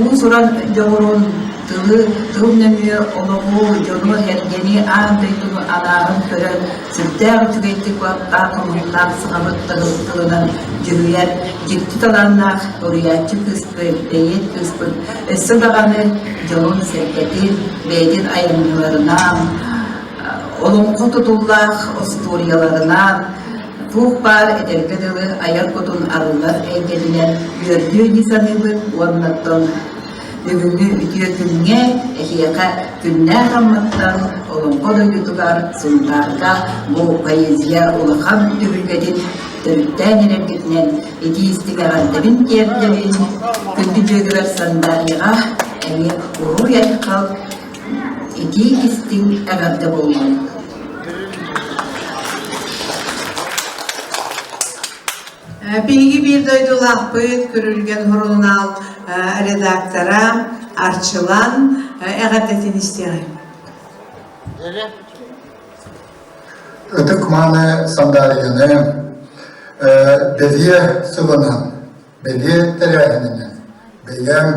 уус-уран дьоҕурун тылы, тыл нөҥүө олоҕу, дьону, эргэни, аан дойдуну анааҕын көрөн, сүрдээх үчүгэйдик уоттаах хомуһуннаах сахабыт тылынан дьүһүйэр дьикти талааннаах уруйааччы кыыспыт, бэйиэт кыыспыт өссө даҕаны дьолун-сэргэтин, бэйэтин айымньыларынан, олоҥхо тутуллаах остуоруйаларынан, туох баар этэргэ дылы айар кутун арыллар эйгэтинэн үөрдүө дии саныыбын уонна оттон бүгүҥҥү үтүө күҥҥэ эһиэхэ күннээх Амматтан Олоҥхо дойдутугар Сунтаарга бу поэзия улахан түһүлгэтин төрүттээн эрэргитинэн итии истиҥ эҕэрдэбин тиэрдэбин. Күндү дьүөгүбэр Сандаарыйаҕа эмиэ уруй-айхал итии истиҥ эҕэрдэ буоллун. Биһиги биир дойдулаахпыт, Күрүлгэн сурунаал редактора Арчылан эҕэрдэтин истиэҕиҥ. Ытык мааны Сандаарыйаны бэлиэ сылынан, бэлиэ тэрээһининэн бэйэм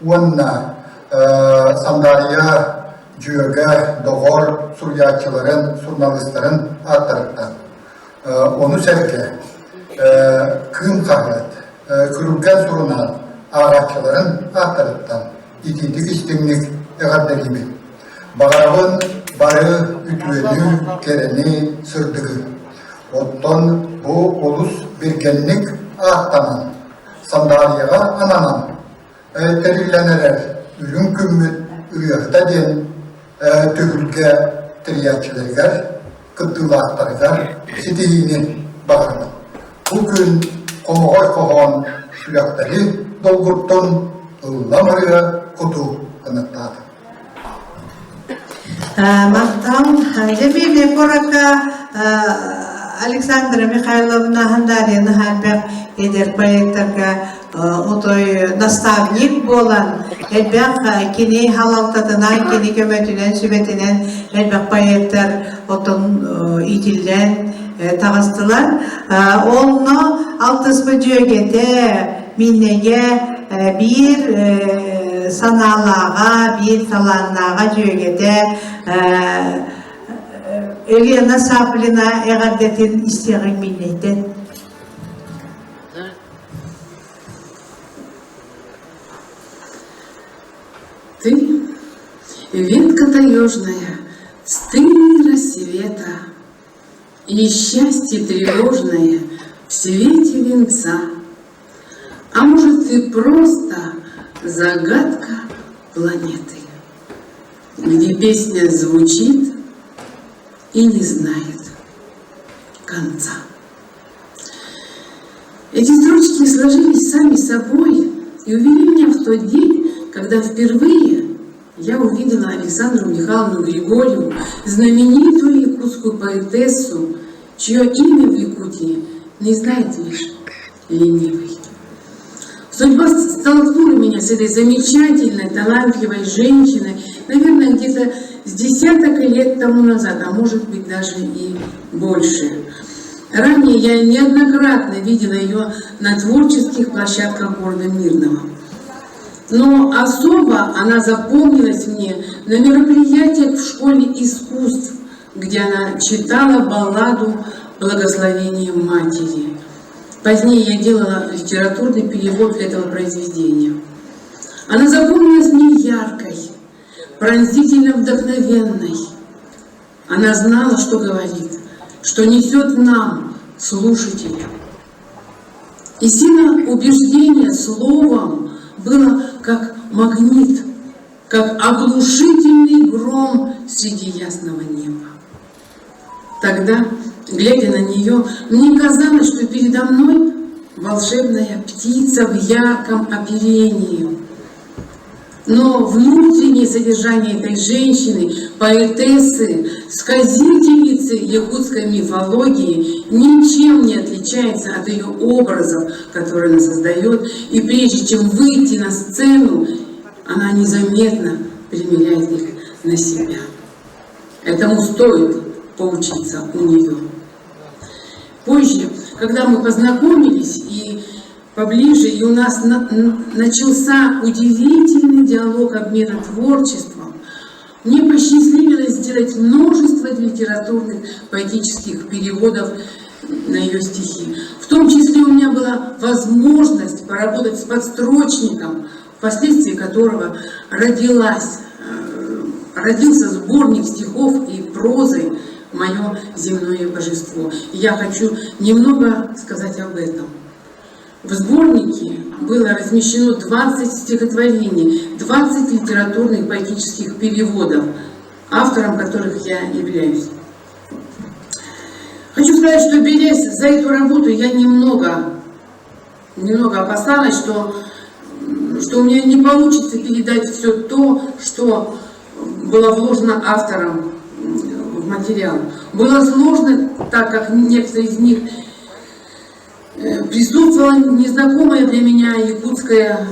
уонна Сандаарыйа дьүөгэ, доҕор суруйааччыларын, суруналыыстарын ааттарыттан Ону сэргэ Кыым хаһыат, Күрүлгэн сурунаал ааҕааччыларын ааттарыттан итиитик истиҥник эҕэрдэлиибин. Баҕарабын бары үтүөнү, кэрэни, сырдыгы. Оттон бу олус биргэнник ааттанан, сандаарыйаҕа ананан тэриллэн эрэр Үрүҥ күммүт ырыаһыта диэн түһүлгэ тэрийээччилэригэр кыттыылаахтарыгар ситиһиини баҕарабын. Бу күн хомоҕой хоһоон сүрэхтэри долгуттун, ыллам ырыа куту кынаттаата. Махтал. Дьэ, куоракка Александра Михайловна Хандарина элбэх эдэр поэттарга отой наставник буолан, элбэх кини халалтатынан, кини көмөтүнэн, сүбэтинэн элбэх поэттар отон иитиллэн таҕыстылар. Онно алтыспыт дьүөгэтэ, Миннэгэ биир санаалааҕа, биир талааннааҕа дьүөгэтэ Елена Саплина эҕэрдэтин истиэҕиҥ Миннэйтэн. Ты, ветка таежная, стынь рассвета, И счастье тревожное в свете венца. А может, ты просто загадка планеты, Где песня звучит и не знает конца. Эти строчки сложились сами собой и увели меня в тот день, когда впервые я увидела Александру Михайловну Григорьеву, знаменитую якутскую поэтессу, чье имя в Якутии не знает лишь ленивый. Судьба столкнула меня с этой замечательной, талантливой женщиной, наверное, где-то с десяток лет тому назад, а может быть даже и больше. Ранее я неоднократно видела ее на творческих площадках города Мирного. Но особо она запомнилась мне на мероприятиях в школе искусств, где она читала балладу «Благословение матери». Позднее я делала литературный перевод этого произведения. Она запомнилась мне яркой, пронзительно вдохновенной. Она знала, что говорит, что несет нам, слушателям. И сила убеждения словом было как магнит, как оглушительный гром среди ясного неба. Тогда, глядя на нее, мне казалось, что передо мной волшебная птица в ярком оперении. Но внутреннее содержание этой женщины, поэтессы, сказительницы якутской мифологии ничем не отличается от ее образов, которые она создает. И прежде чем выйти на сцену, она незаметно примеряет их на себя. Этому стоит поучиться у нее. Позже, когда мы познакомились и поближе, и у нас начался удивительный диалог обмена творчеством, мне посчастливилось сделать множество литературных поэтических переводов на ее стихи. В том числе у меня была возможность поработать с подстрочником, впоследствии которого родилась, родился сборник стихов и прозы «Мое земное божество». И я хочу немного сказать об этом. В сборнике было размещено 20 стихотворений, 20 литературных поэтических переводов, автором которых я являюсь. Хочу сказать, что берясь за эту работу, я немного, немного опасалась, что, что у меня не получится передать все то, что было вложено автором в материал. Было сложно, так как некоторые из них присутствовала незнакомая для меня якутская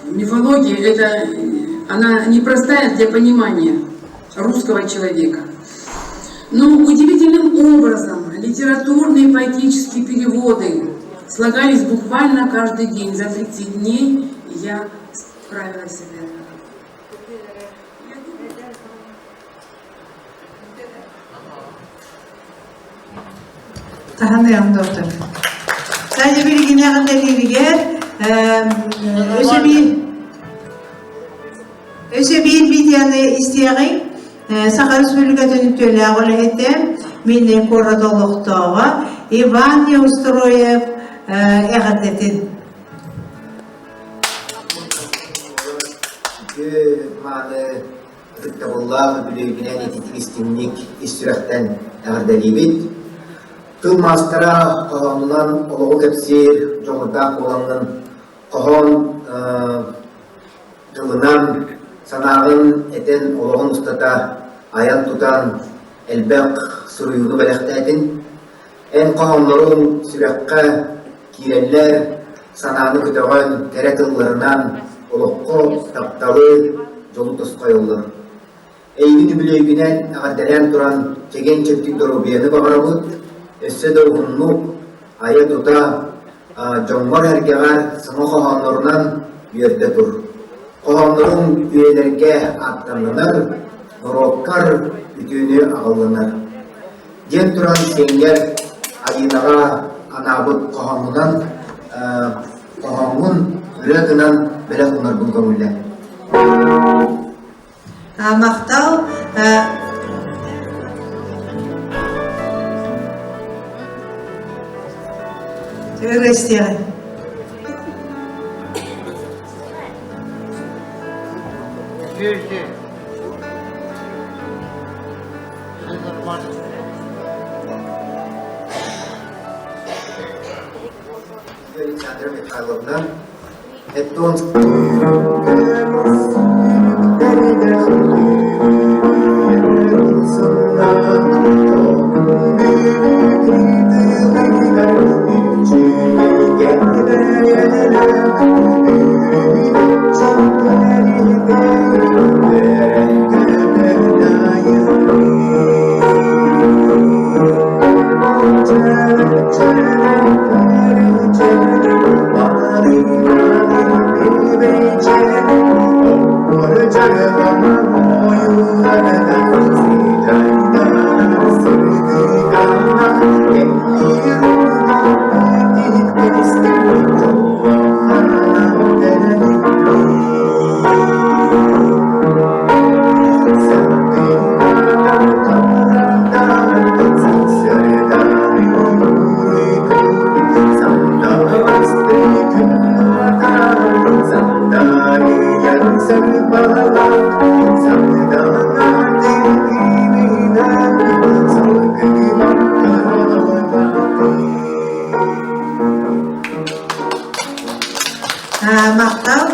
мифология. Это, она непростая для понимания русского человека. Но удивительным образом литературные и поэтические переводы слагались буквально каждый день. За 30 дней я справилась с этой. Таһаныам доктор. Саja билигин дэлииригэр өсө биир өсө биир видеоны истиэҕиҥ. Саха Республикатын үтүөлээх үлэһитэ, мин куорат олохтооҕо Иван Неустроев эҕэрдэтин. Үтүө мааны ытыктабыллаах үбүлүөйгүнэн ититик истиҥник ис сүрэхтэн эҕэрдэлиибит. Тыл маастара хоһоонунан олоҕу кэпсиир дьоҕурдаах буолаҥҥын хоһоон тылынан санааҕын этэн олоҕун устата айан-тутан элбэх суруйууну бэлэхтээтин. Эн хоһоонноруҥ сүрэххэ киирэллэр, санааны көтөҕөн, кэрэ тылларынан олоххо тапталы, дьолу тосхойоллор. Эйигин үбүлүөйгүнэн эҕэрдэлээн туран чэгиэн-чэбдик доруобуйаны баҕарабыт, өссө да уһуннук айа-тута, дьоҥҥор-сэргэҕэр саҥа хоһооннорунан үөрдэ тур. Хоһоонноруҥ үйэлэргэ ааттаннынар, норуоккар үтүөнү аҕаллынар. Диэн туран сиэҥҥэр Айыынаҕа анаабыт хоһооҥҥунан хоһооҥҥун ырыа гынан бэлэх уунарбын көҥүллээ. Махтал. Ырыа истиэҕиҥ. Александра Михайловна, Эттон Махтал.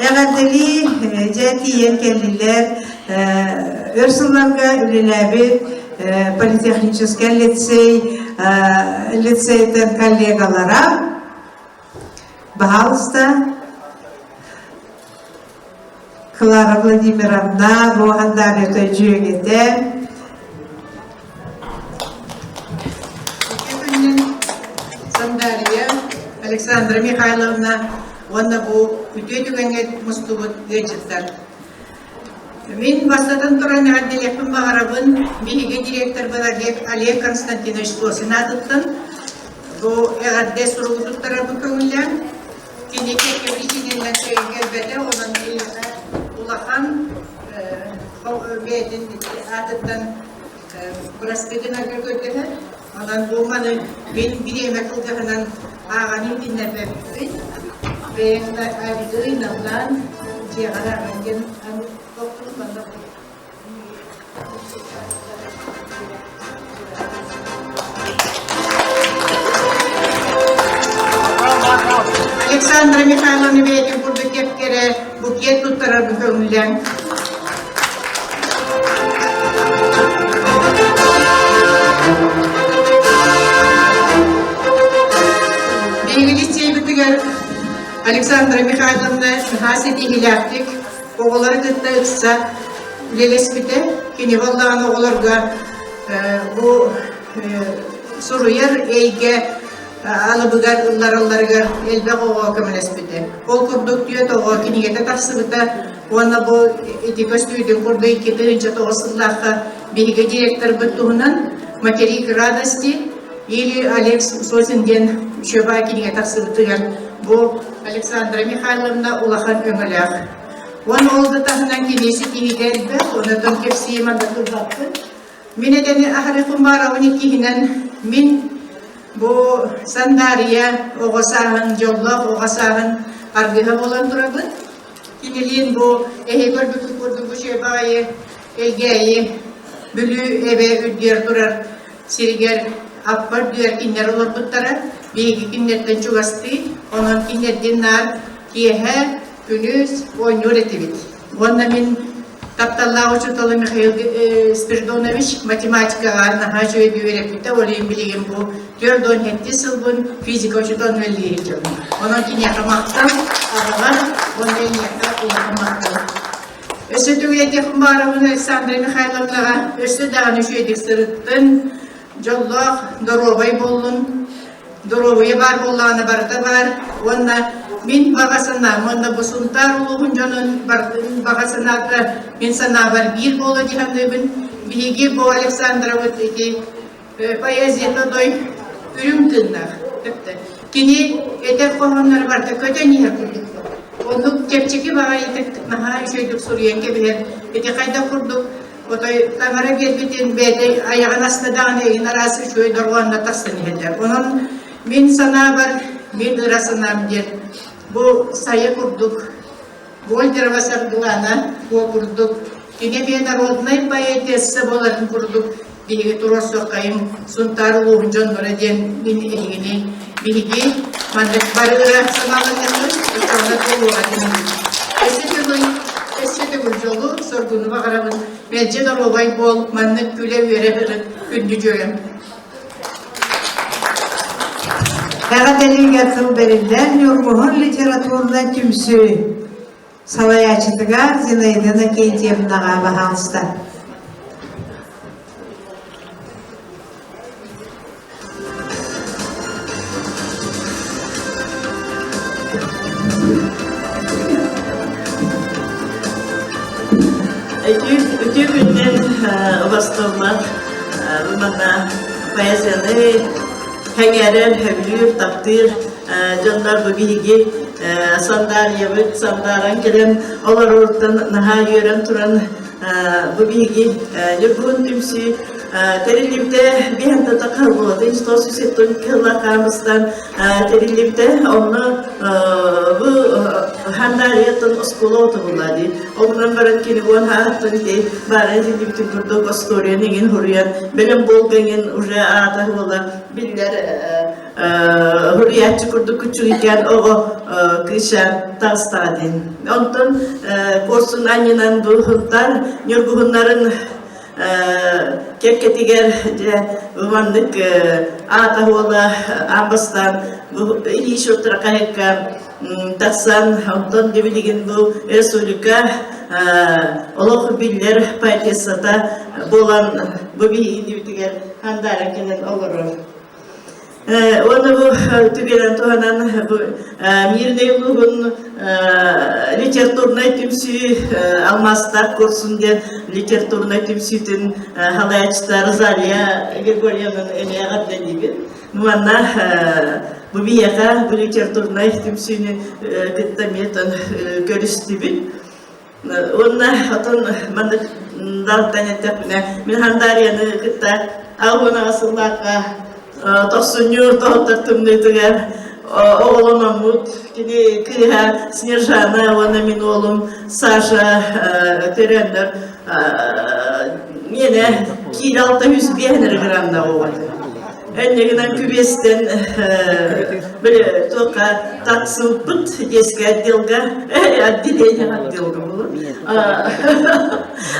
Эҕэрдэлии дьэ тиийэн кэллилэр. Өр сылларга үлэлээбит политехническай лицей лицейтэн коллегалара Баһаалыста Клара Владимировна, Рохан Дарья дьүөгэтэ. Сандария Александра Михайловна уонна бу үтүө түгэҥҥэ мустубут ыалдьыттар. Мин бастатан туран эҕэрдэлиэхпин баҕарабын биһиги директорбыт Олег, Олег Константинович Сосин аатыттан бу эҕэрдэ суругу туттарарбын көҥүллээн Кини кэккэ причинэнэн кыайан кэлбэтэ, онон биһиэхэ улахан бэйэтин аатыттан бырастыы гынарга көрдөһөр. Онон бу маны мин бириэмэ кылгаһынан ааҕан иһитиннэрбэппин. Бэйэҥ аргыый наллаан дьиэҕэр ааҕан диэн тохтуур манна Александра Михайловна бэйэтин курдук кэп-кэрэ букет туттарарбын көҥүллээн. Биһиги лицейбитигэр Александра Михайловна наһаа ситиһиилээхтик оҕолору кытта ыкса үлэлэспитэ. Кини буоллаҕына оҕолорго бу суруйар эйгэ алыбыгар ылларалларыгар элбэх оҕо көмөлөспүтэ. Ол курдук түөрт оҕо кинигэтэ тахсыбыта уонна бу ити көстүүтүн курдук 2009 сыллаахха биһиги директорбыт туһунан «Материк радости» или Олег Сосин диэн үчүгэй кинигэ тахсыбытыгар бу Александра Михайловна улахан өҥөлөөх. Уонна ол да таһынан кини ситиһиитэ элбэх, онотон кэпсиим манна турбаппын. Мин этэни аһары кумаарабын иккиһинэн мин бу Сандаарыйа оҕо сааһын, дьоллоох оҕо сааһын аргыһа буолан турабын. Кинилиин бу эһи көрбүккүт курдук бу Чүөбаҕайы, Элгээйи, Бүлүү эбэ үрдүгэр турар сиригэр аппар үрдүгэр кинилэр олорбуттара. Биһиги кинилэртэн чугастыы, онон кинилэрдин наар киэһэ, күнүс оонньуур этибит. Уонна мин тапталлаах учууталым Михаил Спиридонович математикаҕа наһаа үчүгэй үөрэппитэ, ол иһин билигин бу 47 сылбын физика учууталын үлэлиир дьонум. Онон киниэхэ махтал, аҕабар уонна эйиэхэ улахан махтал. Өссө түгүлэтиэхпин баҕарабын Александра Михайловнаҕа өссө даҕаны үчүгэйдик сырыттын, дьоллоох, доруобай буоллун. Доруобуйа баар буоллаҕына барыта баар уонна мин баҕа санаам уонна бу Сунтаар улууһун дьонун баҕа санаата мин санаабар биир буолуо дии саныыбын. Биһиги бу Александровыт ити поэзията дой үрүҥ тыыннаах. Кини этэр хоһоонноро барыта көтөн иһэр курдук. Оннук чэпчэки баҕайытык наһаа үчүгэйдик суруйан кэбиһэр. Ити хайдах курдук отой таҥара биэрбитин бэйэтэ айаҕын аста даҕаны игин араас үчүгэй дорҕоонно тахсан иһэллэр. Онон мин санаабар, мин ыра санаам диэн бу сайа курдук Гольдерова Саргылана куо курдук кини эмиэ народнай поэтесса буоларын курдук биһиги туруорсуоххайым Сунтаар улууһун дьонноро диэн мин эһигини биһиги маннык бары ыра санааланыахпыт оччоҕуна буолуоҕа диэн өссө төгүл өссө төгүл дьолу соргуну баҕарабын мэлдьи доруобай буол маннык күлэ-үөрэ сырыт күндү дьүөгэм Эҕэрдэлиигэ тыл бэриллэр Ньургуһун литературнай түмсүү салайааччытыгар Зинаида Иннокентьевнаҕа баһаалыста. Үтүө күннэн убастыллар манна поэзияны хэҥээрэр, сөбүлүүр, таптыыр дьоннор бу биһиги сандаарыйабыт сандааран кэлэн олороруттан наһаа үөрэн туран бу биһиги Ньургуһун түмсүү тэриллибитэ биһантата хаһылбылатын 187 кыһыллаахаамыстан тэриллибитэ онно бу хандаарыйаттан оскуола отубулла дии ол гынан баран кини уон хаһаттан ити баара этиллибитин курдук остуоруйаны иҥин хуруйан бэлэм буолга иҥин уже аата буола биллэр. Хуруйааччы курдук күчүгүйкээн оҕо кыычаан таҕыстаҕа диэн. Онтон куорсун анньынан бу хунтар ньургуһуннарын кэккэтигэр дьэ маннык аата уола аан бастаан бу Ильич Уттаракаһыкка тахсан онтон дьэ билигин бу республика олох биллэр поэтессата буолан бу биһигинибитигэр хандаара кэлэн олорор. Уонна бу түгэнэн туһанан бу Мирнэй улууһун литературнай түмсүү Алмаастаах курсун диэн литературнай түмсүүтүн халайааччыта Розалия Григорьевнаны эмиэ эҕэрдэлиибин. Манна бу биһиэхэ бу литературнай түмсүүнү кытта эмиэ көрүстүбүт. Уонна отон маннык далтан эттэхпинэ, мин Хандарияны кытта 68 сыллаахха тохсунньу тоһуттар тымныытыгар оҕолономмут кини кыыһа Снежана уонна мин уолум Саша төрөөннөр миэнэ киилэ 605 эрэ грамна оҕото. Энньэгинэн күбүөстэн били туохха тахсыбыппыт детскэй отделга отделение отделга буолур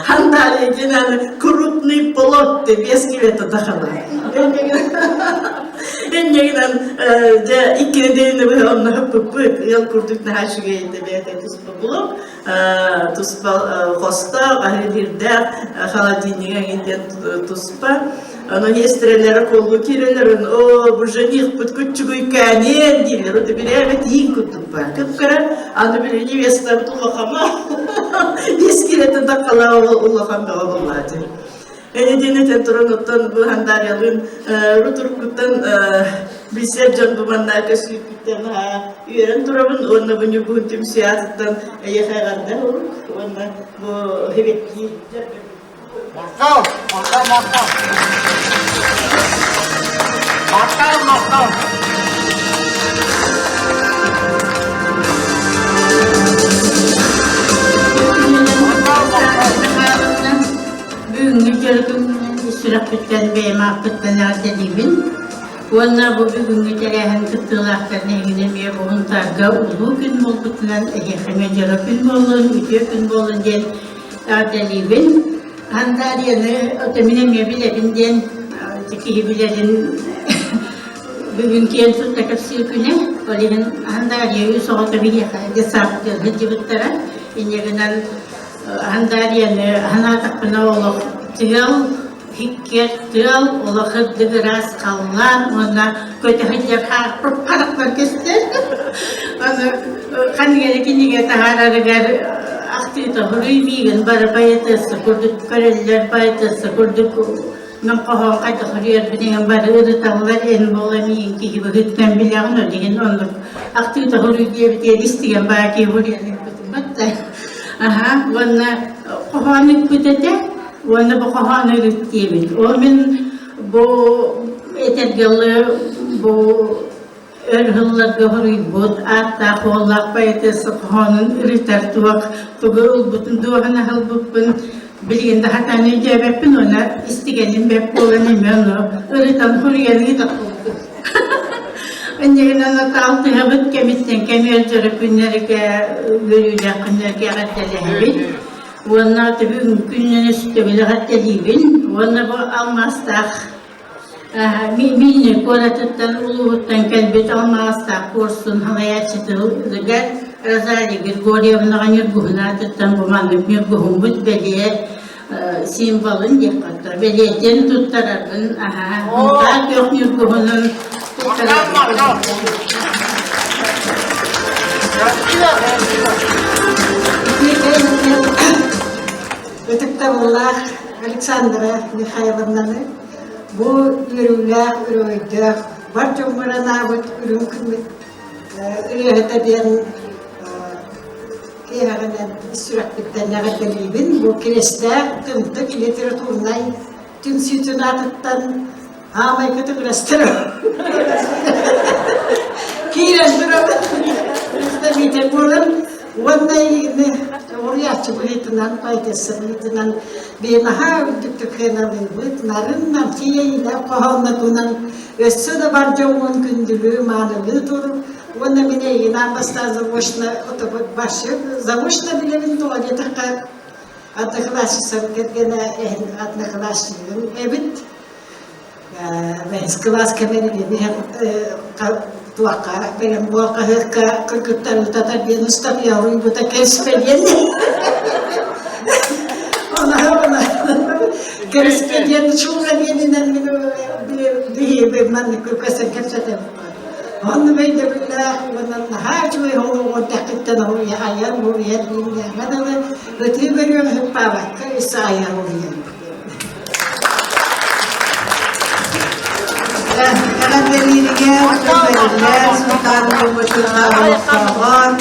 Хантаария диэн крупный плод без килета тахала Энньэгинэн дьэ икки нэдиэлэни быһа онно хаппыппыт ыал курдук наһаа үчүгэй этэ бэйэтэ туспа булук туспа хостоох аһыы биирдээх холодильнига эҥин диэн туспа Ону сиэстэрэлэрэ куоллуу киирэллэр, оо, бу женихпыт күччүгүйкээниэн дииллэр, это билээбэ тииҥ курдук баар. Кып-кыра, аны били невестабыт улахама, ис киирэтин таккалаа улахан бөҕө буоллаати. Эни диэн этэн туран, оттон бу Хандарьялыын рутуруккуттан билсэр дьон бу манна көсүүппүттэн үөрэн турабын уонна бу ньургуһун түмсүү аатыттан эйиэхэ эҕэрдэ урук уонна бу хибекки Махтал! Махтал, махтал! Махтал, махтал! Бүгүҥҥү дьоро күҥҥүнэн сүрэхпиттэн бэйэм ааппыттан эҕэрдэлиибин. Уонна бу бүгүҥҥү тэрээһин кыттыылаахтарын эһигини эмиэ Уһунтаарга улуу күн буолбутунан эһиэхэ эмиэ дьоро күн буоллун, үтүө күн буоллун диэн Эҕэрдэлиибин. Андаарыйаны мин эмиэ билэбин диэн киһи билэрин бүгүн киэн тутта кэпсиир күнэ. Ол иһин Андаарыйа үс оҕото биһиэхэ детсадка сылдьыбыттара. Инньэ гынан Андаарыйаны санаатахпына олох тыал, иккиэр тыал, олох ырдык ыраас халлаан уонна көтө сылдьар харахпар көстөр. Аны ханнык эрэ кинигэ таһаарарыгар ахтыыта хоруй миигин бары поэтесса курдук көрөллөр, поэтесса курдук мен хоһоон хайдах хоруйарбын иҥэн бары ырыталлар, эн буола миигин киһи быһыытынан билэҕин, ол иһин оннук ахтыыта хоруй диэбитигэр истигэн баа киһи хоруйан ыыппытым батта. Аха, уонна хоһоон ыыппыт этэ, Уонна бу хоһоон ырыт диэбит. Ол мин бу этэргэ бу өр сылларга хоруйбут ааттаах уоллаах поэтесса хоһоонун ырытар туох тугу ылбытын дуоһун аһылбыппын билигин да хатаан өйдөөбөппүн уонна истигэним бэрт буолан эмиэ ону ырытан хоруйан ыытар буолбут. Иннигинэн алтыһабыт кэмиттэн кэмиэр дьоро күннэргэ үөрүүлээх күннэргэ эҕэрдэлэһэбит. Уонна бүгүн күннэн өстөбүлү эҕэрдэлиибин уонна бу алмаастаах Мииннэй куоратыттан улууһуттан кэлбит алмаастаах куорсун салайааччытыгар Розалия Григорьевнаҕа Ньургуһун аатыттан бу маннык ньургуһуммут бэлиэ символын диэххэ бэлиэтин туттарарбын аһаа күөх ньургуһунун туттарарбын Ытыктабыллаах Александра Михайловнаны бу үөрүүлээх, өрөгөйдөөх бар дьоммор анаабыт үрүҥ күммүт ырыаһыта диэн киэһэҕинэн ис сүрэхпиттэн эҕэрдэлиибин. Бу Кирэстээх тымтык литературнай түмсүүтүн аатыттан Аамай кытыгырастар киирэн турабын представитель буолан уонна уруйааччыларга. суруйааччы быһыытынан, поэтесса быһыытынан биһи наһаа үрдүктүк сыаналыыбыт, нарын-намчы иэйиилээх хоһооннотунан өссө да бар дьоҥҥун күндүлүү, маанылыы тур. Уонна мин эйигин аан бастаан заочно, заочно билэбин тоҕо диэтэххэ, одноклассницам кэргэнэ эһин одноклассникым эбит. Бэһис кылаас кэмэригин туохха бэлэм буол хаһыакка кыргыттар утатар диэн ыстатыйа уруйбута кэриспэдиэн она кэриспэдиэн чуура диэнинэн мин биһиэбэ маннык көсөн кэпсэтэн онно өйдөбүллээх уонна наһаа үчүгэй оҕолоҕор тэххиттэн уруйа айар уруйар диэн дылы ытыы көрүөн ыһыппаабакка өссө айар уруйар. Эҕэрдэлииригэр бэриллэр Сунтаар олохтооҕор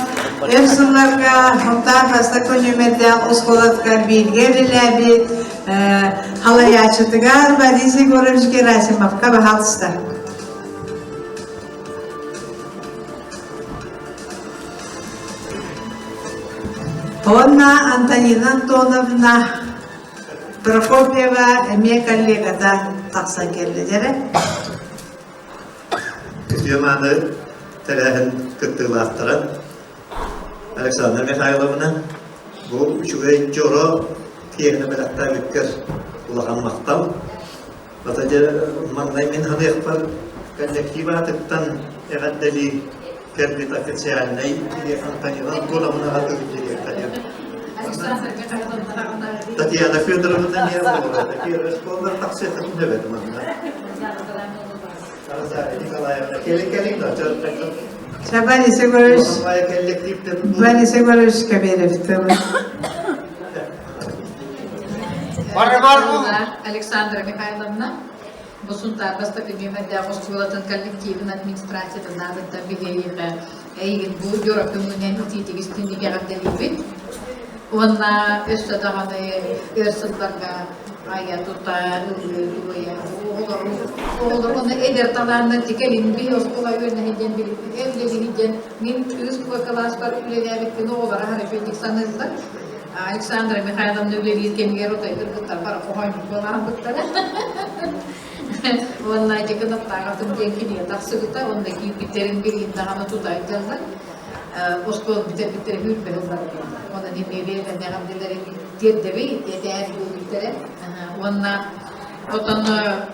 өр сылларга Сунтаар бастакы нүөмэрдээх оскуолатыгар бииргэ үлэлээбит халайааччытыгар Борис Егорович Герасимовка баһаалыста. Уонна Антонина Антоновна Прокопьева эмиэ коллегата тахсан кэллэ дьэрэ. Үтүө мааны тэрээһин кыттыылаахтара Александра Михайловна, бу үчүгэй дьоро киэһэни бэлэхтээбиккэр улахан махтал. Хата дьэ маҥнай мин саныахпар коллектив аатыттан эҕэрдэлии кэлбит официальнай Антонина Антоновнаҕа төгүлдьириэххэ диэн. Татьяна Федоровна эмиэ буолар. Первый школдар тахсыаххытын сөп манна. Розалия Николаевна, кэлин кэлин да Борис Егорович, Борис Егорович Кабиров Александра Михайловна, бу Сунтаар бастакы нүөмэрдээх оскуолатын коллективын администрациятын аатыттан биһиэхэ эйигин бу дьоро көҥүнэн итиитик истиҥник эҕэрдэлиибит. Уонна өссө даҕаны өр сылларга айа тута ыллыы туойа оҕолору оҕолору уонна эдэр талааннар кэлин биһи оскуола үөрэнэ диэн үлэлиһи диэн мин кыыс кылааспар үлэлээбиппин оҕолор аһара үчүгэйдик саныыллар. Александра Михайловна үлэлиир кэмигэр отой кыргыттар бары хоһоонньук буолаабыттара. Уонна дьыкыныктааҕытым диэн кинигэ тахсыбыта, уонна киирбиттэрин билигин даҕаны тута илдьэллэр. Оскуола бүтэрбиттэрэ сүүрбэ сыллар Онон имиэбиэлэн эҕэрдэлэрин тиэрдэби, этээр буолбуттара. Уонна отон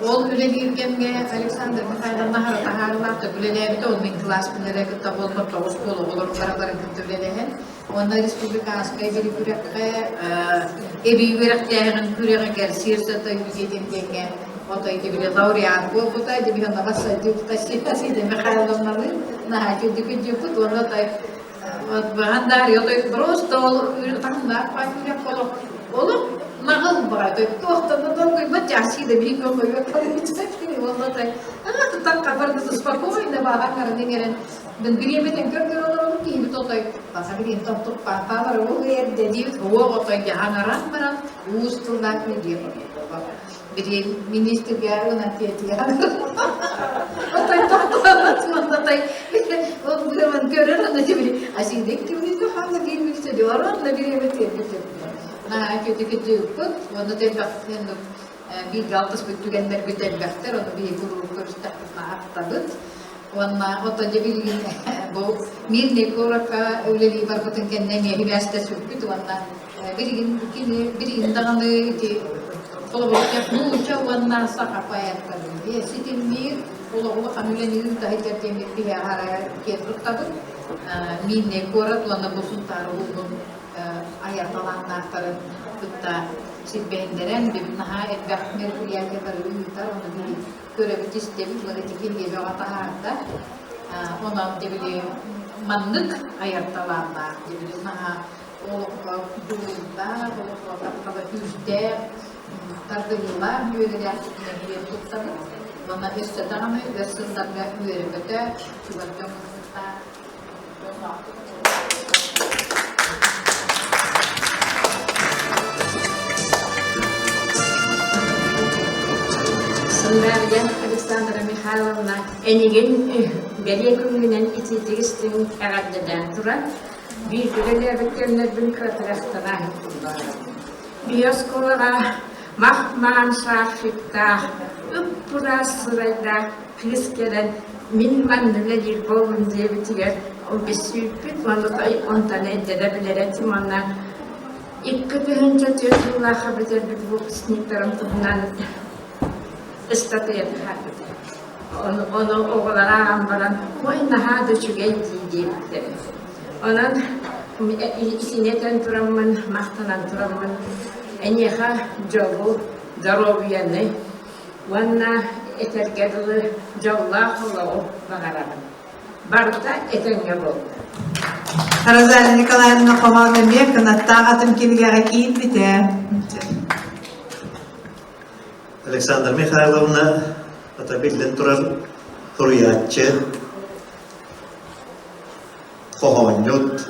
ол үлэлиир кэмҥэ Александра Михайловна аһара таһаарыылаахтык үлэлээбитэ, ол мин кылааспын эрэ кытта буолбатах, оскуола оҕолорун барыларын кытта үлэлэһэн Уонна республиканскай били күрэххэ эбии үөрэхтээһинин күрэҕигэр Сердце Таюзетин диэҥҥэ отой били лауреат буолбута, дебиһанна бассадьыпта Сида Михайловналыын наһаа күндү уонна отой баһан даарый отой просто ол таһымнаах күрэх олох олох наҕыл баҕай туохтан да долгуйбат чаасида биир көмөйбөт уонна отой тутан хабар спокойно баҕан арынын эрэн Бириэмэтин көрдөр олоробут киһибит отой баха билин тохтуппааппаалар ол эрдэ диэбит уох отой дьаһанаран баран уус тыллаах диэ били министргэ ынан тиэтигэ отой тохтоотманнатай ол быаман көрөр ана тибили асиндек кимнин ханна киирмиксе диорон на бириэмэ тиэрбит на көтү-көтү уонна телбэхтен бииргэ алтыспыт түгэннэрбит элбэхтэр ону биһиги куруук көрүстэхпитинэ ахтабыт. Уонна оттон дьэ билигин бу Мирный куоракка үлэлии барбытын кэннэ эмиэ сибээстэ сүппүт уонна билигин кини билигин даҕаны ити холобур нуучча уонна саха поэттарын ситимниир олоҕу улахан үлэни ыыта сылдьар диэммит биһи аһара киэн туттабыт. Мирный куорат уонна бу Сунтаар улууһун айар талааннаахтарын кытта силбэһиннэрэн бүгүн наһаа элбэх мероприятиелары ыытар, ону биһи көрөбүт, истэбит, уонна ити кинигэ таһаарда. Онон дебили маннык айар талааннаах, дебили наһаа олоххо дьулуурдаах, олоххо таптала күүстээх, тардыһыылаах, үөрэлээх киэн туттабыт. Уонна өссө даҕаны өр сылларга үөрэ-көтө, чугас дьоммун кытта Сундарья Александра Михайловна энигин бэлиэ күҥҥүнэн итиитик истиҥ эҕэрдэлээн туран, Бииргэ үлэлээбит кэмнэрбин кыратыгастан ааһыппын баҕарабын. Биһи оскуолаҕа мах-маан шарфиктаах, ып-ыраас сырайдаах кыыс кэлэн мин манна үлэлиир буоллум диэбитигэр ол билсибиппит уонна онтон эрдэ да билэр этим уонна 2004 сыллаахха бүтэрбит выпускниктарым туһунан ыстатыйа таһаарбыта. Ону, ону оҕолор ааҕан баран, ой, наһаа да үчүгэй дии диэбиттэрэ. Онон итини этэн тураммын, махтанан тураммын, эйиэхэ дьолу, доруобуйаны уонна этэргэ дылы дьоллоох олоҕу баҕарабын. Барыта этэҥҥэ буолла. Розалия Николаевна хоһоон эмиэ кынаттаах атын кинигэҕэ киирбитэ. Александра Михайловна ата биллэн турар суруйааччы, хоһоонньут,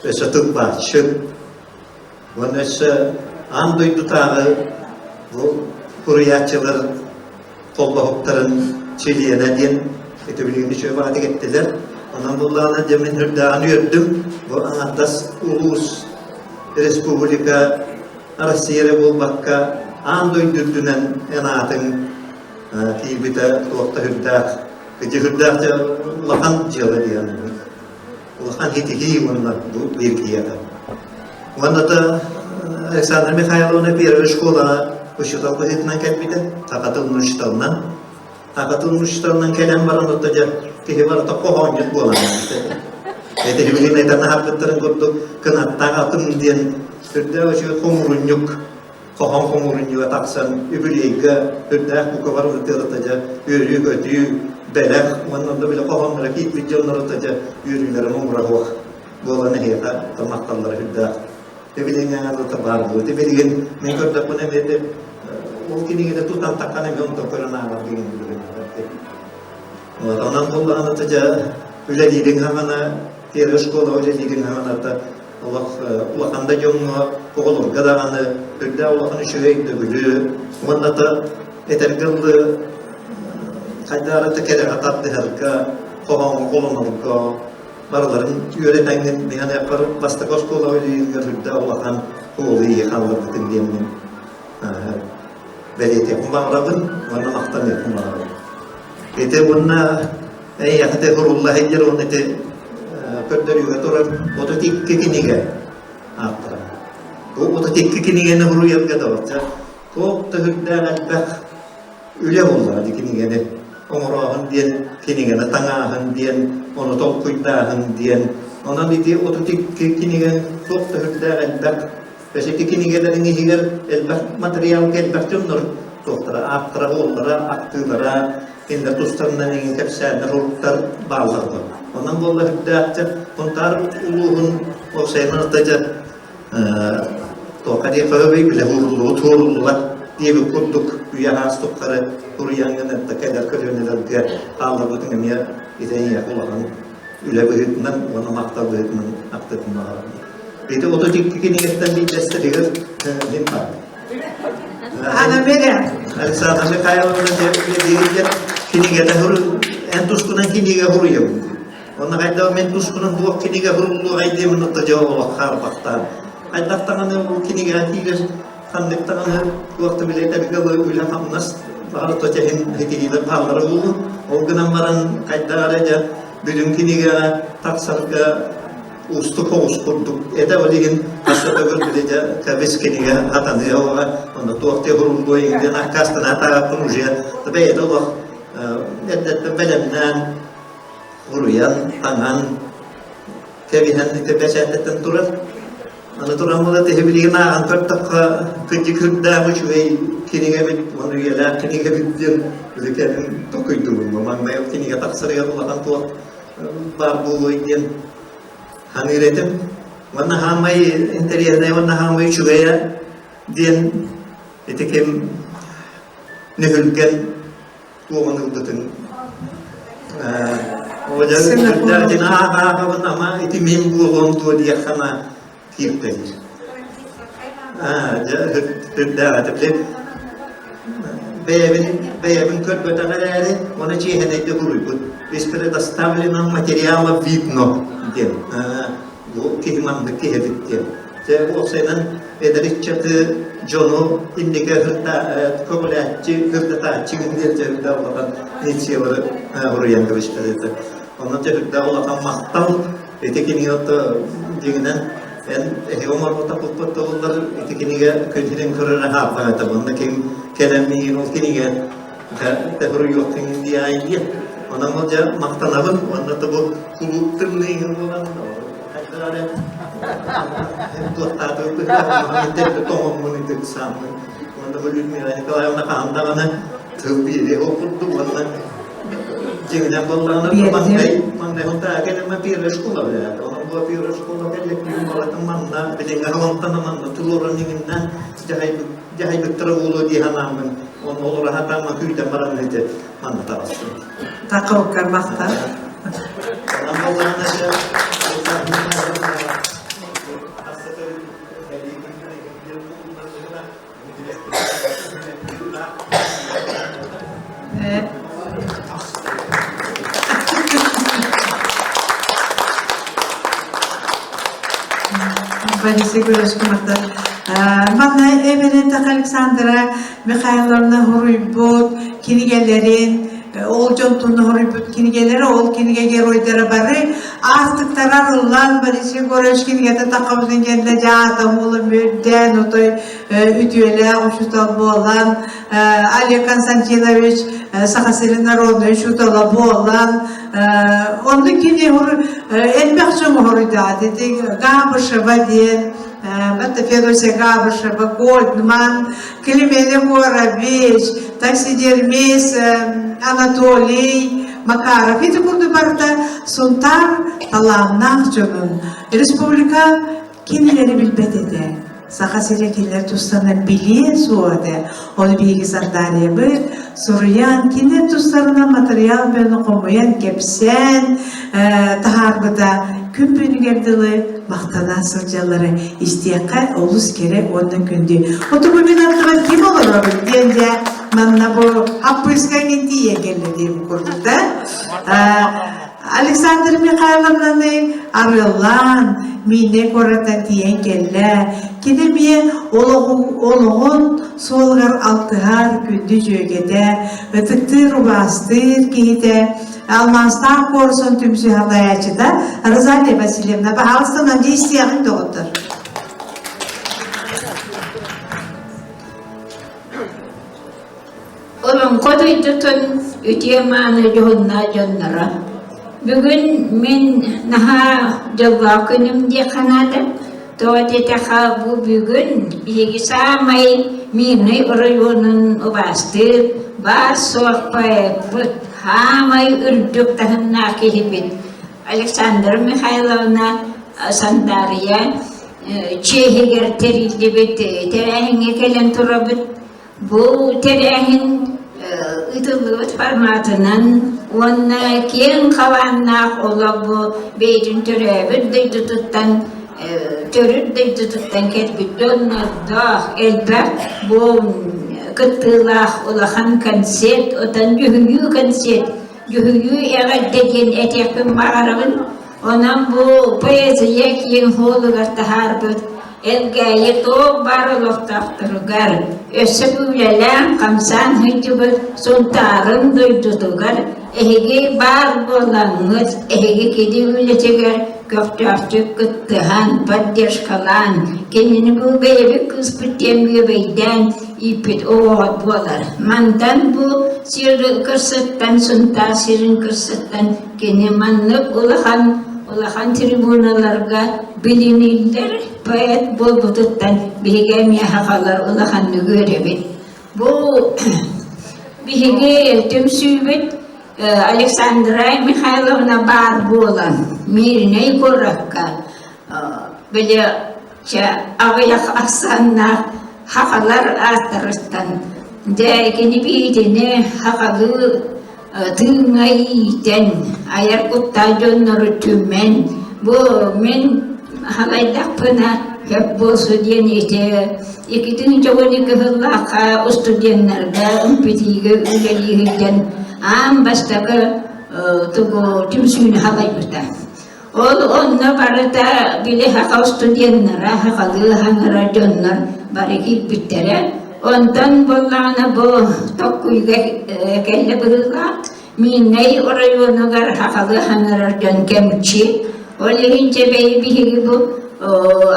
өссө тылбаасчыт уонна өссө аан дойдутааҕы бу суруйааччылар холбоһуктарын чилиэнэ диэн ити билигин үчүгэй баҕатык эттилэр. Онон буллаҕына дьэ мин үрдээҕин үөрдүм. Бу аҥардас улуус, республика, Россия эрэ буолбакка аан дойду үрдүнэн эн аатыҥ тиийбитэ туох да үрдээх, дьүһүрдээх дьэ улахан дьыала диэн улахан хитиһии уонна бу биир киһиэхэ. Уонна да Александра Михайловна первая школаҕа учуутал быһыытынан кэлбитэ, саха тылын учууталынан. Саха тылын учууталынан кэлэн баран отто дьэ киһи барыта хоһоонньут буолан барбыта. Эти билигин этэн аһарбыттарын курдук кынаттаах атым диэн сүрдээх үчүгэй хомурунньук хоһоон хомуурунньуга тахсан үбүлүөйгэ үрдээх бука барбытыарата дьэ үөрүү-көтүү, бэлэх уонна да били хоһоонноро киирбит дьоннорута дьэ үөрүүлэрэ муҥура суох буолан эһиэхэ махталлара үрдээх. Билигин аҥарыта баар буолуо. Билигин мин көрдөхпүнэ эмиэ ол кинигэтэ тутан таххан эмиэ онтон көрөн ааҕар деген билигин. Онон буоллаҕына дьэ үлэлиириҥ хаҥана первая школа үлэлиириҥ хаҥаната олох улахан да дьоҥҥо, оҕолорго даҕаны үрдээх улахан үчүгэй өйдөбүлү уонна да этэргэ дылы хайдах эрэ кэрэҕэ тардыһарга, хоһооҥҥо холонорго барыларын үөрэтэҥҥин миһэн бастакы оскуолаҕа үлэлииргэр үрдээх улахан уолу ийэ хаалларбытыҥ диэммин бэлиэтиэхпин баҕарабын уонна махтаныахпын баҕарабын. Ити уонна эйиэхэ ити сурулла сылдьар уонна ити көрдөрүүгэ турар 32 кинигэ ааптара. Бу 32 кинигэни суруйарга да барча туох да үрдээх элбэх үлэ буоллаҕа ди кинигэни оҥорооһун диэн, кинигэни таҥааһын диэн, ону толкуйдааһын диэн. Онон ити 32 кинигэ туох да үрдээх элбэх Өссө ити кинигэлэриҥ иһигэр элбэх матырыйаалга элбэх дьоннор туохтара, ааттара, уоллара, ахтыылара, кинилэр тустарынан эҥин кэпсээннэр, уруктар бааллар дуо? Онон буолла үрдээхтэр Сунтаар улууһун уопсайынан ытача туохха диэххэ сөбүй, билэ ууруллубут туоруллубат диэбит курдук үйэ аас тухары суруйаҥҥын эрдэ кэлэр көлүөнэлэргэ хаалларбытыҥ эмиэ ити эйиэхэ улахан үлэ быһыытынан уонна махтал быһыытынан ахтытын баҕарабын. Ити 32 кинигэттэн биирдэстэригэр мин баар. Анамеля. Александра Михайловна диэн кинигэтэ эн тускунан кинигэ суруйабын. Онно хайдах мен тускунан туох кинигэ суруллуоҕай диэмин отто дьэ олох хаарбахтаан. Хайдах даҕаны ол кинигэҕэ тиийэр ханнык даҕаны туох да билэтэргэ үлэ хамнас баҕар то чэһин хитиилэр бааллара буолуо. Ол гынан баран хайдах эрэ дьэ бүтүн кинигэҕэ тахсарга уустук оҕус курдук этэ ол иһин хас да төгүл били дьэ кэбис кинигэ хатаныа оҕо онно туох диэ суруллуо диэн аккаастанаа таҕаппын уже бэйэтэ олох эрдэттэн бэлэмнээн уруйан таҥан кэбиһэн ити бэчээтэттэн турар аны туран була тиһи билигин ааҕан көрдөххө кырдьык үрдээх үчүгэй кинигэбит уонна үйэлээх кинигэбит диэн били кэлин толкуйдуубун маҥнай ол кинигэ тахсарыгар улахан туох баар буолуой диэн саныыр этим. Уонна хаамай интэриэһинэй уонна хаамай үчүгэйэ диэн ити ким нүһүлгэн туоҕун ылбытын ааҕабын ама ити мин буолуом дуо диэххэ ама кииртэлиир. Үрдээх этэ били бэйэбин бэйэбин көрбөтөх эрээри оны чиэһинэйдик уруйбут. Из предоставленного материала видно диэн. Бу киһи маннык киһи эбит диэн. Дьэ, уопсайынан эдэр ыччаты дьону инники көҕүлээччи, ырдатааччы диэн дьэ улахан инициалары уруйан кэбиспэт этэ. Онон дьэ үрдээх улахан махтал ити кинигэ ото дьиҥинэн эн эһиги оҥорбута куппут тыллар ити кинигэ күн сирин көрөрө хаалбат этэ. Онно ким кэлэн миигин ол кинигэ тэһуруйуохтун диэ Онон ол дьэ махтанабын уонна тобу кулууп тымныыгын буолан тоҥоммун итик сааммын уонна бу Людмила Николаевна хаһан даҕаны тыл биэриэ ол курдук уонна дьиҥинэн буоллаҕына маҥнай маҥнай онтаа кэлэммэ первая школа билээт онон бу первая школа кэллэктиин барытын манна билиҥҥэ онтон манна туруоран иҥиннэн дьаһайбыттара буолуо дии санааммын онно олоро сатааммын күүтэн баран ити манна таҕыстым Такылкар махтал. Онон буоллаҕына Борис Егорович махтал. Манна Эберентах Александра Михайловна хоруйбут кинигэлэрин, ол дьонтон хоруйбут кинигэлэри, ол кинигэ геройдара бары аартыктара арыллан Борис Егорович кинигэтэ таххабытын кэннэ дьаата уола мүрдээн отой үтүөлээх учуутал буолан Олег Константинович Саха сирин народнай учуутала буолан онно кини элбэх дьон хоруйдаат ити Габышева диэн Батта Федосия Габышева, Гольдман, Климене Горович, таксидермист Анатолий Макаров ити курдук барыта Сунтаар талааннаах дьонун республика кинилэри билбэт этэ. Саха сирэ кинилэр тустарынан билиэ суох этэ. Ол биһиги Сардариябыт суруйан, кинилэр тустарынан матырыйаал бөҕөнү хомуйан, кэпсээн таһаарбыта күн бүгүнүгэр дылы махтана сылдьаллара истиэххэ олус кэрэ уонна күндү. Оту бу мин аттыбар ким олоробут диэн дьэ манна бу хаппыыска иҥин тиийэн кэллэ диэн курдук да. Александр Михайловнаны арыаллаан Миинэ куораттан тиийэн кэллэ. Кини эмиэ олоҕун суолугар алтыһар күндү дьүөгэтэ, ытыктыыр убаастыыр киһитэ, Алмаастаах куорсун түмсүү салайааччыта Розалия Васильевна, баһаалыста надеюсь, доҕоттор. Олоҥхо дойдутун үтүө-мааны дьоһуннаах дьонноро. Бүгүн мин наһаа дьоллоох күнүм диэххэ наада. Тоҕо диэтэххэ, бу бүгүн биһиги саамай Мирный оройуонун убаастыыр баар-суох поэппыт, саамай үрдүк таһымнаах киһибит Александра Михайловна Сандаарыйа чиэһигэр тэриллибит тэрээһиҥҥэ кэлэн турабыт. Бу тэрээһин ыытыллыбыт форматынан уонна киэҥ хабааннаах олох бу бэйэтин төрөөбүт дойдутуттан төрүт дойдутуттан кэлбит дьоннордоох элбэх бу кыттыылаах улахан концерт отон дьүһүйүү концерт дьүһүйүү эҕэрдэ диэн этиэхпин баҕарабын Онон бу поэзия киэҥ хоолугар таһаарбыт Элгээйи туох баар олохтоохторугар, өссө үлэлээн-хамсаан сылдьыбыт Сунтаарын дойдутугар эһиги баар буолаҥҥыт, эһиги кини үлэтигэр көхтөөхтүк кыттыһан, поддержкалаан, кинини бу бэйэбит кыыспыт диэн бүөбэйдээн ииппит оҕоҕут буолар. Мантан бу сир кырсыттан, Сунтаар сирин кырсыттан Кини маннык улахан улахан трибуналарга билиниллэр поэт буолбутуттан биһиги эмиэ сахалар улаханнык үөрэбит. Бу биһиги түмсүүбүт Александра Михайловна баар буолан Мирнэй куоракка били чэ аҕыйах ахсааннаах сахалар ааттарыттан дьэ кини биитини сахалыы тыыҥҥа иитэн, айар куттаах дьоннору түмэн, бу мин халайдахпына сөп буолсу диэн ити иккитин дьоҕуни кыһыллаахха устудьуоннарга МПТ-гэ үлэлии сылдьан аан бастакы тугу түмсүүнү халайбыта. Ол онно барыта били саха студеннара, сахалыы хаҥыра дьоннор бары киирбиттэрэ. Онтон буоллаҕына бу Токкуйга кэллэ быһыылаах. Мииннэй оройуонугар сахалыы хаҥырар дьон кэмчи. Ол иһин дьэбэйи биһиги бу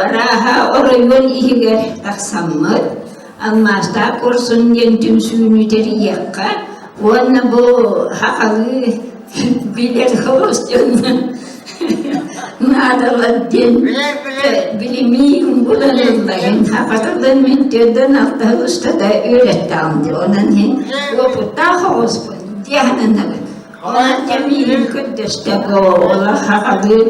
арааһа оройуон иһигэр тахсаммыт Алмаастаах куорсун диэн түмсүүнү тэрийиэххэ уонна бу сахалыы билэр соҕус дьонно наадалар диэн билимиин булан ыллайын хахатылын мин төрдөн алтаһыл устата үөрэттэҕим дии онон иһин уопуттаах оҕуспун диэхананабын онон дьэ миигин көрдөстө бу олох хахалыы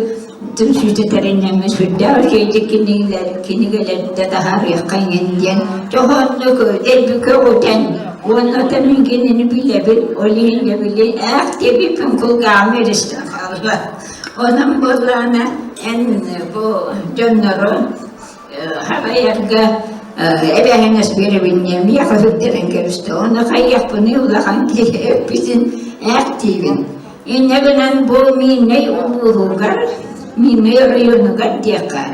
түмсүүтэ тэриннэммит сүрдээх үчүгэйдик кинигэлэр кинигэлэрдэ таһаарыахха иҥин диэн дьоһуннук дэлби көҕүтэн уонна да мин кинини билэбин ол иһин дьэ били ээх диэбиппин кулгааҕым эристэн хаалла онон буоллаҕына эн бу дьоннору хабайарга эбээһинэс биэрэбин диэн миэхэ сүрдэрэн кэбистэ ону хайыахпыный улахан киһи эппитин ээх диибин Инньэ гынан бу Мииннэй улууһугар, Мииннэй оройуонугар диэххэ,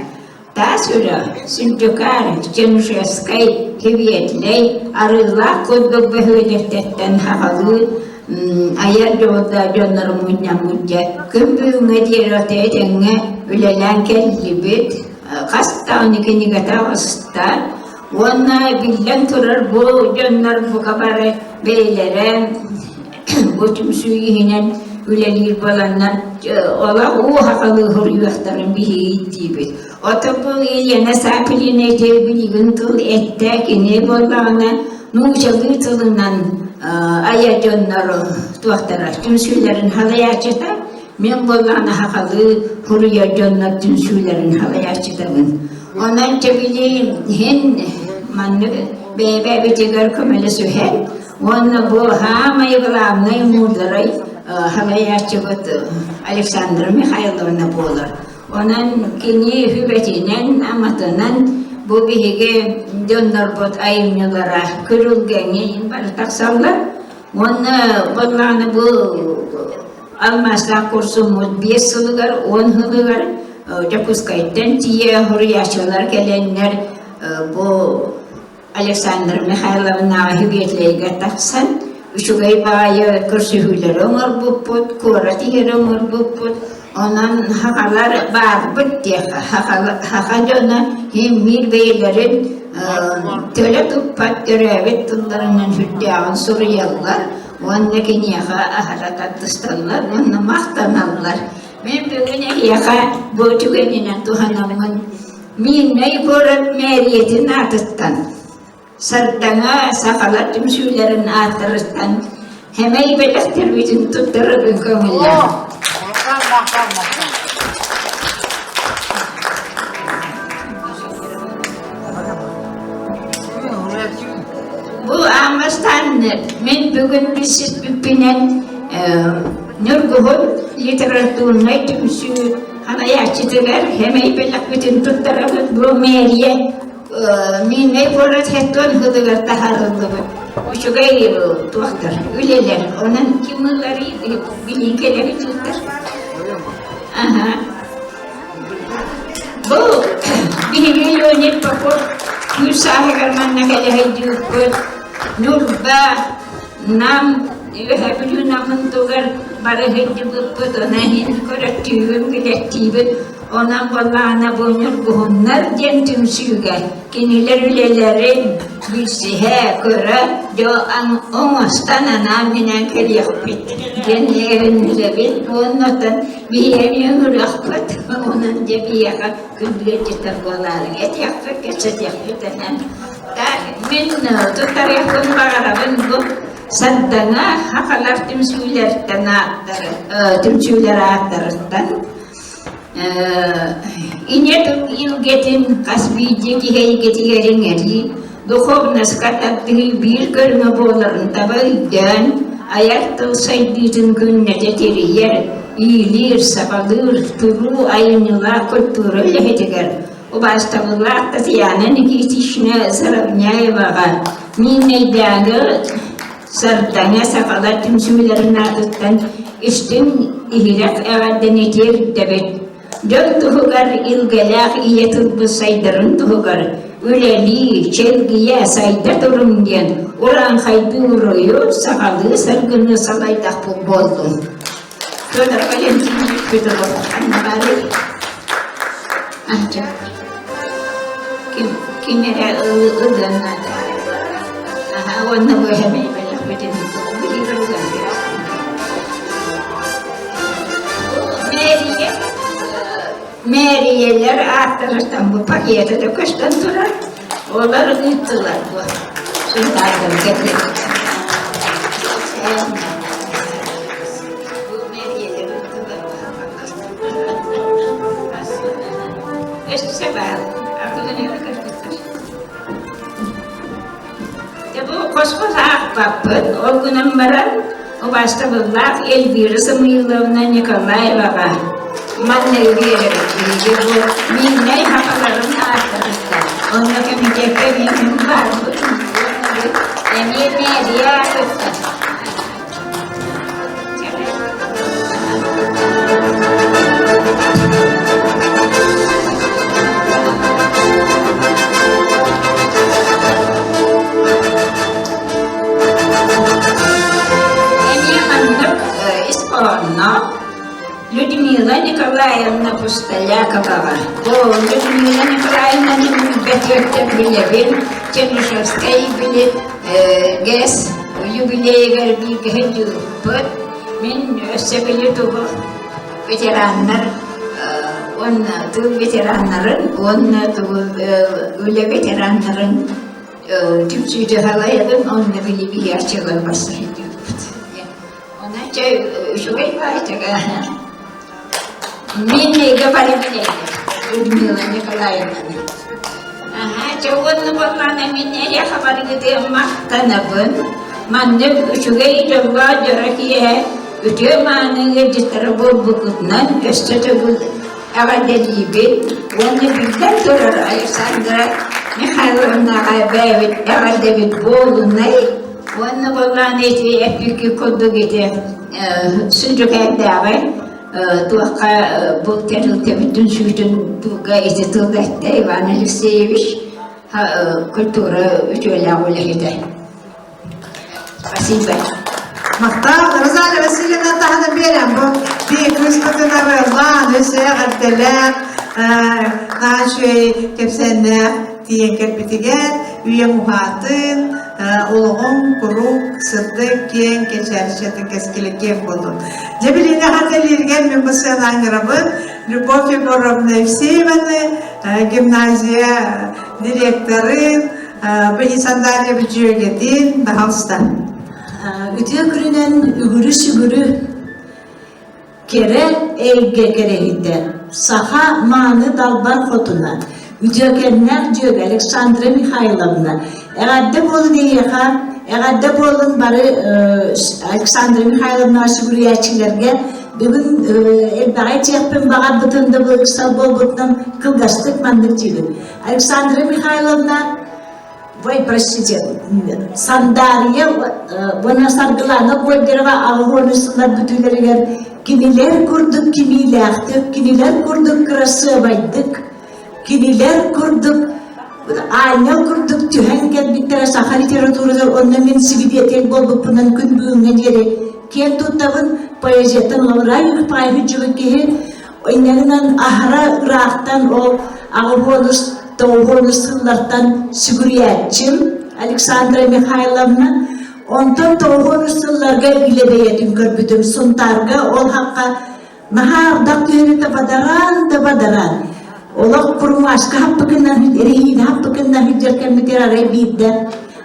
Таас Үрэх, Сүлдьүкээр, Чернышевскай, Кибиэтлэй, Арыылаах курдук бөһүөлэктэртэн саҕалыы айар дьоҕурдаах дьоннору мунньаммыт дьэ күн бүгүҥҥэ диэри этэҥҥэ үлэлээн кэллибит. Хас даҕаны кинигэтэ оҕуста. Уонна биллэн турар бу дьоннор бука бары бэйэлэрэ Бу түмсүү иһинэн үлэлиир буоланнар олох уу сахалыы суруйуохтарын биһиги диибит. Оттон бу Елена Сапелина ити билигин тыл эттэ, кини буоллаҕына нуучалыы тылынан айар дьоннору туохтара түмсүүлэрин салайааччыта, мен буоллаҕына сахалыы суруйар дьоннор түмсүүлэрин салайааччытабын. Онон чэбили иһин маннык бэйэ-бэйэбитигэр көмөлөсүһэн Уонна бу саамай главнай муударай салайааччыбыт Александра Михайловна буолар. Онон кини сүбэтинэн, аматынан бу биһиги дьоннорбут айымньылара күрүлгэҥҥэ бары тахсаллар. Уонна буоллаҕына бу алмаастаах курсуммут 5 сылыгар, 10 сылыгар Дьокуускайтан тиийэ суруйааччылар кэлэннэр бу Александра Михайловнаҕа Үбүөтлэйгэ тахсан үчүгэй баҕайы көрсүһүүлэри оҥорбуппут, куорат иһэр оҥорбуппут. Онон сахалар баарбыт диэххэ, саха дьоно иһин бэйэлэрин төлө туппат төрөөбүт тылларынан сүрдээҕин суруйаллар уонна киниэхэ аһара тардысталлар уонна махтаналлар. Мин бүгүн эһиэхэ бу түгэнинэн туһанаммын Миирнэй куорат мээрийэтин аатыттан, Сардаҥа сахалар түмсүүлэрин ааттарыттан Хэмэй бэлэхтэрбитин туттарабын көҥүллээх. Бу аан мин бүгүн билсиспиппинэн Ньургуһун литературнай түмсүү Ханаяччытыгар хэмэй бэлэхпитин туттарабыт бу мэрия Мииннэй куорат хеттон хылыгар таһаарыллыбыт үчүгэй туохтар үлэлэр онон ким ылары билин кэлэбит ыыттар аха бу биһиги Леонид Попов күүс сааһыгар манна кэлэ сылдьыбыппыт Ньурба Нам Үөһээ Бүлүү Намын тугар бары сылдьыбыппыт, онон иһин көрөттүүбүн, билэттиибин. Онон буоллаҕына бу ньургуһуннар диэн түмсүүгэ кинилэр үлэлэрин билсиһэ, көрө, дьэ оҥостон анаан-минээн кэлиэхпит диэн эрэннэрэбин. Уонна оттон биһиги эмиэ ыҥырыахпыт, онон дьэ биһиэхэ күндү буолаарыҥ этиэхпит, кэпсэтиэхпит этэн. Мин туттарыахпын баҕарабын бу Сардаҥа хахалар түмсүүлэртэн ааттары түмсүүлэр ааттарыттан Ийэ тыл илгэтин хас биирдии киһи эйгэтигэр иҥэрии духовноска тардыһыы биир көрүҥэ буоларын таба өйдөөн айар тыл сайдыытын күннэтэ тэрийэр, иилиир-саҕалыыр туруу айымньылаах культура үлэһитигэр Убаастабыллаах Татьяна Никитична Заровняеваҕа Мииннэйдээҕи Сардаҥа сахалар түмсүүлэрин аатыттан истиҥ иһирэх эҕэрдэни тиэрдэбит. Дьон туһугар илгэлээх ийэ тылбыт сайдарын туһугар үлэлии, чэлгийэ, сайда туруҥ диэн урааҥхайдыы уруйу, сахалыы саргыны салайдахпыт буоллун. Федор Валентинович Петров аннабары Анча ким ким эрэ ылыан наада. Аха уонна бу эһэмэй бэлэхпитин билигин ылыан Мэрия Мэрийэлэр ааттарыттан бу пакета да көстөн турар. Олар ыыттылар бу. Сунтаардан кэллилэр. Өссө баар. Бу хосхос аахпаппыт. Ол гынан баран убаастабыллаах Эльвира Самуиловна Николаеваҕа манна үөрэрбит биһиги бу мииннэй хахаларын ааттарыттан. Онно кэмитиэккэ мин баарбыт. Эмиэ мэрия аатыттан. Эмиэ маннык ис хоһоонноох Людмила Николаевна Пустолякова. Бу Людмила Николаевнаны билбэтиэттэн билэбин, Чернышевскай били ГЭС юбилейыгар бииргэ сылдьыбыппыт. Мин өссө били тугу ветераннар уонна тыыл ветераннарын уонна тугу үлэ ветераннарын түмсүүтэ салайабын онно били биһиэхчилэр барса сылдьыбыппыт. Онон чэ үчүгэй баайтага. Мин эйгэ бары билэллэр Людмила Николаевнаны. Аха, чэ уонна буоллаҕына мин эһиэхэ барыгытыгар махтанабын. Маннык үчүгэй дьоллоох дьоро киэһэ үтүө мааны ыалдьыттара буолбуккутунан өссө төгүл эҕэрдэлиибин уонна биллэн турар Александра Михайловнаҕа бэйэбит эҕэрдэбит буолунай уонна буоллаҕына ити эппикки курдук ити Сүндүкээндээҕи туохха бу тэрилтэбитин сүүтүн туга ити тыл эттэ Иван Алексеевич культура үтүөлээх үлэһитэ. Спасибо. Махтал, Розалия Васильевна таһына биэрэн бу бии кыыспытын арыаллаан, өссө эҕэрдэлээх, наһаа үчүгэй кэпсээннээх тиийэн кэлбитигэр үйэҥ уһаатын, олоҕуҥ куруук сырдык, киэҥ, кэчээрчэтин кэскилэ киэҥ буоллун. Дьэ билиҥҥи хатылыыргар мин бу сыанаангырабын Любовь Егоровна Евсееваны, гимназия директорын, Быһи Сандаарья бүддьүөгэтин, баһалста. Үтүө күнүнэн үгүрү-сүгүрү Кэрэ эйгэ кэрэһитэ, саха мааны далбар хотуна, үтүөкэннээх дьүөгэ Александра Михайловна, эҕэрдэ буолун эйиэхэ, эҕэрдэ буолун бары Александра Михайловнаҕа сүгүрүйээччилэргэ. Бүгүн элбэҕи этиэхпин баҕарбытым да бу ыксал буолбутунан кылгастык маннык диибин. Александра Михайловна Ой, простите, Сандаарыйа уонна Саргылана Гольдерова аҕыс сыллар бүтүүлэригэр кинилэр курдук кимиилээхтик, кинилэр курдук кырасыабайдык, кинилэр курдук аанньал курдук түһэн кэлбиттэрэ саха литературатыгар онно мин свидетель буолбуппунан күн бүгүҥҥэ диэри киэн туттабын поэзияттан Лаврай Паевич киһи Иннэнэн аһара ыраахтан ол аҕыһуонус тоҕуһуонус сыллартан сүгүрүйээччим Александра Михайловна. Онтон тоҕуһуонус сылларга илэ бэйэтин көрбүтүм. Сунтаарга ол хахха наһаа ардах түһэритэ бадараан да бадараан. Олох курумааска хаппыкынан, эрэһиинэ хаппыкынан сылдьар кэммитигэр арай биирдэ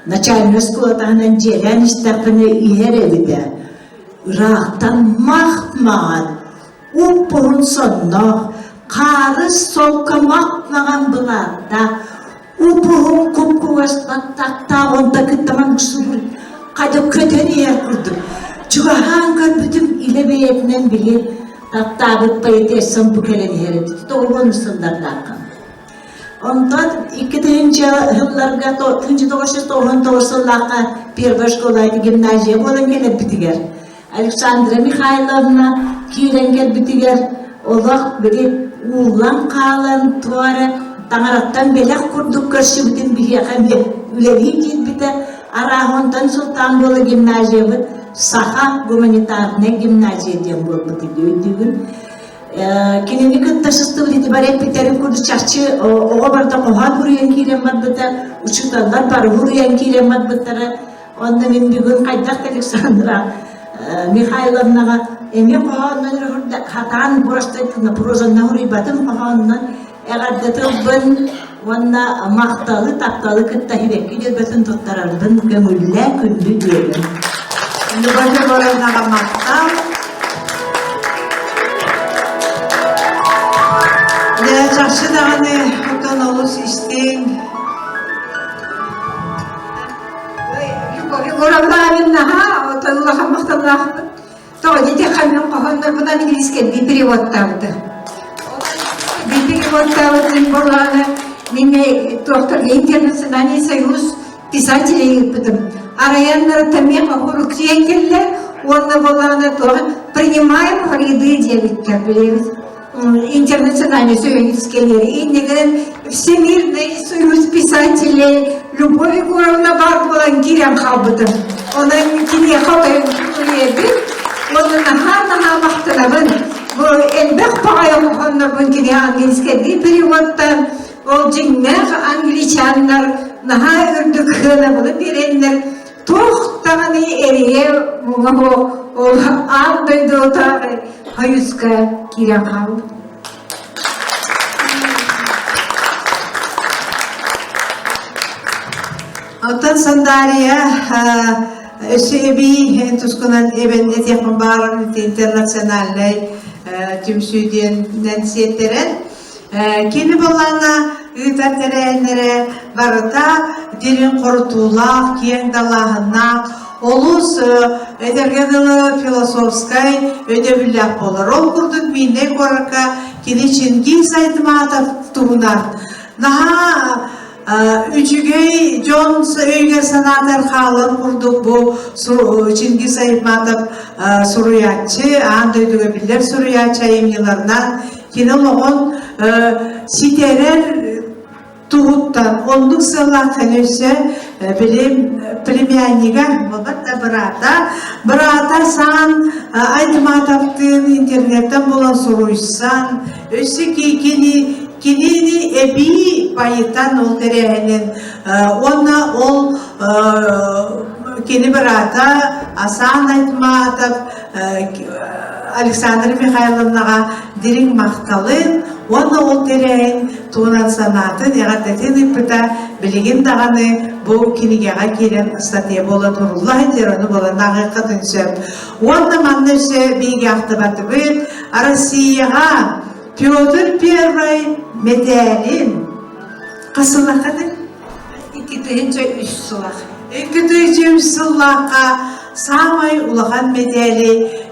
начальнай оскуола таһынан дьиэлээн истэхпинэ иһэр эбитэ. Ыраахтан мах-маҕан Уп-уһун сонноох, хаарыс солко мах-маҕан былааттаах, уп-уһун куп-кугас баттахтаах онто кыттаман уксубут хата көтөн иһэр курдук. Чугаһаан көрбүтүм илэ бэйэтинэн били таптаабыт поэтессам бу кэлэн иһэр эбит. Тоҕуон сыллардаахха. Онтон 2000 сылларга 1999 сыллаахха первая школа гимназия буолан кэлэрбитигэр Александра Михайловна киирэн кэлбитигэр олох били ууллан хаалан туора таҥараттан бэлэх курдук көрсүбүтүн биһиэхэ эмиэ үлэлии киирбитэ. Арааһа онтон сылтаан буола гимназиябыт Саха гуманитарнай гимназия диэн буолбут өйдүүгүн. Кинини кытта сыстыбыт ити бары эппиттэрин курдук чахчы оҕо барыта хоһоон суруйан киирэн барбыта, учууталлар бары суруйан киирэн барбыттара. Онно мин бүгүн хайдах да Александра Михайловнаҕа эмиэ хоһооннон хатаан простой прозанна суруйбатым хоһооннон эҕэрдэ тылбын уонна махталы, тапталы кытта сибэкки дьөрбөтүн туттарарбын көҥүллээ күндү дьүөгэм. Любовь Егоровнаҕа махтал. Дьэ, чахчы даҕаны оттон олус истиҥ. Любовь Егоровна мин наһаа оттон улахан махталлаахпын. Тоҕо диэтэх мин хоһооннорбун английскайдыы переводтаабыта. Би переводтаабытын буоллаҕына мин туохтарга интернациональный союз писателей ыыппытым. Арайаннара тамиэх оһуруктуйан кэллэ уонна буоллаҕына туох принимаем ряды диэбиттэр билэбит. Интернациональный союз кэлиэри иннигэр Всемирный союз писателей Любовь Егоровна баар буолан киирэн хаалбытым. Онон киниэхэ отойун суруйабын уонна наһаа-наһаа махтанабын. Бу элбэх баҕайы хоһооннорбун кини английскайдыы переводтан ол дьиҥнээх англичаннар наһаа үрдүк сыанабылы биэрэннэр туох даҕаны эрийэ муҥа суох ол аан дойдутааҕы хойуска киирэн хаалбыт. Оттон Сандаарыйа өссө эбии тускунан эбэн этиэхпин баҕарар интернациональнай түмсүү диэнинэн сиэттэрэн кини былаана ыытар тэрээһиннэрэ барыта дириҥ хорутуулаах, киэҥ далааһыннаах, олус этэргэ дылы философскай өйдөбүллээх буолар. Ол курдук Мииннэй куоракка кини Чингиз Айтматов туһунан наһаа үчүгэй дьон өйүгэр санаатар хаалар курдук бу Чингиз Айтматов суруйааччы, аан дойдуга биллэр суруйааччы айымньыларынан кини олоҕун ситэрэр туһуттан оннук сыаллаах өссө били племяннига буолбат да быраата быраата Сан Айтматовтыын интернеттен булан суруйсан өссө кини кинини эбии байытан ол тэрээһинин уонна ол кини быраата Асан Айтматов Александра Михайловнаҕа дириҥ махталын уонна ол тэрээһин туһунан санаатын, эҕэрдэтин ыыппыта билигин даҕаны бу кинигэҕэ киирэн статья буола турулла сылдьар, ону буолан ааҕыаххытын сөп. Уонна манна өссө биһиги ахтыбатыбыт Россияҕа Петр Первый мэтээлин хас сыллааххытый? 2003 сылах. 2003 сыллаахха саамай улахан мэтээли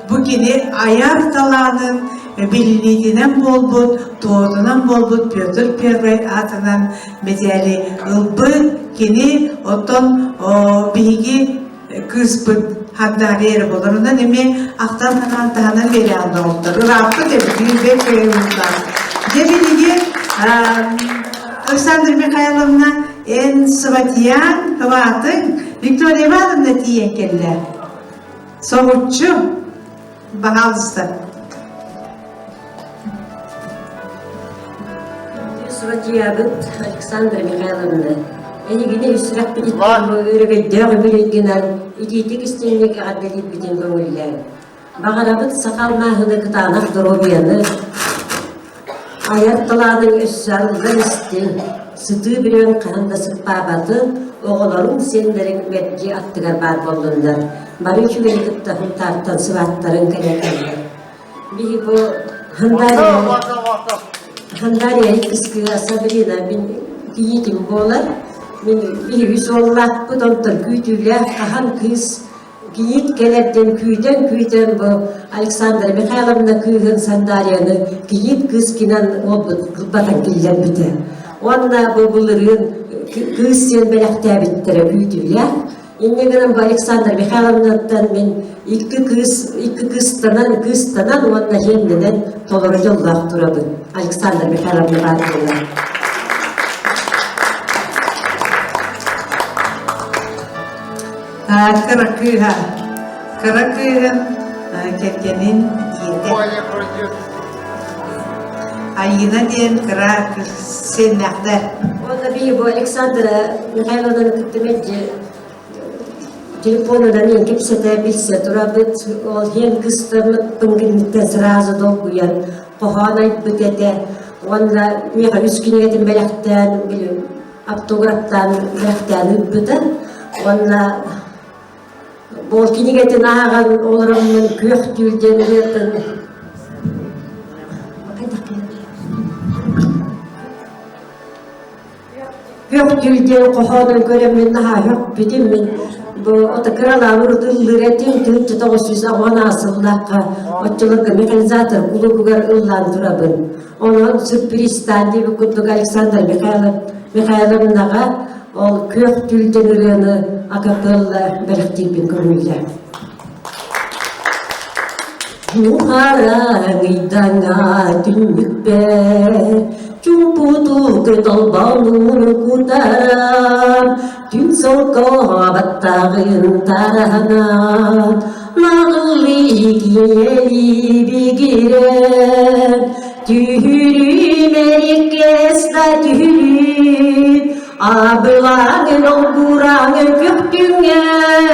бу кини айар талаанын биллиитинэн буолбут, туотунан буолбут Петр Первый аатынан мэтээли ылбыт. Кини оттон биһиги кыыспыт Хагдария эрэ буолар. Онон эмиэ ахтан санаан таһынан биэрээн доҕоттор. Ырааппыт эбит, бүүрбэт көйөмүллаах. Дьэ билиги Александра Михайловна эн Саватьян кыбаатыҥ Виктория Ивановна тиийэн кэллэ. Соһуччу, баһаалыста. Саватьябыт Александра Михайловна, эйигини үсүрэхпититтэн өрөгөйдөөх үбүлүйгинэн итиитик истиҥник эҕэрдэлиирбитин көҥүллээн. Баҕарабыт саха алмааһыны кытаанах доруобуйаны, айар талаанын өссө арыллан истин, сытыы бүрүөн хаһан да сыппаабатын, оҕолоруҥ, сиэннэриҥ мэлдьи аттыгар баар буоллуннар. Бары үчүгэйи кытта Сунтаартан сыбааттарын кэлэ Биһи бу Хандария иккис Сабрина мин кийиитим буолар. Мин биһиги суоллаахпыт, онтон күүтүүлээх хаһан кыыс кийиит кэлэрдэн күүтэн-күүтэн бу Александра Михайловна кыыһын Сандарияны кийиит кыыс гынан уолбут кылбатан киллэрбитэ. Уонна бу былырыын кыыс сиэн бэлэхтээбиттэрэ күүтүүлээх. Инньэ гынан бу Александра Михайловнаттан мин икки кыыс, икки кыыстанан, кыыстанан уонна иэннэнэн толору дьоллоох турабын. Александра Михайловна баар буолар. Кыра кыыһа, кыра кыыһын кэргэнин ийэтэ. Айыына диэн кыра сиэннээхтэр. Уонна биһи бу Александра Михайловнаны кытта мэлдьи телефонунан иэн кэпсэтэ билсэ турабыт. Ол иэн кыстаммыт гинниттэн сразу долгуйан хоһоон айбыт этэ. Уонна миэхэ үс кинигэтин бэлэхтээн, били автографтаан бэлэхтээн ыыппыта. Уонна Ол кинигэтин ааҕан олороммун күөх түүл диэн ырыатын Күөх түүл диэн хоһоонун көрөммүн наһаа үөхпүтүм мин бу ото кыралаан урут ыллыыр этим 1998 сыллаахха оччолорго механизатор кулуубугар ыллаан турабын. Онон сюрпризтаан диэбит курдук Александр Михайлов Михайловнаҕа ол күөх түүл диэн ырыаны акапелла бэлэхтиирбин көрүллэр. Мухараҥ ыйдаҥа түннүкпэр чуумпутук толбонун кутаран түн солко баттаҕын тараһанан наҕыллыы киэли бигирэн Түһүрүм эриккэс да түһүрүм, абылаҥын олгураҥын күптүҥҥэн,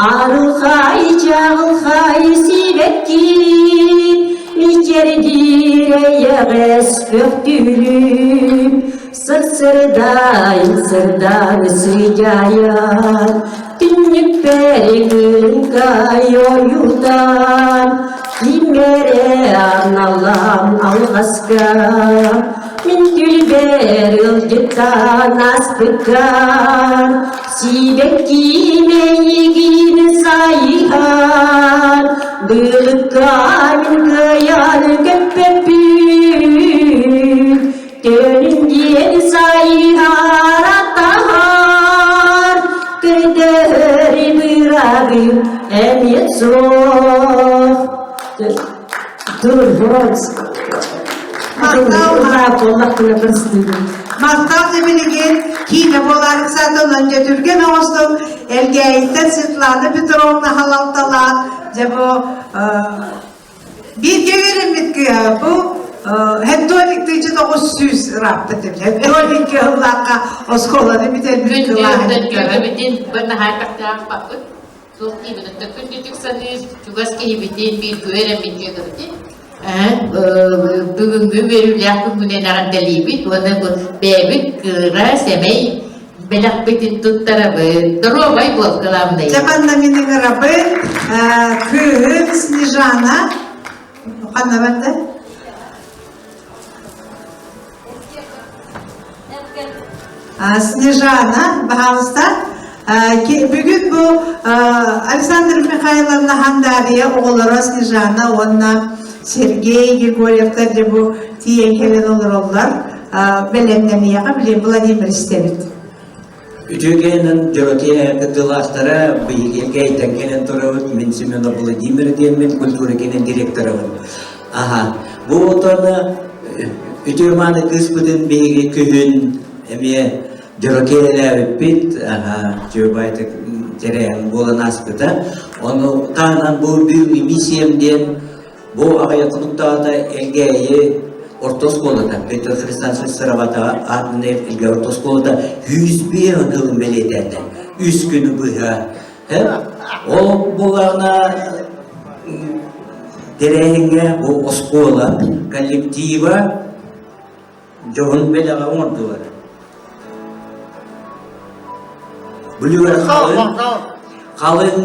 арылхай чаҕылхай сибэкким, мичэрдиир эйэҕэс көктүрүм, сырсырдайын сырдаан сыдьаайан, Түннүкпэр кыынкай ойутан, Киммэрэ аналам алҕаска, Мин күлбэр ыалдьыттаан ааспыккар, Сибэккиим эйигин сайыһан, Былыкка мин кыайан көппөппүн, Төнүн диэн сайыһар атаһар, Көтөһөр бырабым эмиэ суох. Махтал билигин киинэ буолаары саатан дьэ түргэн оҥостон Элгээйиттэн Светлана Петровна халалталаах дьэ бу Бииргэ үөрэммит кыыһа бу Хеттуолик тыыча 900 ырааппыт эбит. Хеттуолик кыһыллаахха оскуоланы бүтэрбит Күндү бір наһаайбахтаахпаппыт. Суох диибин. Күндүтүк саныыр чугас киһибитин, бииргэ үөрэммит дьиэгэбитин. Бүгүҥҥү үөрүүлээх күҥҥүнэн эҕэрдэлиибит уонна бу бэйэбит кыра, сэмэй бэлэхпитин туттарабыт. Доруобай буол, главное. Дьэ манна мин ыҥырабын кыыһым Снежана ханна барда? Снежана, пожалуйста. Бүгүн бу Александр Михайловна Хандария оҕолоро Снежана уонна Сергей Григорьевтар дьэ бу тиийэн кэлэн олороллор. Бэлэмнэниэҕэ билин Владимир истэбит. Үтүөкэйинэн Дьоротия кыттыылаахтара биһиги эйтэн кэлэн турабыт. Мин Семенов Владимир диэммин, культура киинин директорабын. Аха, бу отон үтүө мааны кыыспытын биһиги күһүн эмиэ Дьорокиэлээбиппит, аха, Дьуобай тэрээһин буолан ааспыта. Ону таһынан бу бүгүҥҥү миссиям диэн Бу аҕыйах хонуктааҕыта Элгээйи орто оскуолата, Петр Христанцевич Сыроватова аатынан Элгээйи орто оскуолата 101 сылын бэлиэтээтэ. Үс күнү быһа. Ол буоллаҕына тэрээһиҥҥэ бу оскуола коллектива дьоһун бэлэҕи оҥордулар. Бүлүүгэ халыҥ, халыҥ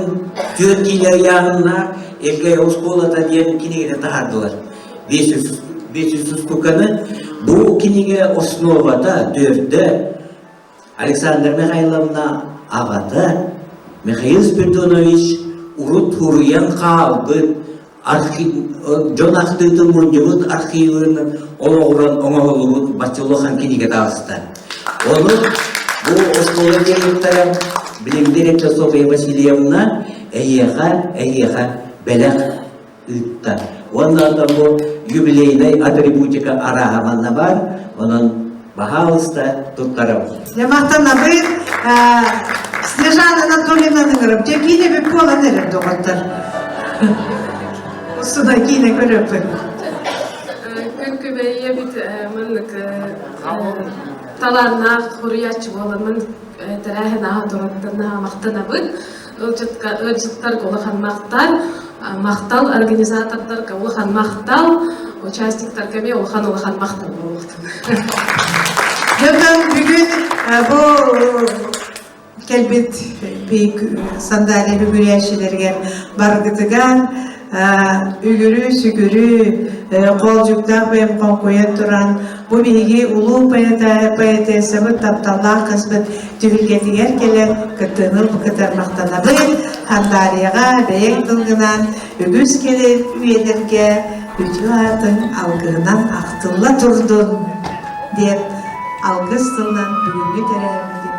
түөрт киилэ ыйааһыннаах Элгээйи оскуолата диэн кинигэни таһаардылар. 500 устуканы бу кинигэ основата төрдө Александра Михайловна аҕата Михаил Спиридонович урут суруйан хаалбыт дьон ахтыытын мунньубут архивын олоҕуран оҥоһуллубут бачча улахан кинигэ таҕыста. Ону бу оскуола директора. Билим директор Софья Васильевна эйиэхэ, эйиэхэ бэлэх ыытта. Уонна бу юбилейнай атрибутика арааһа манна баар, онон баһаалыста туттарабыт. Дьэ махтанабыт Снежана Анатольевна ыҥырып, дьэ киинэ бүп буолан эрэр доҕоттор. Устуна киинэ көрөппүт. Күн күбэйэ бит маннык талааннаах хуруйааччы буоламмын тэрээһин ааһа тураттан наһаа махтанабын. Ыалдьыттарга улахан махтал, махтал организатордарга улахан махтал, участниктарга эмиэ улахан улахан махтал буолуохтун. Дьонтон бүгүн бу кэлбит сандалия бүгүрээччилэригэр баргытыгар үгүрү-сүгүрү хоолдьуктаах бэйэм хоҥкуйан туран бу биһиги улуу поэтессабыт тапталлаах кыыспыт түһүлгэтигэр кэлэн кыттыыны кытар махтанабыт Хандаарыйаҕа бэйэҥ тылгынан үгүс кэлин үйэлэргэ үтүө аатыҥ алгыһынан ахтылла турдун диэн алгыс тылынан бүгүҥҥү тэрээһиммитин.